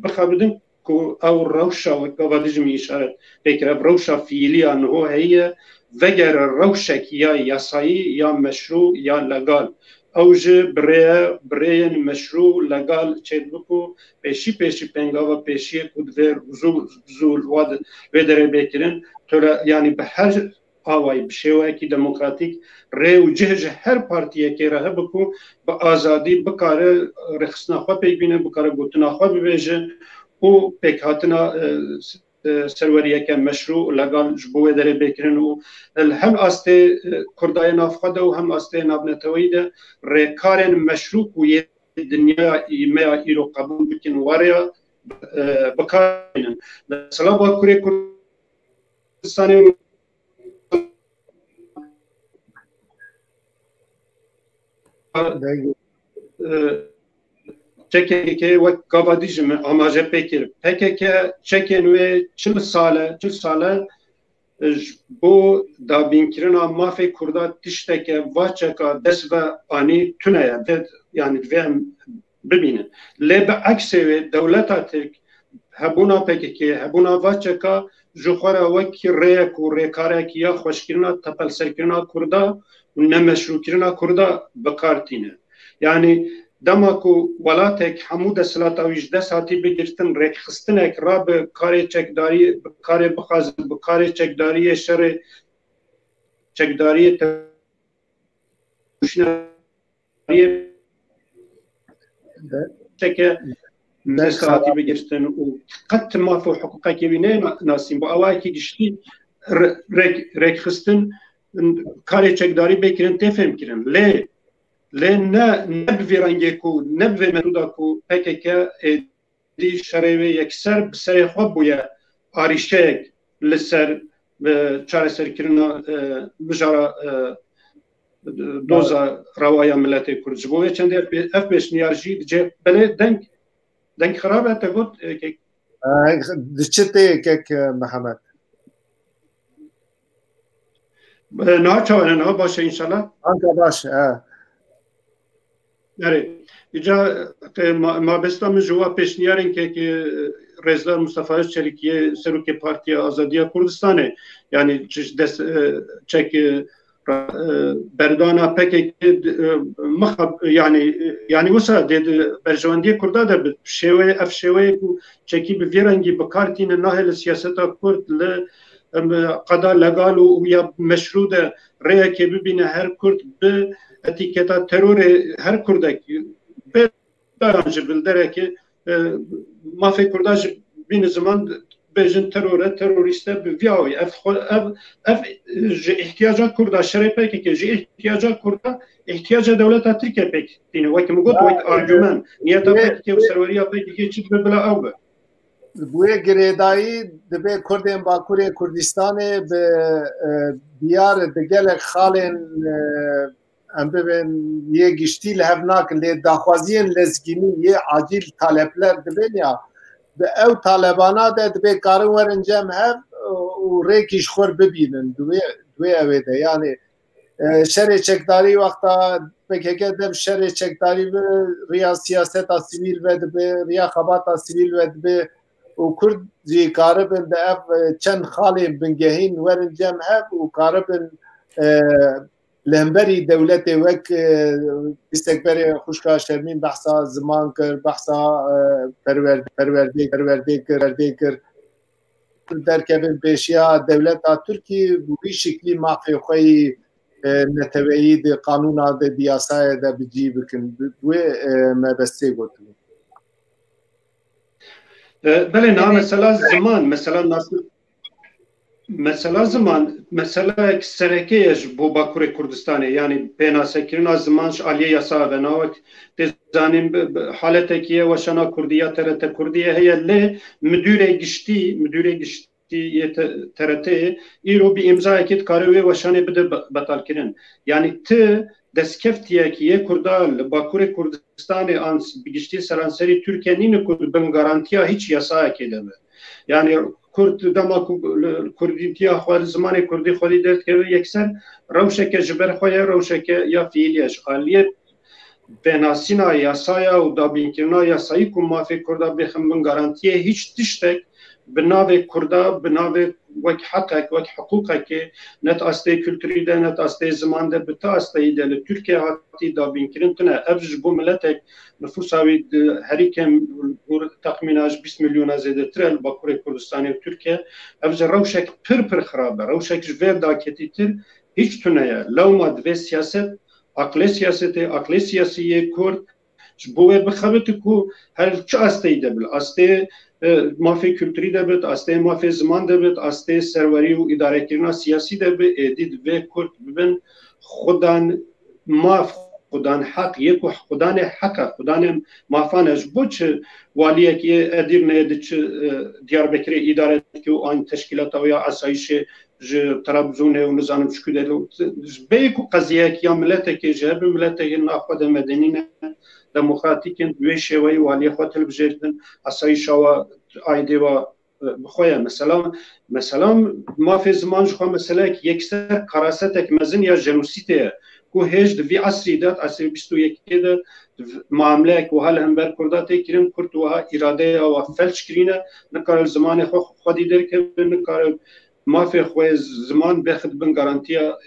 bixebidin ku ew rewşa, wek gava dijî min îşaret pê kir, ev rewşa fiîlî ya niho heye, vegere rewşek ya yasayî, ya meşrû, ya legal. Ew jî bi rê-, bi rêyên meşrû, legal çêdibe ku pêşî pêşî pêngava pêşiyê ku divê zû, zû li wa de, wê derê bê kirin, tole, yanî bi her awayî, bi şêweyekî demokratîk rê û cih ji her partiyekê re hebe ku bi azadî bikare rêxistina xwe pêk bîne, bikare gotina xwe bibêje û pêkhatina, e, s-, e, serweriyeke meşrû û legal ji bo wê derê bê kirin û li hem astê, e, Kurdayê navxwe de û hem astê navneteweyî de rêkarên meşrû ku yê dinyaya î-, me ya îro qebûl bikin, warêya, e, bikar bînin. Mesela Bakurê Kurdistanê Deng- e, çekekê wek gava dijî min amaje pê kir. P K K çekên wê çil sal e, çil sal e, e, ji bo dabînkirina mafê Kurda tişteke va çeka dest ve anî tune ye. Ve, yanî divê em bibînin. Lê bi eksê wê dewleta Tirk hebûna P K K, hebûna va çeka ji xwe re wekî rêyek û rêkarek ya xweşkirina tepelserkirina Kurda û nemeşrûkirina Kurda bi kar tîne. Yanî dema ku welatek hemû desthilata wî ji dest hatî bigirtin, rêkxistinek rabe karê çekdarî, karê bixwaze bi karê çekdariyê şerê, çekdariyê te-, teke dest hatî bigirtin û qet maf û hiqûqekê wî neyê na-, nasîn. Bi awayekî giştî re-, rêk-, rêkxistin karê çekdarî bê kirin tê fêmkirin. Lê, lê ne, ne bi vî rengê ku, ne bi vê metûda ku P K K êdî şerê wê yekser bi serê xwe bûye arîşeyek li ser, e, çareserkirina, e, mijara, e, doza rewa ya miletê Kurd. Ji bo vê çendê ev pê-, ev pêşniyar jî dicê, belê deng, deng xirab e, te got, e, kek. E, diçe tê kek, e, Mihemed. E, niha çawa ne, niha baş e înşallah. Anka baş, e. Erê, îca, e, ma-, mabesta min ji wa pêşniyarên kekê, e, Rêzdar Mustafa Özçelikiyê, Serokê Partiya Azadiya Kurdistanê, yanî ji dest, e, çek, e, ra-, e, berdana P K K, e, mixa-, yanî, e, yanî wisa dê di berjewendiyê Kurda de bi şêweyê, ev şêweyê ku çekî bi vî rengî bi kar tîne nahê li siyaseta Kurd li, em, qada legal û, û ya meşrû de rêyekê bibîne her Kurd bi etîketa terorê her Kurdek bê dayan ji bilderekê, e, mafê Kurda ji bîn ziman bêjin teror e, terorîst e, bi vî awî. Ev xwe, ev, ev, e, ji ihtiyaca Kurda, şerê P K K, ji ihtiyaca Kurda, ihtiyaca dewleta Tirkiye pêk tîne. Wek min got, wek argüman. Niyeta P K K û serweriya P K K çi dibe bila ew be. Bi wê girêdayî dibe Kurdên Bakurê Kurdistanê bi, e, diyar di gelek xalên, e, em bibên yê giştî li hev nakin, lê daxwaziyên lezgînî yê acîl talepler dibên ya, bi ew talebana de dibê karin werin cem hev û rêkî ji xwe bibînin. Di wê, di wê ewê de, yanî, e, şerê çekdarî wexta P K K dev şerê çekdarî bi riya siyaseta sivîl ve dibe, riya xebata sivîl ve dibe û Kurd jî karibin di ev, e, çend xalên bingehîn werin cem hev û karibin, e, li hemberî dewletê wek, e, dîsek berê xwişka Şermîn behsa ziman kir, behsa, e, perwer-, perwerdê, perwerdê kir, perwerdê kir. Derkevin pêşiya dewleta Tirkî bi wî şiklî mafê xwe yî, e, neteweyî di qanûna de, di yasayê de bi cî bikin. Bi wê, e, mebestê gotin. E, belê, niha mesela ziman, mesela nas-, mesela ziman, meseleyek sereke ye ji bo Bakurê Kurdistanê, yanî pênasekirina ziman ji aliyê yasa ve. Niha wek tê zanîn, bi, bi, haletekî ye, weşana Kurdî ya T R T Kurdî ye heye, lê midûrê giştî, midûrê giştî yê te-, T R T'yê îro bi îmzayekê dikare wê weşanê bide be-, betalkirin. Yanî ti destkeftiyek yê Kurda li Bakurê Kurdistanê an s-, bi giştî seranserî Tirkiye nîne ku di bin garantiya hîç yasayekê de be. Yanî Kurd dema ku li Kurdîtiya xwe, li zimanê Kurdî xwedî derdikeve, yekser rewşeke ji ber xwe ye, rewşeke ya fiîlî ye. Ji aliyê pênasîna yasaya û dabînkirina yasayî ku mafê Kurda bêxin bin garantiyê, hîç tiştek bi navê Kurda, bi navê wek heqek, wek hiqûqekê, ne di astê kulturî de, ne di astê ziman de, bi ti asteyî de li Tirkiye hatî dabînkirin tune. Ev ji bo miletek nifûsa wî di herî kêm û texmîna ji bîst milyona zêdetir e li Bakurê Kurdistanê û Tirkiye. Ev ji rewşek pir pir xirab e. Rewşek ji vê daketîtir hîç tune ye. Lewma divê siyaset, aqlê siyasetê, aqlê siyasî yê Kurd ji bo wê bixebite ku her çi asteyî de bit, astê, e, mafê kulturî de bit, astê mafê ziman de bit, astê serwerî û îdarekirina siyasî de bi, êdî divê Kurd bibin xudan maf, xudan heq, yê ku xudanê heq e, xudanê mafan e. Ji bo çi waliyek yê Edirneyê diçi, e, Diyarbekirê îdare dike û an teşkîlata wê ya asayîşê ji Trabzonê û nizanim ji ku de, ji bê ku qeziyek ya miletekê ji hev miletekê naxwe de medenî ne, demokratîk in, bi wê şêweyî waliyê xwe hilbijêrin, asayîşa wa aîdê wa, e, bi xwe ye. Mesela, mesela mafê ziman ji xwe meseleyek yekser karasetek mezin ya jenosîdê ye, ku hêj di vî esrî de, di esrê bîst û yekê de, muamleyek wiha li hember Kurda tê kirin, Kurd wiha îradeya wa felç kirîne, nikare li zimanê xwe xwedî derkeve, nikare mafê xwe ziman bêxit bin garantiya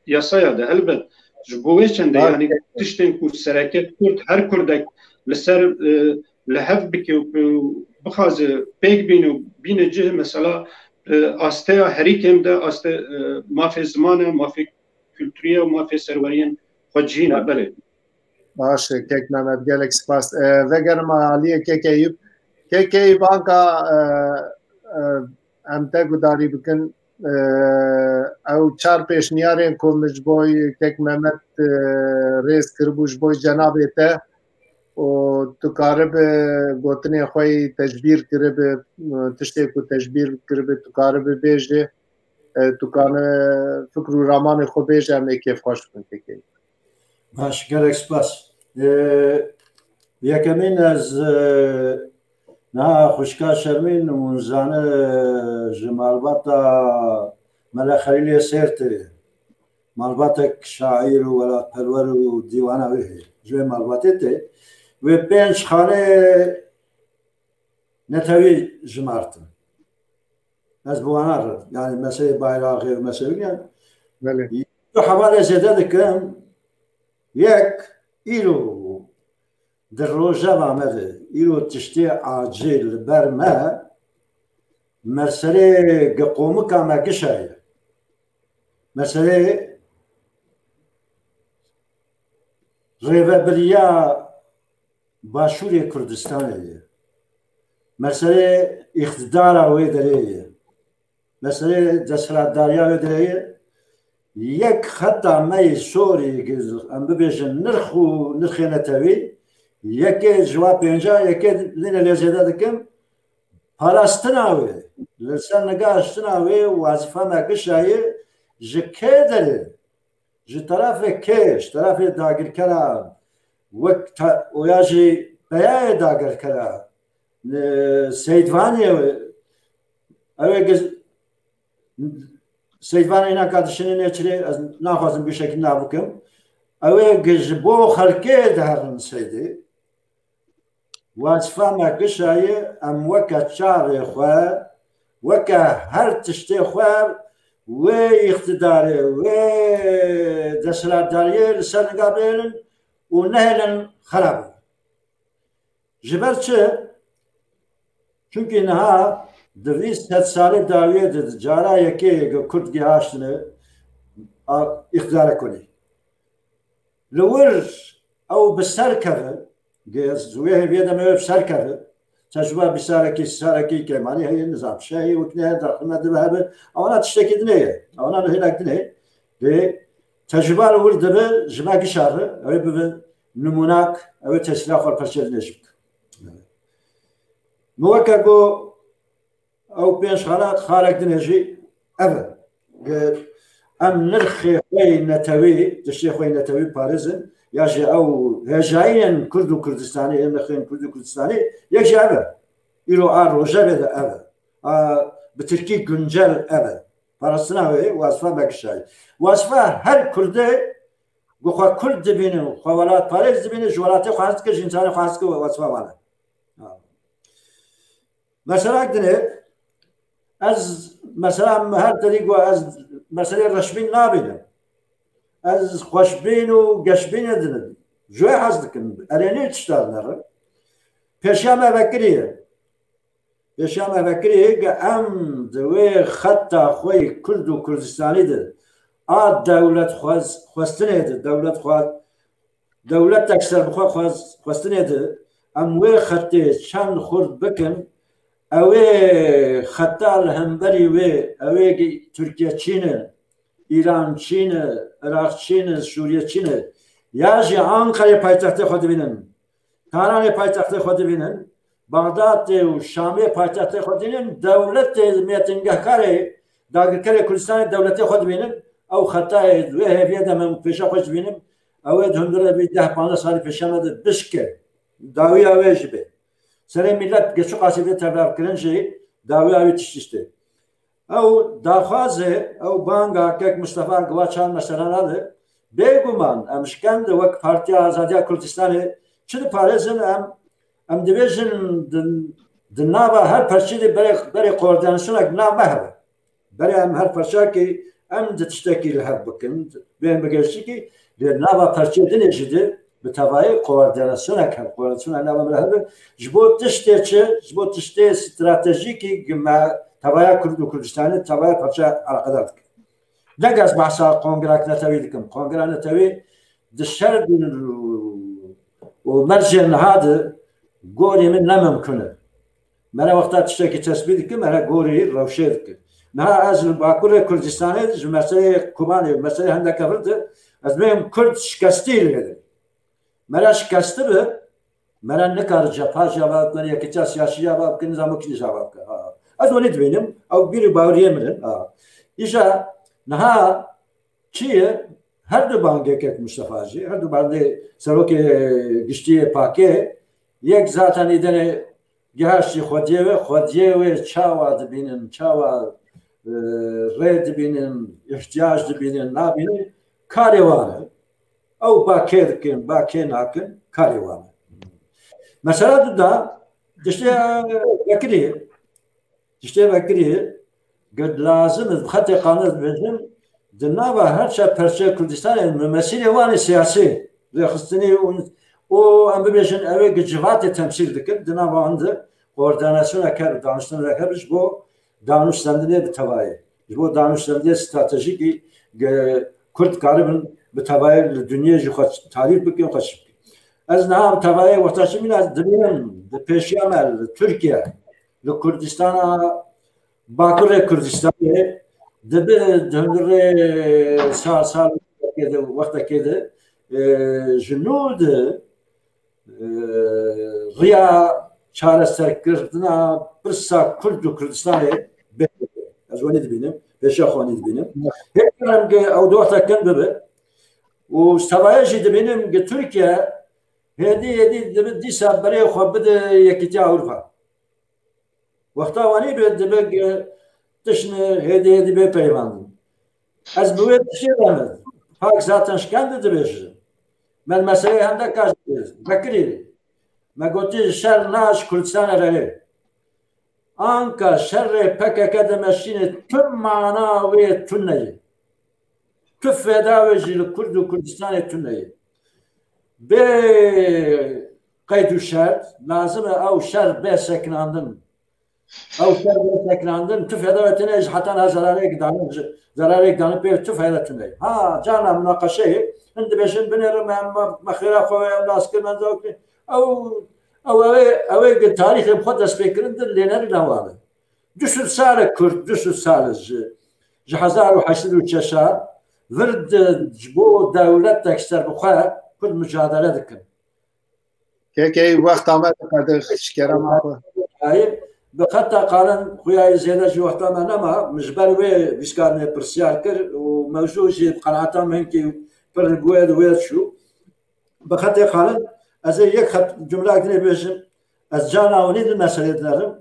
yasaya de. Helbet, ji bo wê çendê, yanî tiştên ku sereke Kurd, her Kurdek li ser, e, li hev bike û, û bixwaze pêk bîne û bîne cih, mesela, e, asteya herî kêm de aste, e, mafê ziman e, mafê kulturî ye û mafê serweriyên xwecihî ne. Belê. Baş e, kek Mehmet, gelek spas. E, vegerime aliyê kek Eyûp. Kek Eyûp, anka, e, e, em te gudarî bikin. E, ew çar pêşniyarên ku min ji bo kek Mehmet, e, rêz kiribû ji bo cenabê te û tu karibi gotinê xwe yî tecbîr kiribi, e, tiştê ku tecbîr kiribi, tu karibi bêjî, e, tu kane fikr û ramanê xwe bêje, em ê kêfxweş bin, kek Eyûp. Baş, gelek spas. E, yekemîn ez, e, niha xwişka Şermîn û zane, e, ji malbata Mele Xelîlê Sêrtê, malbatek şaîr û welatperwer û dîwana wê heye. Ji wê malbatê tê. Wê pênc xanê netewî jimartin. Ez bi wana re, yani meselê bayraxê û meselê, yani Belê. Du hevalê zêde dikim, yek, îro di rojeva me de, îro tiştê acil li ber me, meselê gi qomika me gişa ye. Meselê rêvebiriya Başûrê Kurdistanê ye. Meselê îqtidara wê derê ye. Meselê desthilatdariya wê derê ye. Yek xeta me yê sorî, em bibêjin nirx û nirxê netewî, yekê ji wa pênca, yekê lê ne lê zêde dikim, parastina wê, li ser nigaştina wê, wazifa me gişa ye, ji kê derê, ji terefê kê, ji terefê dagirkera, wek te-, oya jî peyayê dagirkera, e, Seydvanê, ew ê giz-, Seydvanê îna ka dişinê nêçirê, ez naxwazim bi şekil nabikim. Ew ê gi-, ji bo xelkê diherin Seydê. Wazifa me gişa ye, em weke çavê xwe, weke her tiştê xwe, wê îqtidarê, wê desthilatdariyê li ser niga bihêlin û nehêlin xera bin. Ji ber çi? Çunkî niha di vî sedsalê dawiyê de di cara yekê ku Kurd gihaştine, a, îqtidarê konî. Li wir ew bi ser keve, ge-, ez wê hêviyê de me wê bi ser keve, tecrûba bî sarekî, sarekî kêmanî heye, nizam şehî, wekî ne, daxil me dibe hebe, ewana tiştekî dinê ye, ewana li hêlek dinê, lê tecrûba li wir dibe, ji me gişa re, ew ê bibe nimûnak, ew ê tesîra xwe li perçê dinê jî bike. Min weke got, ew pênc xala, xalek dinê jî ev e. Ge-, em nirxê xwe yê netewî, tiştê xwe yê netewî parêzin, ya jî ew hêjayiyên Kurd û Kurdistanê, ên nirxên Kurd û Kurdistanê, yek jî ev e. Îro a rojevê de ev e. A, bi tirkî güncel ev e. Parastina wê, wazifa me gişayî. Wazifa her Kurdê, ku xwe Kurd dibînin, xwe welatparêz dibînin, ji welatê xwe hez dike, ji însanê xwe hez dike, wazifa wan e. Ha. Mesela dinê, ez, mesela, her derî ku ez meselê reşbîn nabînim. Ez xweşbîn û geşbînê dinim. Ji wê hez dikim. Erênî tişta dinere. Pêşiya me vekirî ye. Pêşiya me vekirî ye ku em di wê xeta xwe yê Kurd û Kurdistanî de a dewlet xwez-, xwestinê de, dewlet xwe-, dewletek serbixwe xwez-, xwestinê de em wê xetê çend xurt bikin, ew ê xeta li hemberî wê, ew ê Tirkiye çî ne, Îran çî ne, Iraq çî ne, Sûriye çî ne, ya jî Ankarê paytextê xwe dibînin, Tehranê paytextê xwe dibînin, Bexdadê û Şamê paytextê xwe dibînin, dewletê mêtingehkarê dagirkerê Kurdistanê dewletê xwe dibînin, ew xetayê wê hêviyê de min pêşa xwe dibînim, ew ê di hundirê vî deh panzdeh salî pêşiya me de bişke, dawiya wê jî bê. Serê millet geçû qasî bê tevlevkirin jî dawiya wî tiştî tê. Ew daxwazê, ew banga kek Mistefa giva çar meselana de, bêguman em ji ken de wek Partiya Azadiya Kurdistanê çi diparêzin, em, em dibêjin di, di nava her perçî de berê, berê koordinasyonek nav me hebe. Berê em her perçakî em di tiştekî li hev bikin, bên bi geştikî, lê nava perçê dinê jî de bi tevayê koordinasyonek hebe, koordinasyonek nava me hebe, ji bo tiştê çi, ji bo tiştê stratejîkî me tevaya Kurd û Kurdistanê, tevaya perçe eleqedar dikin. Ne ez behsa kongrek netewî dikim. Kongra netewî di şer û mercê niha de gorî min ne mimkun e. Mere wexta tiştekî tesbî dikim, mere gorî rewşê dikim. Niha ez li Bakurê Kurdistanê ji meseleyê Kobanê, meseleyê Hendekevir de ez bêm Kurd şikestî li vê de. Mere şikestî bi, mere nikare cepha jî ava bikin, yekîtiya siyasî jî ava bikin, nizam wekî jî ava bikin. Ha. Ez wenî dibînim, ew bîr û baweriyê min in. Ha. Îja niha çi ye? Her du bangê kek Mustafa jî, her du bangê serokê giştî yê pakê, yek zaten îdenê gihaştî xwediyê wê, xwediyê wê çawa dibînin, çawa, e, rê dibînin, îhtiyac dibînin, nabînin, karê wan e. Ew ba kê dikin, ba kê nakin, karê wan e. Mesela du da, tiştê vekirî, tiştê vekirî, ged lazim e, bi xetê qanûn dibêjin, di nava her çar perçe Kurdistanê mimesîlê wan ê siyasî rêxistinî û, û em bibêjin ew ê gi civatê temsîl dikin, di nava wan de koordînasyoneke, danûstendineke ji bo danûstendinê bi tevayê, ji bo danûstendinê stratejîkî ge-, Kurd karibin Bi tevayê li dinyê jî xwe tarîf bikin, xwe çi bikin. Ez niha bi tevayê wexta çi mîna dibînim, di pêşiya me li Tirkiye, li Kurdistana Bakurê Kurdistanê, dibi di hundirê sal, sal wextekê de, wextekê de, e, ji nû de, e, riya çareserkirina pirsa Kurd û Kurdistanê bê. Ez wanî dibînim, pêşiya xwe wanî dibînim. Hêdî em ge ew di wexta kin bibe û sevayê jî dibînim ge Tirkiye hêdî hêdî dibe dîsa berê xwe bide Yekîtiya Ewropa. Wexta wanî be dibe ge tişt ne hêdî hêdî bê peywandin. Ez bi wê tiştê re me. Pak zaten şikend dibêje. Me meseleyê hende kaş vekirî. Me gotî şer na ji Kurdistanê re. Anka şerê P K K de meşîne tu mana wê tune ye. Tu feda wê jî li Kurd û Kurdistanê tune ye. Bê qeyd û şert, lazim e ew şer bê sekinandin. Ew şer bê sekinandin, tu feda wê tune ye, ji heta niha zerarê gidanin, ji zerarê gidanin pê tu feda tune ye. Ha, cana munaqeşeyê, hin dibêjin binêrin me, me, me xêra xwe wê nas kir, me zewk kir. Ew, ew, ew ê, ew ê tarîxê bi xwe destpêkirin dir lênerî newane. Du sed sal e Kurd, du sed sal e ji, ji hezar û heşt sed û şeşan vir di, ji bo dewletek serbixwe Kurd mucadele dikin. Kekey wexta me diqedix, ji kerema xwe. Hayır, bi xeta qalin xuyayê zêde ji wexta me nema, min ji ber wê vîskarnê pirsiyar kir û mewzû jî bi qenaeta min hinkî pir bi wê di wê çû. Bi xetê qalin, ez ê yek xet cumleyek dinê bêjim. Ez cana winî di meselê dinerim.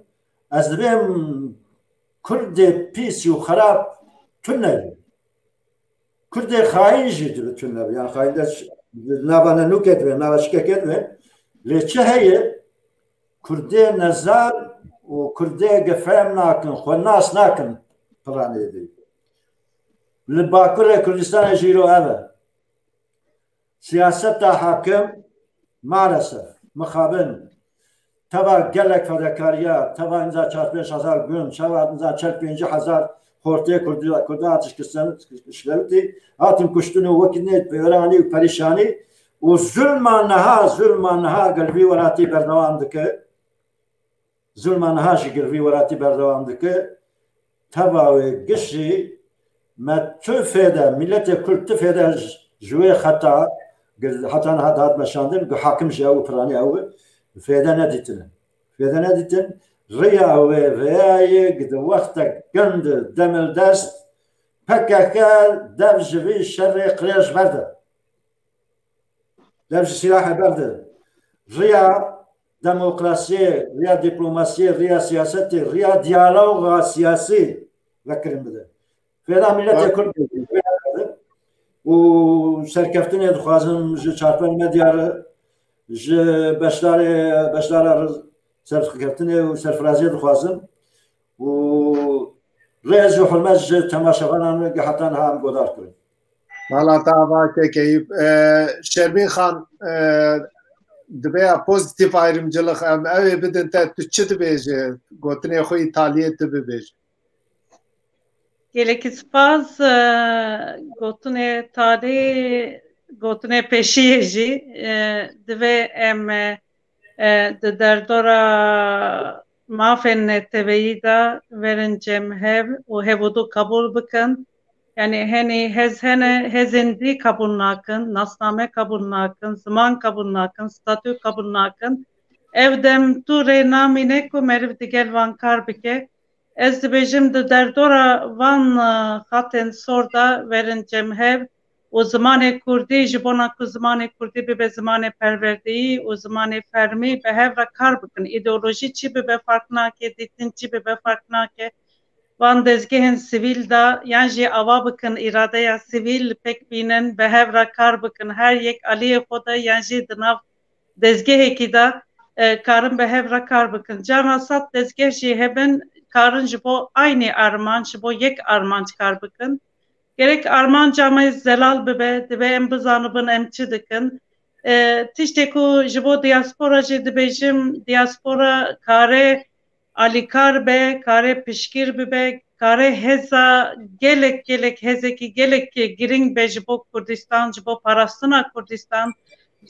Ez dibêm Kurdê pîs û xerab tune ye. Kurdê xayîn jî dibe tune be. Yani xayîn de ş-, nava ne nûkê dibe, nava şikekê dibe. Lê çi heye? Kurdê nezar û Kurdê ge fehm nakin, xwe nas nakin planê de. Li Bakurê Kurdistanê jî îro ev e. Siyaseta hakim maalesef mixabin teva gelek fedakariya, teva niza çar pênc hezar gund, teva niza çar pêncî hezar xortê Kurdi, Kurda hat şikestin, şikewtî, hatin kuştin û wekî nê wêranî û perîşanî û zulma niha, zulma niha gel vî welatî berdewam dike. Zulma niha jî gel vî welatî berdewam dike. Teva wê gişî me tu fêde, miletê Kurd tu fêde ji, ji wê xeta, heta niha dihat meşandin, ku hakim jî ew, piranî ew, fêde nedîtine. Fêde nedîtin, riya wê vêya ye, ku di wextek gund demildest P K K dev ji vî şerê qirêj berde. Dev ji sîlahê berde. Riya demokrasiyê, riya diplomasiyê, riya siyasetê, riya diyaloga siyasî vekirin bide. Fêda miletê Kurd û serkeftinê dixwazim ji çarpênc medya re, ji beşdarê, beşdara re serkeftinê û serfiraziyê dixwazim û rêz û hurmet ji temaşevanan re heta niha em godar kirin. Mala te ava kekeyî. E, Şermîn Xan, e, dibe ya pozîtîf ayrımcılık em ew ê bidin te, tu çi dibêje? Gotinê xwe îtaliyê tu bibêje. Gelekî spas, e, gotinê talî, gotinê pêşiyê jî, e, divê em, e, e, di derdora mafên neteweyî de verin cem hev û hev û du qebûl bikin. Yani henî hez hene, hezên dî qebûl nakin, nasname qebûl nakin, ziman qebûl nakin, statû qebûl nakin. Ev dem tu rê namîne ku meriv digel van kar bike. Ez dibêjim di derdora van, e, xatên sor de verin cem hev û zimanê kurdî, ji bona ku zimanê kurdî bibe zimanê perwerdeyî û zimanê fermî, bi hev re kar bikin. Îdeolojî çi bibe fark nake, dîtin çi bibe fark nake. Van dezgehên sivîl de yan jî ava bikin îradeya sivîl pêk bînin, bi hev re kar bikin. Her yek aliyê xwe de yan jî di nav dezgehekî de, e, karin bi hev re kar bikin. Carna sed dezgeh jî hebin, karin ji bo aynî armanc, ji bo yek armanc kar bikin. Gerek armanca me zelal bibe, divê em bizanibin em çi dikin. E, tiştê ku ji bo diaspora jî dibêjim, diaspora kare alîkar be, kare piştgir bibe, kare heza gelek, gelek, hezekî gelek girîng be ji bo Kurdistan, ji bo parastina Kurdistan,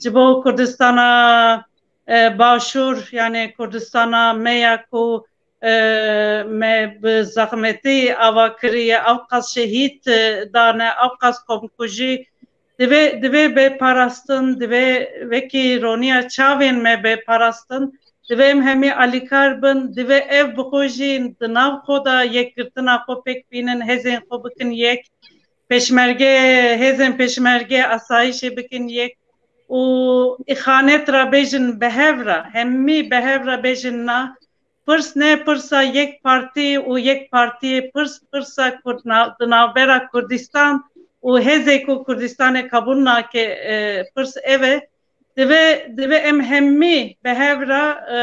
ji bo Kurdistana, e, Başûr, yani Kurdistana me ya ku, e, me bi zexmetî ava kiriye, ew qas şehîd, e, dane, ew qas komkujî, divê, divê be parastin, divê wekî roniya çavên me be parastin, divê em hemî alîkar bin, divê ev bi xwe jî di nav xwe de yekgirtina xwe pêk bînin, hêzên xwe bikin yek, pêşmerge, hêzên pêşmerge asayîşê bikin yek û îxanet re bêjin bi hev re, hemî bi hev re bêjin na, pirs ne pirsa yek partî û yek partiyê, pirs pirsa Kurd na-, di navbera Kurdistan û hêzê ku Kurdistanê qebûl nake, e, pirs ev e. Divê, divê em hemî bi hev re, e,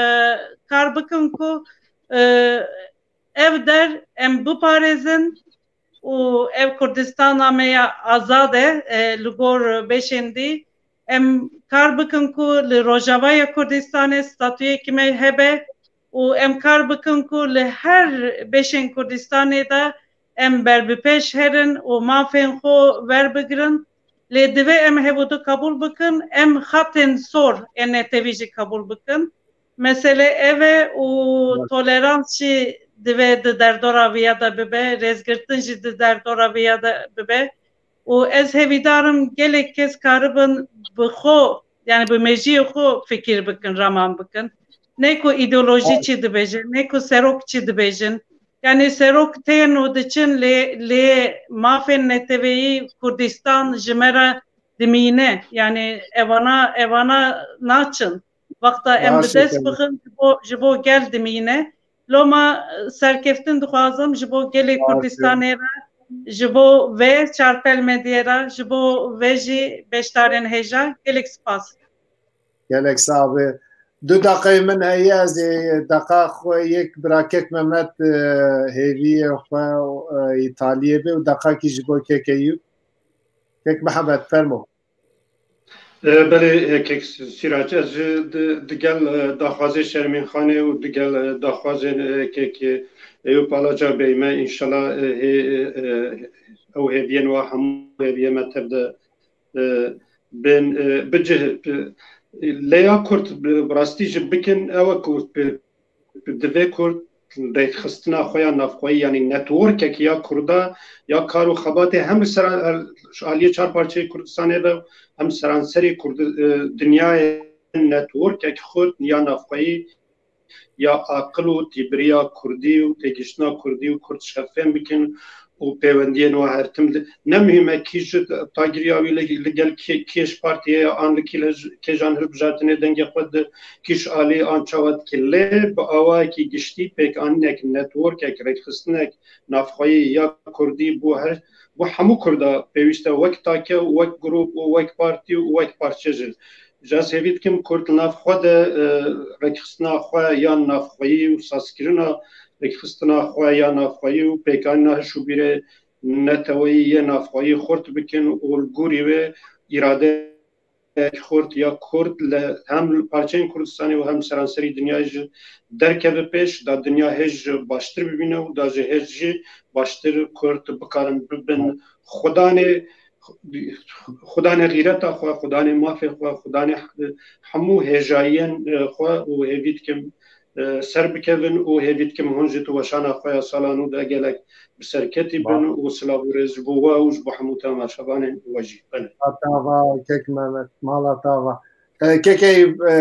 kar bikin ku, e, ev der em biparêzin û ev Kurdistana me ya azad e, e, li gor beşên dî em kar bikin ku li Rojavaya Kurdistanê statuyekî me hebe û em kar bikin ku li her beşên Kurdistanê de em ber bi pêş herin û mafên xwe werbigirin. Lê divê em hev û du qebûl bikin, em xatên sor ên netewî jî qebûl bikin. Mesele ev e û Evet. tolerans jî divê di derdora viya de bibe, rêzgirtin jî di derdora viya de bibe. Û ez hevîdar im gelek kes karibin bi xwe, yani bi mejiyê xwe fikir bikin, raman bikin. Ne ku îdeolojî Evet. çi dibêjin, ne ku serok çi dibêjin. Yani serok tên û diçin lê, lê mafên neteweyî Kurdistan ji me re dimîne. Yani evana, evana naçin. Wexta em bi Baş e, dest tamam. bixin, ji bo, ji bo gel dimîne. Loma, e, serkeftin dixwazim ji bo gelê Baş e. Kurdistanê re, ji bo vê Çarpel Medyê re, ji bo vê jî beşdarên hêja. Gelek spas. Gelek sax be. Du deqeyê min heye, ez ê deqa xwe yek bira kek Mehmet, e, hêviyê xwe, e, Îtaliyê be û deqakî ji bo kek Eyûb. Kek Mehmet, fermo. E, belê, e, kek Sîrac, ez jî di-, digel, e, daxwazê Şermîn Xanê û digel, e, daxwazên, e, kek, e, Eyûp Alaca beyme, înşallah, e, hê-, e, e, ew hêviyên wa hemû hêviyê me tev de, e, bên, e, bicih, e, lêya Kurd bi, bi rastî jî bikin, ew e ku bi, divê Kurd rêkxistina xwe ya navxweyî, yanî networkek ya Kurda, ya kar û xebatê hem li ser, ji aliyê çar parçeyê Kurdistanê ve, hem seranserê Kurdi-, e, dinyayê networkek xurt ya navxweyî, ya aqil û tîbiriya Kurdî û têgihiştina Kurdî û Kurd şefên bikin û pêwendiyên wa her tim di-, ne muhîm e kî ji tagiriya wî li, li gel kê-, kê ji partiyê ye an li kî le-, kêjan hilbijartinê dengê xwe di kî ji alî an çawa dike. Lê bi awayekî giştî pêkanînek, networkek, rêkxistinek navxweyî ya Kurdî bo her, bo hemû Kurda pêwîst e wek take û wek grûp û wek partî û wek parçe jî. Ji ez hêvî dikim Kurd li nav xwe de, e, rêkxistina xwe ya navxweyî û sazkirina rêkxistina xwe ya navxweyî û pêkanîna hiş û bîrê neteweyî yê navxweyî xurt bikin û li gorî wê îradeyek xurt ya Kurd li hem li parçeyên Kurdistanê û hem seranserî dinyayê jî derkeve pêş, da dinya hêj jî baştir bibîne û da jî hêj jî baştir Kurd bikarin bibin xudanê, xudanê xîreta xwe, xudanê mafê xwe, xudanê hemû hêjayiyên, e, xwe û hêvî dikim, e, ser bikevin û hêvî dikim hûn jî di weşana xwe ya sala nû de gelek bi serketî bin Ba- û silav û rêz ji bo we û ji bo hemû temaşevanên we jî. Belê. Mala te ava, kek Mehmet, mala te ava. E, kekê, e,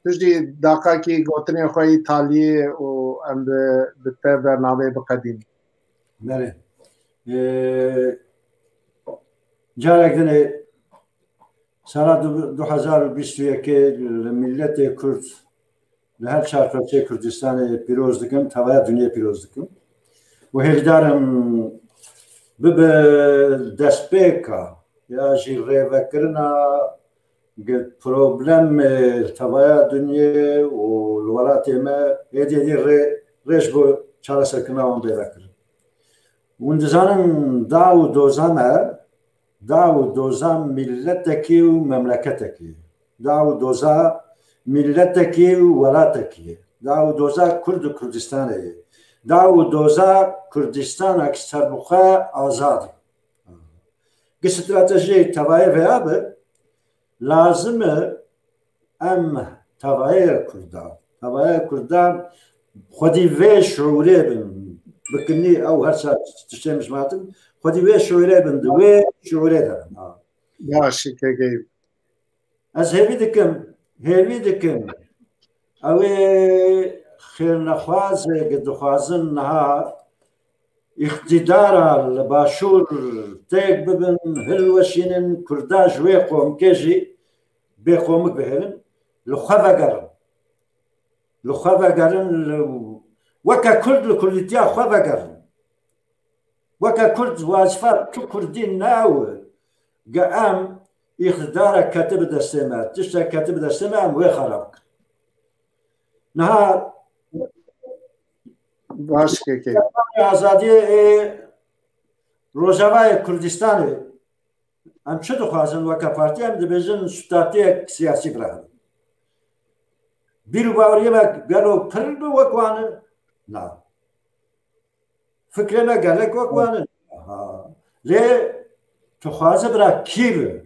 tu jî daqakî gotinên xwe Îtaliyê û em bi, bi te bernameyê biqedînin. Belê. E, carek din ê sala du, du hezar û bîst û yekê li milletê Kurd, li her çar parçeyê Kurdistanê pîroz dikim, tevaya dinyê pîroz dikim. Û hêvîdar im bibe destpêka ya jî rêvekirina ge-, problemê tevaya dinyê û li welatê me êdî êdî rê, rê ji bo çareserkirina wan bê vekirin. Hûn dizanin da û doza me, da û doza milletekî û memleketekî ye. Da û doza milletekî û welatekî ye. Da û doza Kurd û Kurdistanê ye. da û doza Kurdistanek serbixwe azad e. Gi stratejiyê tevayê veya bi, lazim e em tevayê Kurda, tevayê Kurda xwedî vê şiûrê bin, bikinî ew her çar tiştê min ji me hatin, xwedî vê şiûrê bin, di wê şiûrê de bin. Ha. Baş, kekeyî. Ez hêvî dikim, hêvî dikim. Ew ê xêrnexwazê ki dixwazin niha îqtîdara li Başûr têk bibin, hilweşînin, Kurda ji wê qomkê jî bêqomik bihêlin, li xwe vegerin. Li xwe vegerin, li, weke Kurd li Kurdîtiya xwe vegerin. Weke Kurd wazifa tu Kurdî nawe, ge em îqtîdarek ketibi destê me, tiştek ketibi destê me, em wê xera bikin. Niha Baş, kekeyî. Azadiyê ê Rojavayê Kurdistanê em çi dixwazin weke partî? Em dibêjin statuyek siyasî bira hev. Bîr û baweriyê me gelo pir bi wek wan e? Na. Fikrê me gelek wek wan e? Ha. Lê tu xwazi bira kî bi?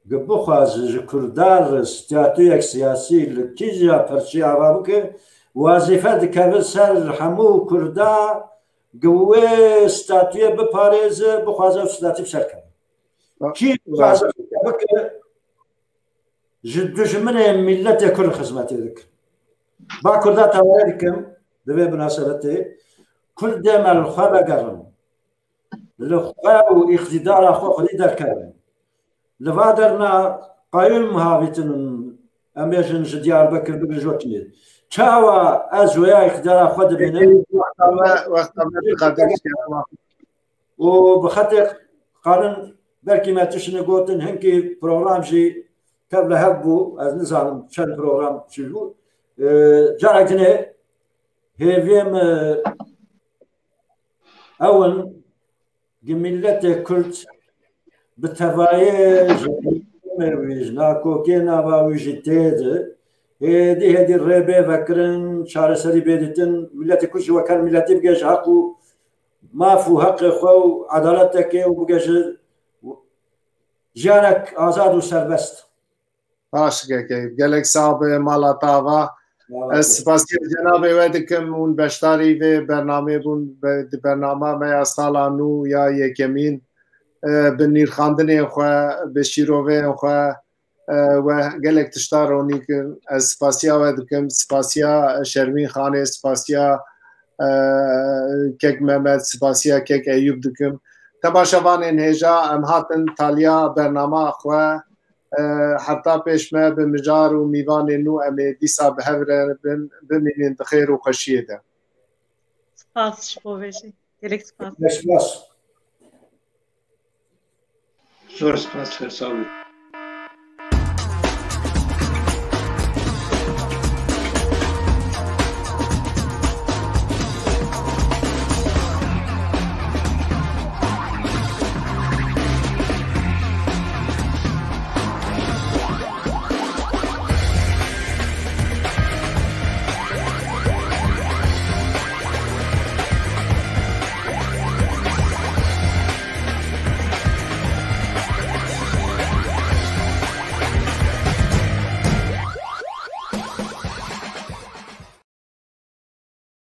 Gi bixwazi ji Kurdan re statuyek siyasî li kîja perçî ava bike, wazîfe dikeve ser hemû Kurda gi wê statuyê biparêze, bixwaze ew statû bi ser keve. Kî dixwaze bike, ji dijminê miletê Kurd xizmetê dikin. Ba Kurda tevare dikim, bi vê binasebetê, Kurdê me li xwe vegerin. Li xwe û îqtîdara xwe xwedî derkevin. Li va derna qayûl mihavîtin, em bêjin ji Diyarbekir bigir ji wekî. Çawa ez wêya îqtîdara xwe dibînim? Wexta me, wexta me diqedir û bi xetê qalin belkî me tiştine gotin, hinkî program jî tev li hev bû, ez nizanim çend program çi bû. Ee, carek dinê hêviyê min ew in, gi miletê Kurd bi tevayê ji wî, ji nakokê nava wî jî tê de, hêdî hêdî rê bê vekirin, çareserî bê dîtin, miletê Kurd jî wek her miletî bige ji heq û maf û heqê xwe û edaletekê û bige ji jiyanek azad û serbest. Baş, kekeyî. Gelek sax be, mala te ava. Ez spasiya cenabê we dikim, hûn beşdarî vê bernameyê bûn, be-, di bernama me ya sala nû ya yekemîn, e, bi nîrxandinên xwe, bi şîroveyên xwe, e, we gelek tişta ronî kirin. Ez spasiya we dikim, spasiya Şermîn Xanê, spasiya, e, kek Mehmet, spasiya kek Eyûb dikim. Temaşevanên hêja, em hatin taliya bernama xwe. E, heta pêş me bi mijar û mîvanên nû em ê dîsa bi hev re bin, bimînin di xêr û xweşiyê de. Spas ji bo vê jî. Gelek spas. Spas. Zor spas, sax bî.